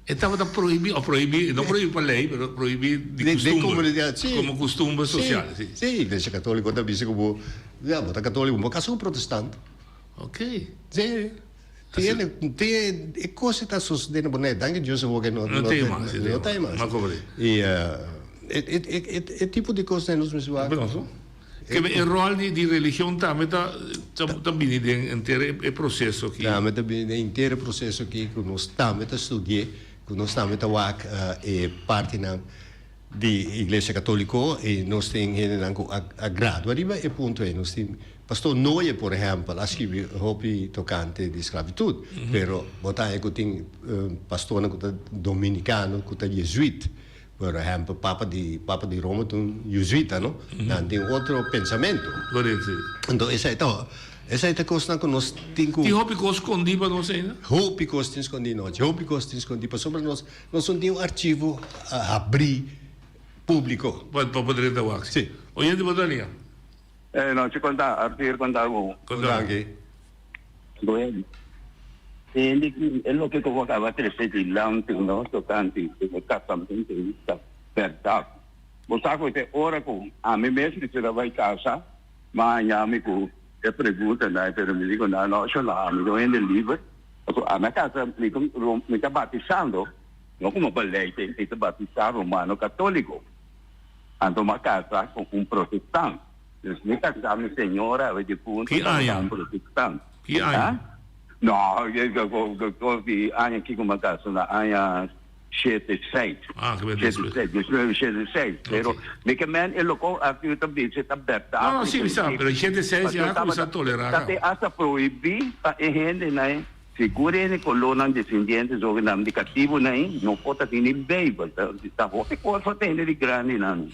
W: E tabata prohibí, òf prohibí, no prohibí pa lei, pero prohibí di
X: Den
W: kustumber.
X: komunidat, sí.
W: Komo kustumber sosial, sí.
X: Sí, iglesia katóliko ta bisa ku bo, ya, bo ta katóliko, bo kasa ku protestant.
W: Ok.
X: Sí. Tin hende, tin e kos ei ta sosodé na Bonaire, danki Dios awor ke no,
W: No tin mas, sí,
X: no ta mas.
W: Ma komo di?
X: I e, e, e, e tipo di kosnan nos mester wak.
W: Ke e ròl di di religion tambe ta ta bini den henter e proseso aki.
X: Tambe ta bini den henter e proseso aki ku nos tambe ta studi'é, ku nos tambe ta wak e partinan di Iglesia Katoliko i nos tin hendenan ku a a gradua riba e punto ei. Nos tin Pastor Noye por ehèmpel a skibi hopi tokante di sklabitut, pero bo ta haña ku tin pastornan ku ta dominikano ku ta jezuit. Por ehempel, papa di papa di Roma ta un jesuita, no? Nan tin otro pensamentu.
W: Correcto, sí.
X: Anto esei ta esei ta kosnan ku nos tin ku.
W: Tin hopi kos skondí pa nos ainda?
X: Hopi kos tin skondí nochi, hopi kos tin skondí pasobra nos nos no tin un archivo habrí públiko.
W: Pa pa por drenta wak.
X: Sí.
W: Oyente bo ta lia?
H: Eh, nochi konta, Arthur konta bo.
W: Konta.
X: Danki.
H: Bueno, hende ki e loke ku bo kaba trese dilanti no tokante e kasamentu ei ta bèrdat. Bo sa ku te ora ku ami mes mester a bai kasa, m'a haña mi ku e preguntanan, pero mi di ku nan no, sho no, ami ta un hende liber. Pasobra ami a kasa, mi ta mi ta batisando, no komo beleid, mi ta batisá romano katóliko. Anto m'a kasa ku un protestant. Dus mi kasa mi señora awe difunto
W: Ki
H: tabata
W: aña?
H: un protestant.
W: Ki aña?
H: Ha? No, di aña kiko m'a kasa na aña shete seis.
W: Ah, ke ben
H: Shete
W: despues.
H: seis, diesnuebe shete seis. Pero
W: Ok.
H: mi ke men e loko aki ta bisa ta bèrdat.
W: No, no, si mi sa, pero shete seis
H: Pasobra
W: ya kuminsá
H: tabata
W: tolerá
H: ta te
W: kaba.
H: hasta prohibí pa e hendenan Sigur e kolónan desendiente zogenaam di katibunan ei no por ta tin ni Beibel. Ta hopi kos pa tende di grandinan.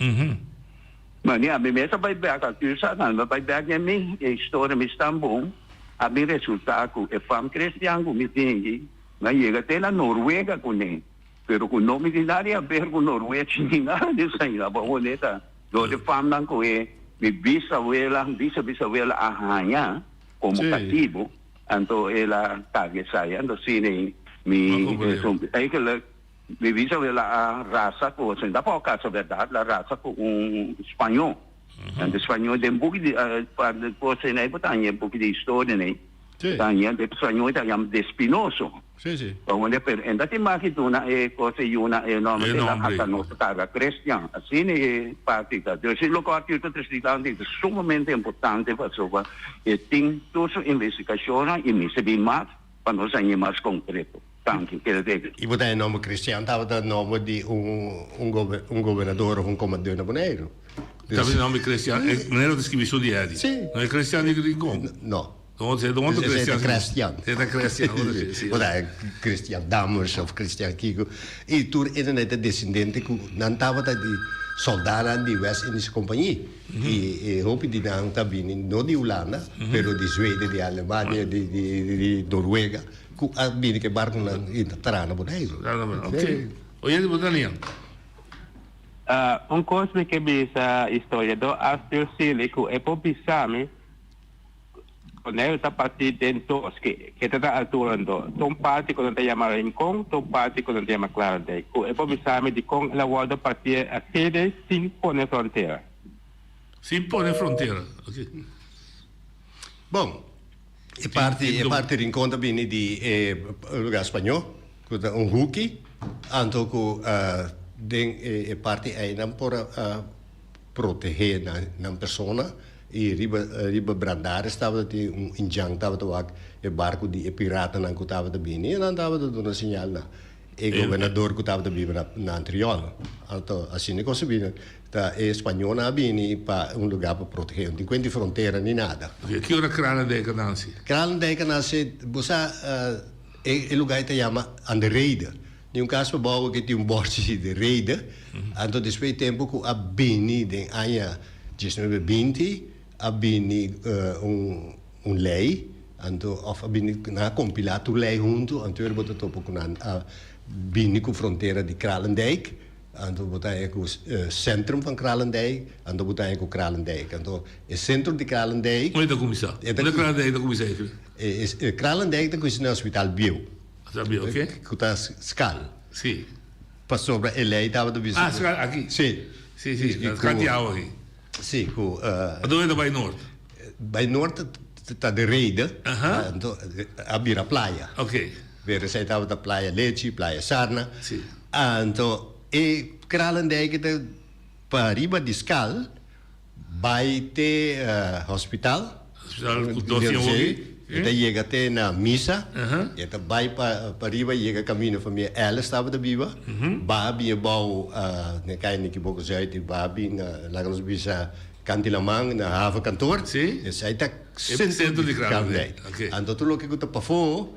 H: Ma mi ami mes a bai bèk a Cursa, nan a bai bèk den mi e historia mi stan bon, a bin resultá ku e fam kristian ku mi tin aki, mi a yega te na Noruega kuné, pero ku no mi tin nada di haber ku Norwechi ni nada di esei. A pone ta dor di famnan ku e mi bisawela, bisa bisawela a haña komo katibu. Anto el a carga esai. Anto sine mi eigenlijk mi bisa el a rasa cu, sin ta por casa berdad, el a rasa cu un spañó. Anto spañó den buki di par di kos ei bo ta haña e buki di historia nei. Ta haña den spañó ta yama Despinoso.
X: Sí, sí.
H: Pasobra pero en ta tin maki duna e kos e yuna e nomber
W: E
H: el a
W: nombre.
H: hasta nos carga Christian. Asina e parti ta. Dus e loke Arthur ta trece dilanti ta sumamente importante pasobra e tin tur su investigacionnan y mester bin mas pa nos haña mas concreto. Danki. Keda teken.
X: Y bo ta e nomber Christian tabata nomber di un un gobernador of un comandeur na Boneiru.
W: Tabata e nomber Christian, e manera ta scribi su di Eddy.
X: Sí.
W: No e Christian di Rincon?
X: No.
W: No, e ta otro Christian.
X: E ta Christian.
W: E ta Christian, otro si.
X: Bo ta Christian Dammers of Christian kico. Y tur esnan ta descendente cu nan tabata di soldanan di West Indische Compagnie. Y e hopi di nan ta bini no di Hulanda, pero di Zweden, di Alemania, di di Noruega. Ku a bini ku e barkunan i ta traha na Boneiru.
W: Oké. Oyente bo ta nia.
B: Un kos mi ke bisa historiadó Arthur Seeley ku e por bisa mi, Boneiru ta partí den dos, ke ke ta ta altura anto. Ta un parti ku nan ta yama Rincon, ta un parti ku nan ta yama Kralendijk. Ku e por bisa mi dikon el a wòrdu partí asina sin pone frontera.
W: Sin pone frontera, oké.
X: Bon, E parti e parti Rincon ta bini di e lugar spañó ku ta un huki anto ku den e parti ei nan por a protehé nan persona i riba riba Brandaris tabata tin un indjan tabata wak e barku di e piratanan ku tabata bini i nan tabata duna señal na e gobernador ku tabata biba na na Antriol anto asina kos a bini. Ta e spañolnan a bini pa un lugá pa protegé. No tin kuenta di frontera ni nada.
W: Oke, ki ora Kralendijk a nase?
X: Kralendijk a nase, bo sa, e lugá ei ta yama Aan de Rede. Ni un kas pabou ke tin un bòrchi di De Rede. Anto despues di tempu ku a bini den aña diesnuebe binti, a bini un un lei, anto òf a bini nan a kompilá tur lei huntu, anto bo ta topa ku nan a bini ku frontera di Kralendijk. Anto bo ta haña ku centrum van Kralendijk, anto bo ta haña ku Kralendijk. Anto e centrum di Kralendijk.
W: Unda e ta kuminsá? Unda Kralendijk ta kuminsá eigenlijk?
X: E Kralendijk ta kuminsá na Hospital Bieu.
W: Hospital Bieu, oké.
X: Ku ta skal.
W: Si.
X: Pasobra e lei tabata bisa.
W: Ah, skal aki.
X: Si.
W: Si, si, na kant di awa aki.
X: Si, ku.
W: Anto e ta bai noord?
X: Bai noord ta de Rede, anto a bira playa.
W: Oké.
X: Pero esei tabata Playa Lechi, Playa Sarna.
W: Si.
X: Anto e Kralendijk ta pariba di skal bai te hospital.
W: Hospital ku dos tin hopi.
X: E ta yega te na misa. E ta bai pa pariba yega camino famia Ellis tabata biba. Baha bin abou na kaya Nikiboko Zuid i baha bin na laga nos bisa Kanti Laman na havenkantoor.
W: Si.
X: Esei ta
W: centro di Kralendijk.
X: Anto tur loke ku ta pafó.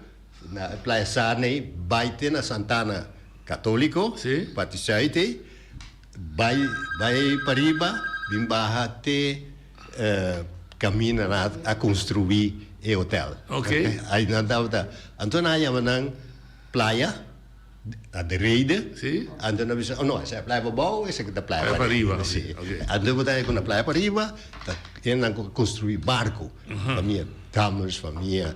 X: Na e playa Sarney bai te na Santana Catolico, parti zuid ei, bai bai pariba bin baha te caminda nan a construi e hotel. Ai nan tabata, anto nan a yama nan playa na de rede, anto nan a bisa, oh no, esei a playa pabou, esaki ta playa pariba. Anto bo ta haña cu na playa pariba ta nan cu a construi barco, famia Dammers, famia.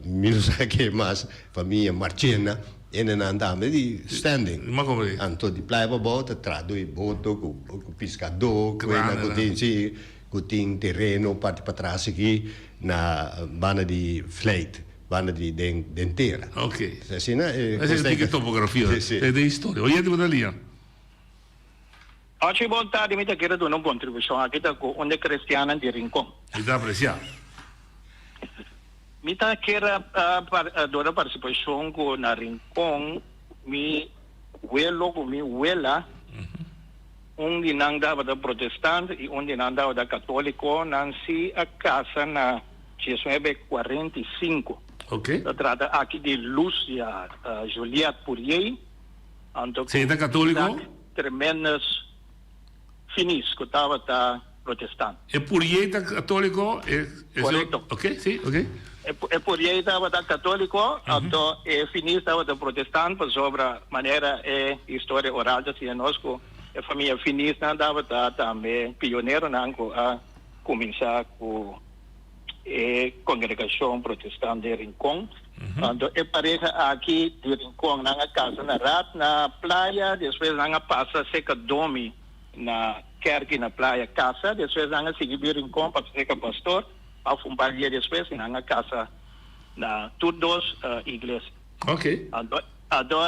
X: Mi no sa ke mas famia Marchena enenan tambe di standing. Anto di Playa Pabou ta traha doi boto ku piskadó ku enan ku tin si ku tin tereno parti patras aki na banda di Vlijt banda di den den tera.
W: Asina e kos ta. Esaki topografia e historia. Oyente bo ta lia.
C: Ochi bon tardi mi ta kere duna un kontribushon aki ta ku un de kristiannan di Rincon.
W: Mi ta apresiá.
C: Mi ta kere duna partisipashon ku na Rincon mi welo ku mi wela un di nan tabata protestant i un di nan tabata katoliko nan si a kasa na diesnuebe 45. Ta trata aki di Lucia Juliette Puriey anto ku
W: Si e ta katoliko?
C: Isaac Tremenus Finis ku tabata protestant.
W: E Puriey ta katoliko? E, e
C: Korekto.
W: Ok, si, ok.
C: E, e Puriey tabata katoliko, anto e Finis tabata protestant pasobra manera e historia oral ta siña nos ku e famia Finisnan tabata tambe pioneronan ku a kuminsá ku e kongregashon protestant den Rincon. Anto e pareha aki di Rincon nan a kasa na Raad na playa, despues nan a pasa seka Domi na. Kerki na Playa kasa, despues nan a sigui bin Rincon pa seka pastor, òf un par dia despues i nan a kasa na tur dos iglesia.
W: Ok.
C: Anto anto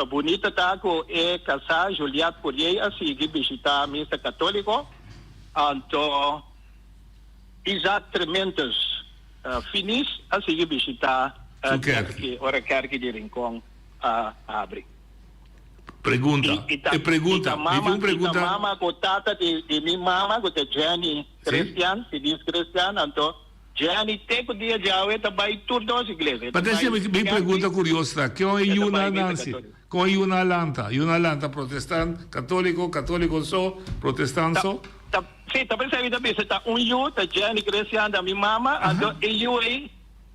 C: bunita ta ku e kasá Juliette Pourier a sigui bishitá misa katóliko, anto Isaac Trementes Finis a sigui bishitá
W: Su kerki.
C: kerki ora kerki di Rincon a habri.
W: Pregunta.
C: I ta
W: E pregunta.
C: i ta
W: Mi
C: mama
W: tin un
C: i ta
W: pregunta.
C: mama ku tata di di mi mama ku ta Jenny
W: Sí.
C: Christian, Finis Christian, anto Jenny te ku dia djawe ta bai tur dos iglesia. E ta
W: Patricia,
C: bai
W: mi mi
C: kerki
W: pregunta kurioso ta, kon e
C: e ta
W: yuna
C: bai misa
W: Nancy?
C: katóliko.
W: Kon e yuna a lanta? Yuna a lanta protestant, katóliko, katóliko so, protestant
C: Ta
W: so?
C: ta sí, ta pensá mi ta bisa ta un yu, ta Jenny Christian, ta mi mama, anto e yu ei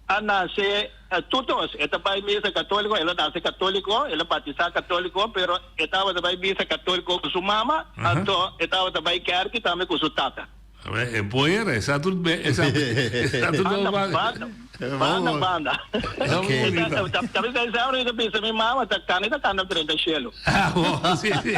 C: a nase tur dos. E ta bai misa katóliko, el a nase katóliko, el a batisá katóliko, pero e tabata bai misa katóliko ku su mama, anto e tabata bai kèrki tambe ku su tata.
W: E poer, esa tur, esa, esa tur
C: Banda,
W: banda.
C: banda, banda, banda.
W: Ok.
C: Ta, ta, ta bisa esa ora ta bisa mi mama ta kani ta kanda drenta shelu.
W: Ah, bo, si, si.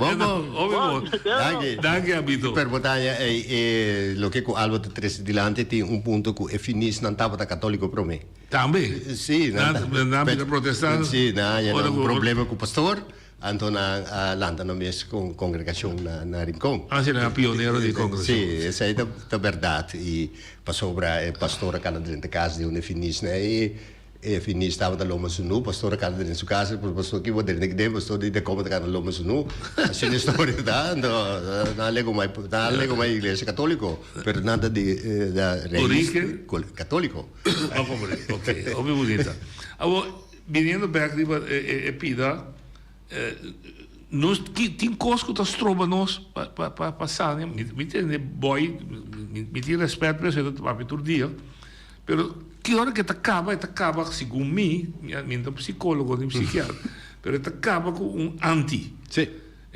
X: Bon, bon.
W: Hopi bon.
X: Danki.
W: Danki, Abito.
X: Per botaya, eh, eh, loke ku Alba ta trese dilanti tin un punto ku e finis nan tabata katoliko promé.
W: Tambe?
X: Si, nan
W: Nan, nan bira protestant.
X: Si, nan haña
W: Ora
X: un
W: ku-
X: problema ku pastor. Anto nan a lanta nan mes con congregacion na Rincon.
W: Ah, si, nan a pionero di congregacion.
X: Si, esey ta berdad. Y pasobra e pastor a cana drenta cas di un e finis na e e finis tabata loma sunu, pastor a cana drenta su cas, pero pastor ki bo drenta aki den, pastor di de como ta cana loma sunu. Asina e storia ta, anto nan a legumai nan a legumai iglesia catolico, pero nan ta di raiz catolico.
W: Ok, hopi bunita. Awor, Biniendo bek riba e pida, nos tin kos ku ta stroba nos pa sania. Mi tende boy, mi tin respet pa esei, ta papia tur dia, pero ki ora ke ta kaba, e ta kaba segun mi, mi no ta psikologo ni psikiatra, pero e ta kaba ku un anti.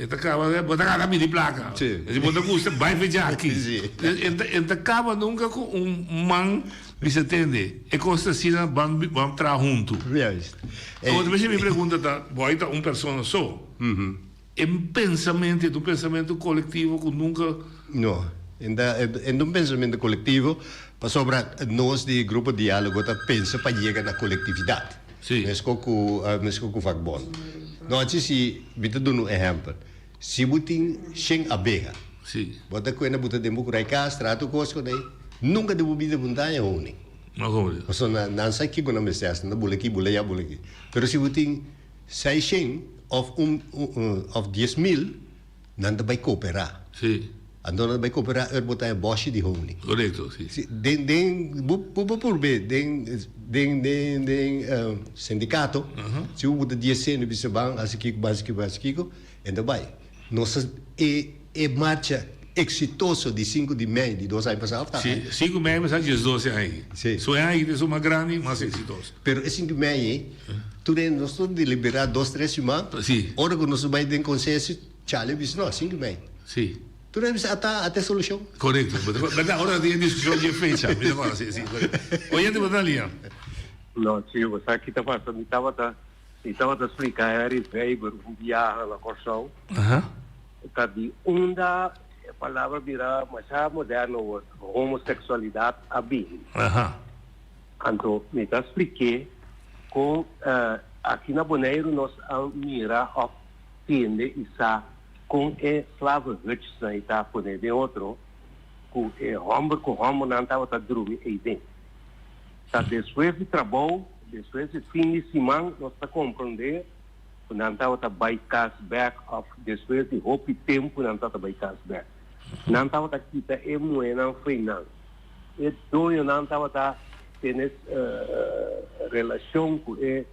W: E ta kaba, bo ta gana midi plaka. Si bo ta gusta, bai fecha aki. E ta kaba nunka ku un man bisa tende, e kos ta asina, ban ban traha huntu. Awor ta mi pregunta ta, bo ai ta un persona so, e pensamentu e ta un pensamentu kolektivo ku nunka.
X: No, e ta un pensamentu kolektivo pasobra nos di Grupo Dialogo ta pensa pa yega na kolektividat. Mesko ku mesko ku vakbond. Nochi si mi ta duna un ehèmpel. Si bo tin shen abeha, bo ta kuenda bo ta den bo kurai kas, traha tur kos ku ei, nunka den bo bida bo no ta haña honing. Pasobra nan sa kiko nan mester hasi, nan ta bula aki, bula aya, bula aki. Pero si bo tin seis shen òf un òf 10,000, Nan ta bai kooperá.
W: Sí.
X: Anto nan ta bai kooperá ora bo ta e bòshi di honing.
W: Korekto, sí.
X: Sí, den, den, bo, bo por purbe den, den, den, den sindikato, si bo buta dies senti bisa ban hasi kiko, ban hasi kiko, ban hasi kiko, e ta bai. Nos a, e, e marcha eksitoso di sinku di mei di dos aña pasá ta.
W: Sí, sinku mei pasá diesdos aña aki.
X: Sí.
W: Su aña aki ta esun mas grandi, mas eksitoso.
X: Pero e sinku mei ei, Tur e nos tur deliberá dos tres siman.
W: Sí.
X: Ora ku nos bai den konsenso, Charlie a bisa no, sinku mei.
W: Sí.
X: Tur e bisa ata ata e solushon.
W: Korekto. Bèrdat ora tin e diskushon dje fecha. Mi ta kòrda, sí, sí, korekto. Oyente bo ta lia.
D: No, sí, bo sa ki ta pasa? Mi tabata, mi tabata splika Harry Weber un biaha na Kòrsou.
W: Aha.
D: Ta di unda e palabra bira masha moderno awor, homoseksualidat a bini.
W: Aha.
D: Anto mi ta splik'é kon aki na Boneiru nos a mira òf tende i sa kon e slavenhutjesnan ei ta pone den otro ku e hòmber ku hòmbernan tabata drumi eiden. Ta despues di trabou, despues di fin di siman nos ta komprondé ku nan tabata bai kas bèk òf despues di hopi tempu nan tabata bai kas bèk. Nan tabata kita e muhénan fo'i nan. E doñonan tabata tene relashon ku e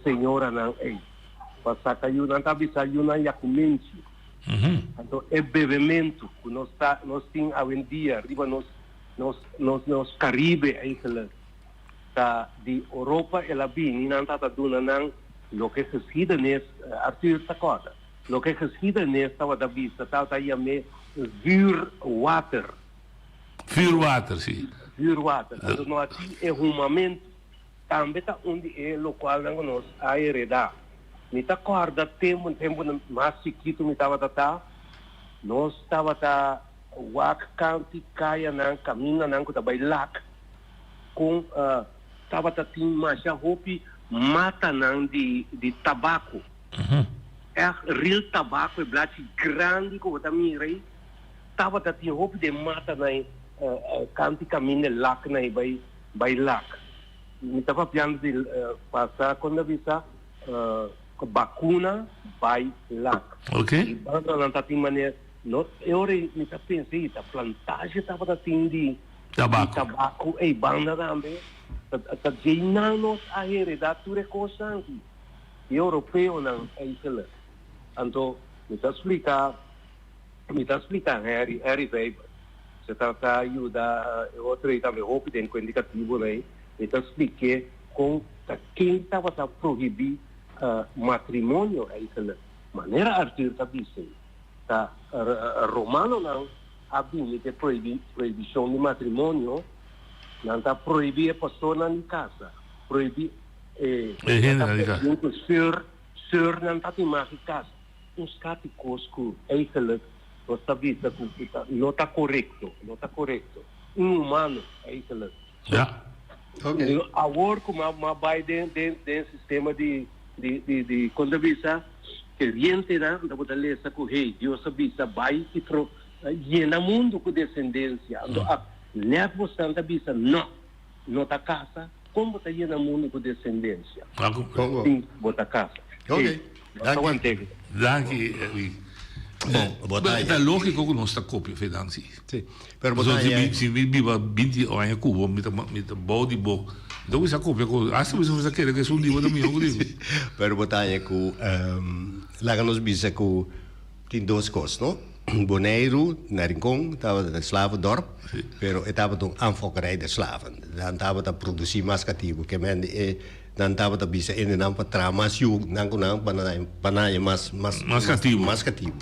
D: señoranan ei pa saka yu. Nan ta bisa yunan yakumenchi. Anto e bebementu ku nos ta nos tin awendia riba nos nos nos nos Karibe eigenlijk ta di Oropa el a bini. Nan tabata duna nan loke geschiedenis, Arthur ta kòrda, loke geschiedenis tabata bisa tabata yam'é vuurwater.
W: Vuurwater, si.
D: Vuurwater. Anto no a tin e humamentu. Tambe ta un di e lokualnan ku nos a heredá. Mi ta kòrda tempu, tempu mas chikitu mi tabata ta. Nos tabata wak kanti kayanan, kamindanan ku ta bai Lac kon tabata tin masha hopi matanan di di tabako. Ègt real tabako, e blachi grandi ku bo ta mira ei, tabata tin hopi den matanan ei kanti kaminda e Lacnan ei bai bai Lac. Mi ta papiando di pasa kon ta bisa bakuna bai Lac.
W: I
D: bandanan ta tin manera no e ora ei mi ta pensa ei ta plantage tabata tin di tabako ei banda tambe ta djei nan nos a hereda tur e kosnan aki. E europeonan eigenlijk. Anto mi ta splika, mi ta splika Harry, Harry Weber, se ta ta yuda e otro ei tambe hopi den ku indikativonan ei, mi ta splik'é kon ta ken tabata prohibí matrimonio eigenlijk. Manera Arthur ta bisa ei, ta romanonan a bini ku e prohibishon di matrimonio, nan ta prohibí e pastornan di kasa, prohibí.
W: E hendenan di kas.
D: Ku seur, seurnan ta tin mas di kas. Un skat di kos ku eigenlijk nos ta bisa ku ta no ta korekto, no ta korekto. Inhumano eigenlijk.
W: Ja.
D: Oké. Awor ku m'a m'a bai den den den sistema di di di di kon ta bisa kerientenan ta bo ta lesa ku hey Dios a bisa bai i pro yena mundu ku desendensia. Anto a nèt bosnan ta bisa no. No ta kasa? Kon bo ta yena mundu ku desendensia? Sin bo ta kasa.
X: Ok,
D: danki.
W: Danki, Edwin.
X: Bon, bo ta.
W: Ta lógiko ku nos ta kopia Fedansi.
X: Si, pero bo ta haña.
W: Si mi biba binti aña ku bo, mi ta mi ta bou di bo. Mi ta kuminsá kopia ku hasta mi ta kuminsá kere ku esun di bo ta mihó ku di mi.
X: Pero bo ta haña ku laga nos bisa ku. Tin dos kos, no? Boneiru, na Rincon, tabata e slavendorp, pero e tabata un aanfokkerij de slaven. Nan tabata produsí mas katibu. Ke men e nan tabata bisa hendenan pa traha mas yu nan ku nan pa nan pa nan haña mas mas
W: Mas katibu.
X: mas katibu.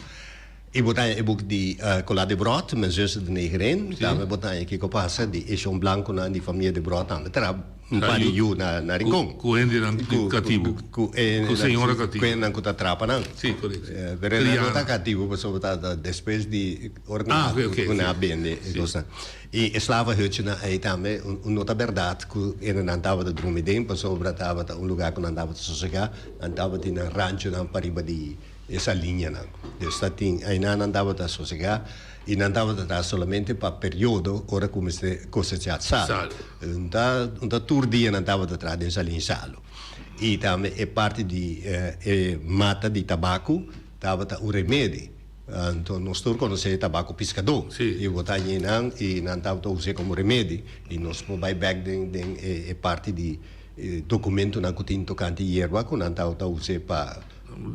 X: I bo ta haña e buk di Cola Debrot, Mijn zus de negerin, tambe bo ta haña kiko pasa di e shon blankunan di famia Debrot tambe traha un par di yu na na Rincon.
W: Ku hendenan katibu.
X: Ku e
W: Ku señora katibu.
X: Ku hendenan ku ta trapa nan.
W: Sí, korekto.
X: Pero nan no ta katibu pasobra ta ta despues di ora ku
W: Ah, oke, oke.
X: ku nan a bende e kosnan. I e slavenhutjenan ei tambe un no ta bèrdat ku hendenan tabata drumi den pasobra tabata un lugá ku nan tabata sosegá, nan tabatin nan ranchonan pariba di e saliñanan. Dus ta tin einan nan tabata sosegá i nan tabata traha solamente pa periodo ora ku mester kosechá sal. Un ta un ta tur dia nan tabata traha den saliña salu. I tambe e parti di e mata di tabaku tabata un remedi. Anto nos tur konosé e tabaku piskadó. I bo ta haña nan i nan tabata us'é komo remedi. I nos por bai bèk den den e parti di dokumentonan ku tin tokante yerba ku nan tabata us'é pa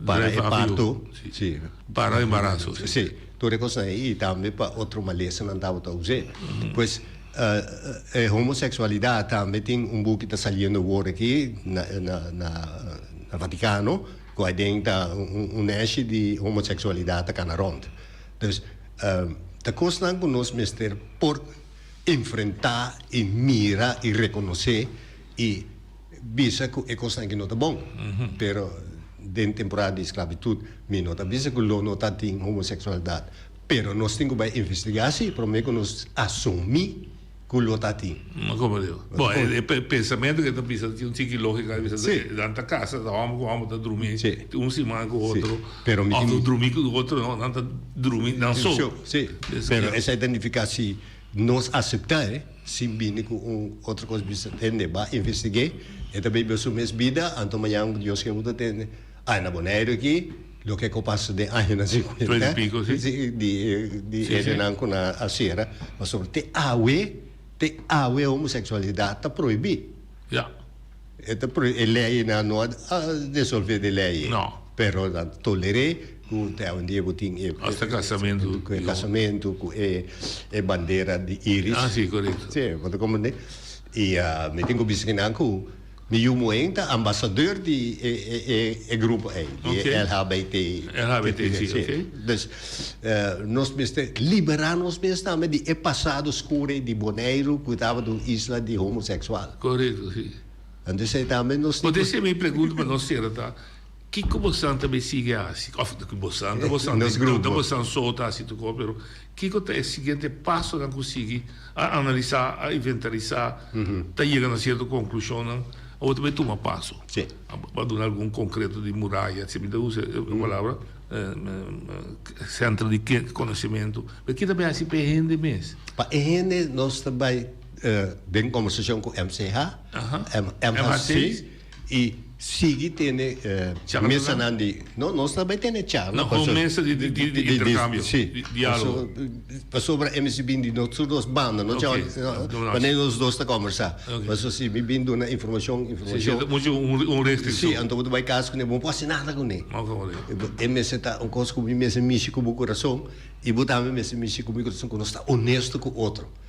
X: para e parto.
W: Sí. Para embaraso.
X: Sí. Tur e kosnan ei i tambe pa otro malesanan tabata us'é. Pues E homosexualidad tambe tin un buki ta saliendo awor aki na na na Vaticano cu aden ta un neshi di homosexualidad ta cana rond. Dus ta cosnan cu nos mester por enfrenta y mira y reconoce y bisa cu e cosnan aki no ta bon. Pero den temporada di esclavitud mi no ta bisa cu lo no ta tin homosexualidad. Pero nos tin ku bai investigá si promé ku nos asumí ku lo ta tin.
W: No komprendé. Bo, e pensamentu ke ta bisa tin un tiki lógika, bisa nan ta kasa, ta hòmber ku hòmber ta drumí un siman ku otro, òf ta drumí ku otro, no, nan ta drumí nan so.
X: Sí, pero esei ta nifiká si nos aseptá e, sin bini ku un otro kos bisa tende, ba investig'é, e ta biba su mes bida, anto mañan Dios ke bo ta tende, Ai na Boneiru aki, loke ku pasa den añanan sinkuenta,
W: Treinta i piko, si.
X: si, di di
W: Si, si.
X: hendenan ku nan a sera, pasobra te awe, te awe homoseksualidat ta prohibí.
W: Ya.
X: E ta prohibí, e leinan no a desolvé di lei.
W: No.
X: Pero nan toler'é ku te awendia bo tin e.
W: Hasta kasamentu.
X: Ku e kasamentu, ku e e bandera di iris.
W: Ah, si, korekto.
X: Si, bo ta komprendé? I mi tin ku bisa kinan ku. Mi yu muhé ta ambasador di e grupo ei, di e LHBT.
W: LHBT, si, ok.
X: Dus, nos mester liberá nos mes tambe di e pasado skur ei di Boneiru ku tabata un isla di homoseksual.
W: Korekto, si.
X: Entonces ei tambe nos
W: tin ku. Bo ta hasi mi pregunta pa nos sera ta. Kiko bosan ta bay sigui haci? Of bosan ta bosan
X: Nos grupo.
W: Ta bosan so ta haci tur cos, pero kiko ta e siguiente pasonan cu sigui a analisa, a inventarisa, ta yega na cierto conclusionnan, awor ta bay tuma paso.
X: Sí.
W: A duna algun concreto di muraya, si mi ta usa e palabra, centro di conocimento. Pero ki ta bay haci pa e hende mes?
X: Pa e hende nos ta bay den conversacion cu MCH, MHC, y sigui tene mesanan di, no, nos ta bay tene charla.
W: No, un mesa di intercambio,
X: di
W: dialogo.
X: Pasobra MC bin di nos tur dos banda, no wanneer nos dos ta conversa. Pasobra si mi bin duna informacion, informacion.
W: Si, si, un restriccion.
X: Si, anto bo ta bay cas cune, bo no por haci nada cune. E mester ta un cos cu mi mester mishi cu bo curason y bo tambe mester mishi cu mi curason, cu nos ta honesto cu otro.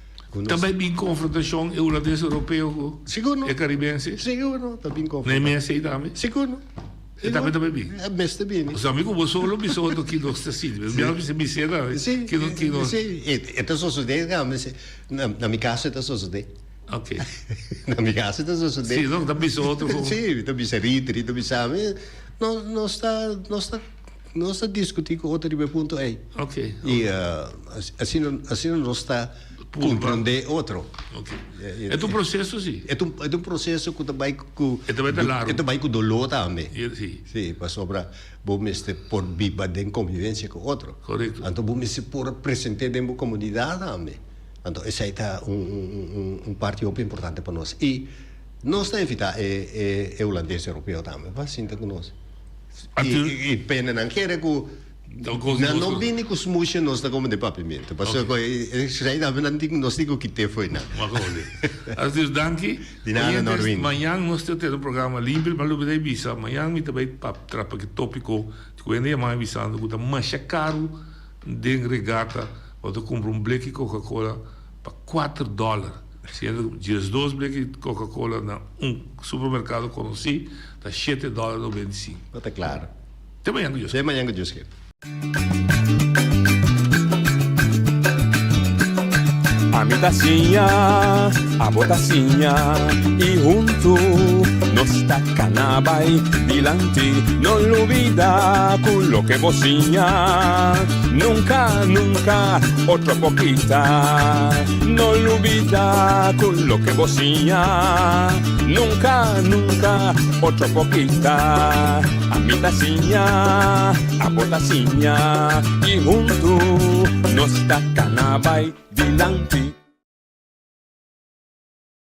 W: Ta bai bin konfrontashon e hulandes europeo ku e karibense?
X: Sigur no, ta bin konfrontashon.
W: Na e mesa ei tambe?
X: Sigur no.
W: E tambe ta bai bin?
X: E mester bini.
W: Osea mi ku bo solo bisa otro ki nos ta sinti. Mi a bisa bis'é tambe.
X: Si,
W: Ki ki nos.
X: Si, e ta sosodé tambe. Na mi kas e ta sosodé.
W: Ok.
X: Na mi kas e ta sosodé.
W: Si, no, ta bisa otro ku.
X: Si, ta bisa Rita, Rita bisa mi. No, nos ta, nos ta. Nos ta diskutí ku otro riba e punto ei.
W: Ok.
X: I asina asina nos ta komprondé otro.
W: Ok. E ta un proseso si.
X: E ta un e ta un proseso ku ta bai ku.
W: E ta bai ta largu.
X: E ta bai ku doló tambe.
W: Si.
X: Si, pasobra bo mester por biba den konvivensia ku otro.
W: Korekto.
X: Anto bo mester por present'é den bo komunidat tambe. Anto esei ta un un un parti hopi importante pa nos. I nos ta invitá e e hulandes europeo tambe pa sinta ku nos. I pena nan kere ku nan no bini ku smusha nos ta kome den papiamentu. Pasobra ku e schei tambe nan tin nos tin ku kite fo'i nan.
W: Así danki.
X: Di nada Norwin.
W: Mañan nos ta tene un programa limpio mi a lubida di bisa mañan mi ta bai trapa ki topiko ku hende yama mi bisando ku ta masha karu den regata bo ta kumpra un bleki coca cola pa kuater dòler. Siendo ku diesdos bleki Coca Cola na un supermerkado konosí ta shete dòler 95.
X: No ta klaro.
W: Te mañan ku Dios
X: Te mañan ku Dios ke.
V: Ami ta siña, abo ta siña y huntu nos ta cana bay dilanti. No lubida cu loke bo siña nunca, nunca otro por kita. No lubida cu loke bo siña nunca, nunca otro por kita. Ami ta siña, abo ta siña y huntu nos ta cana bay dilanti.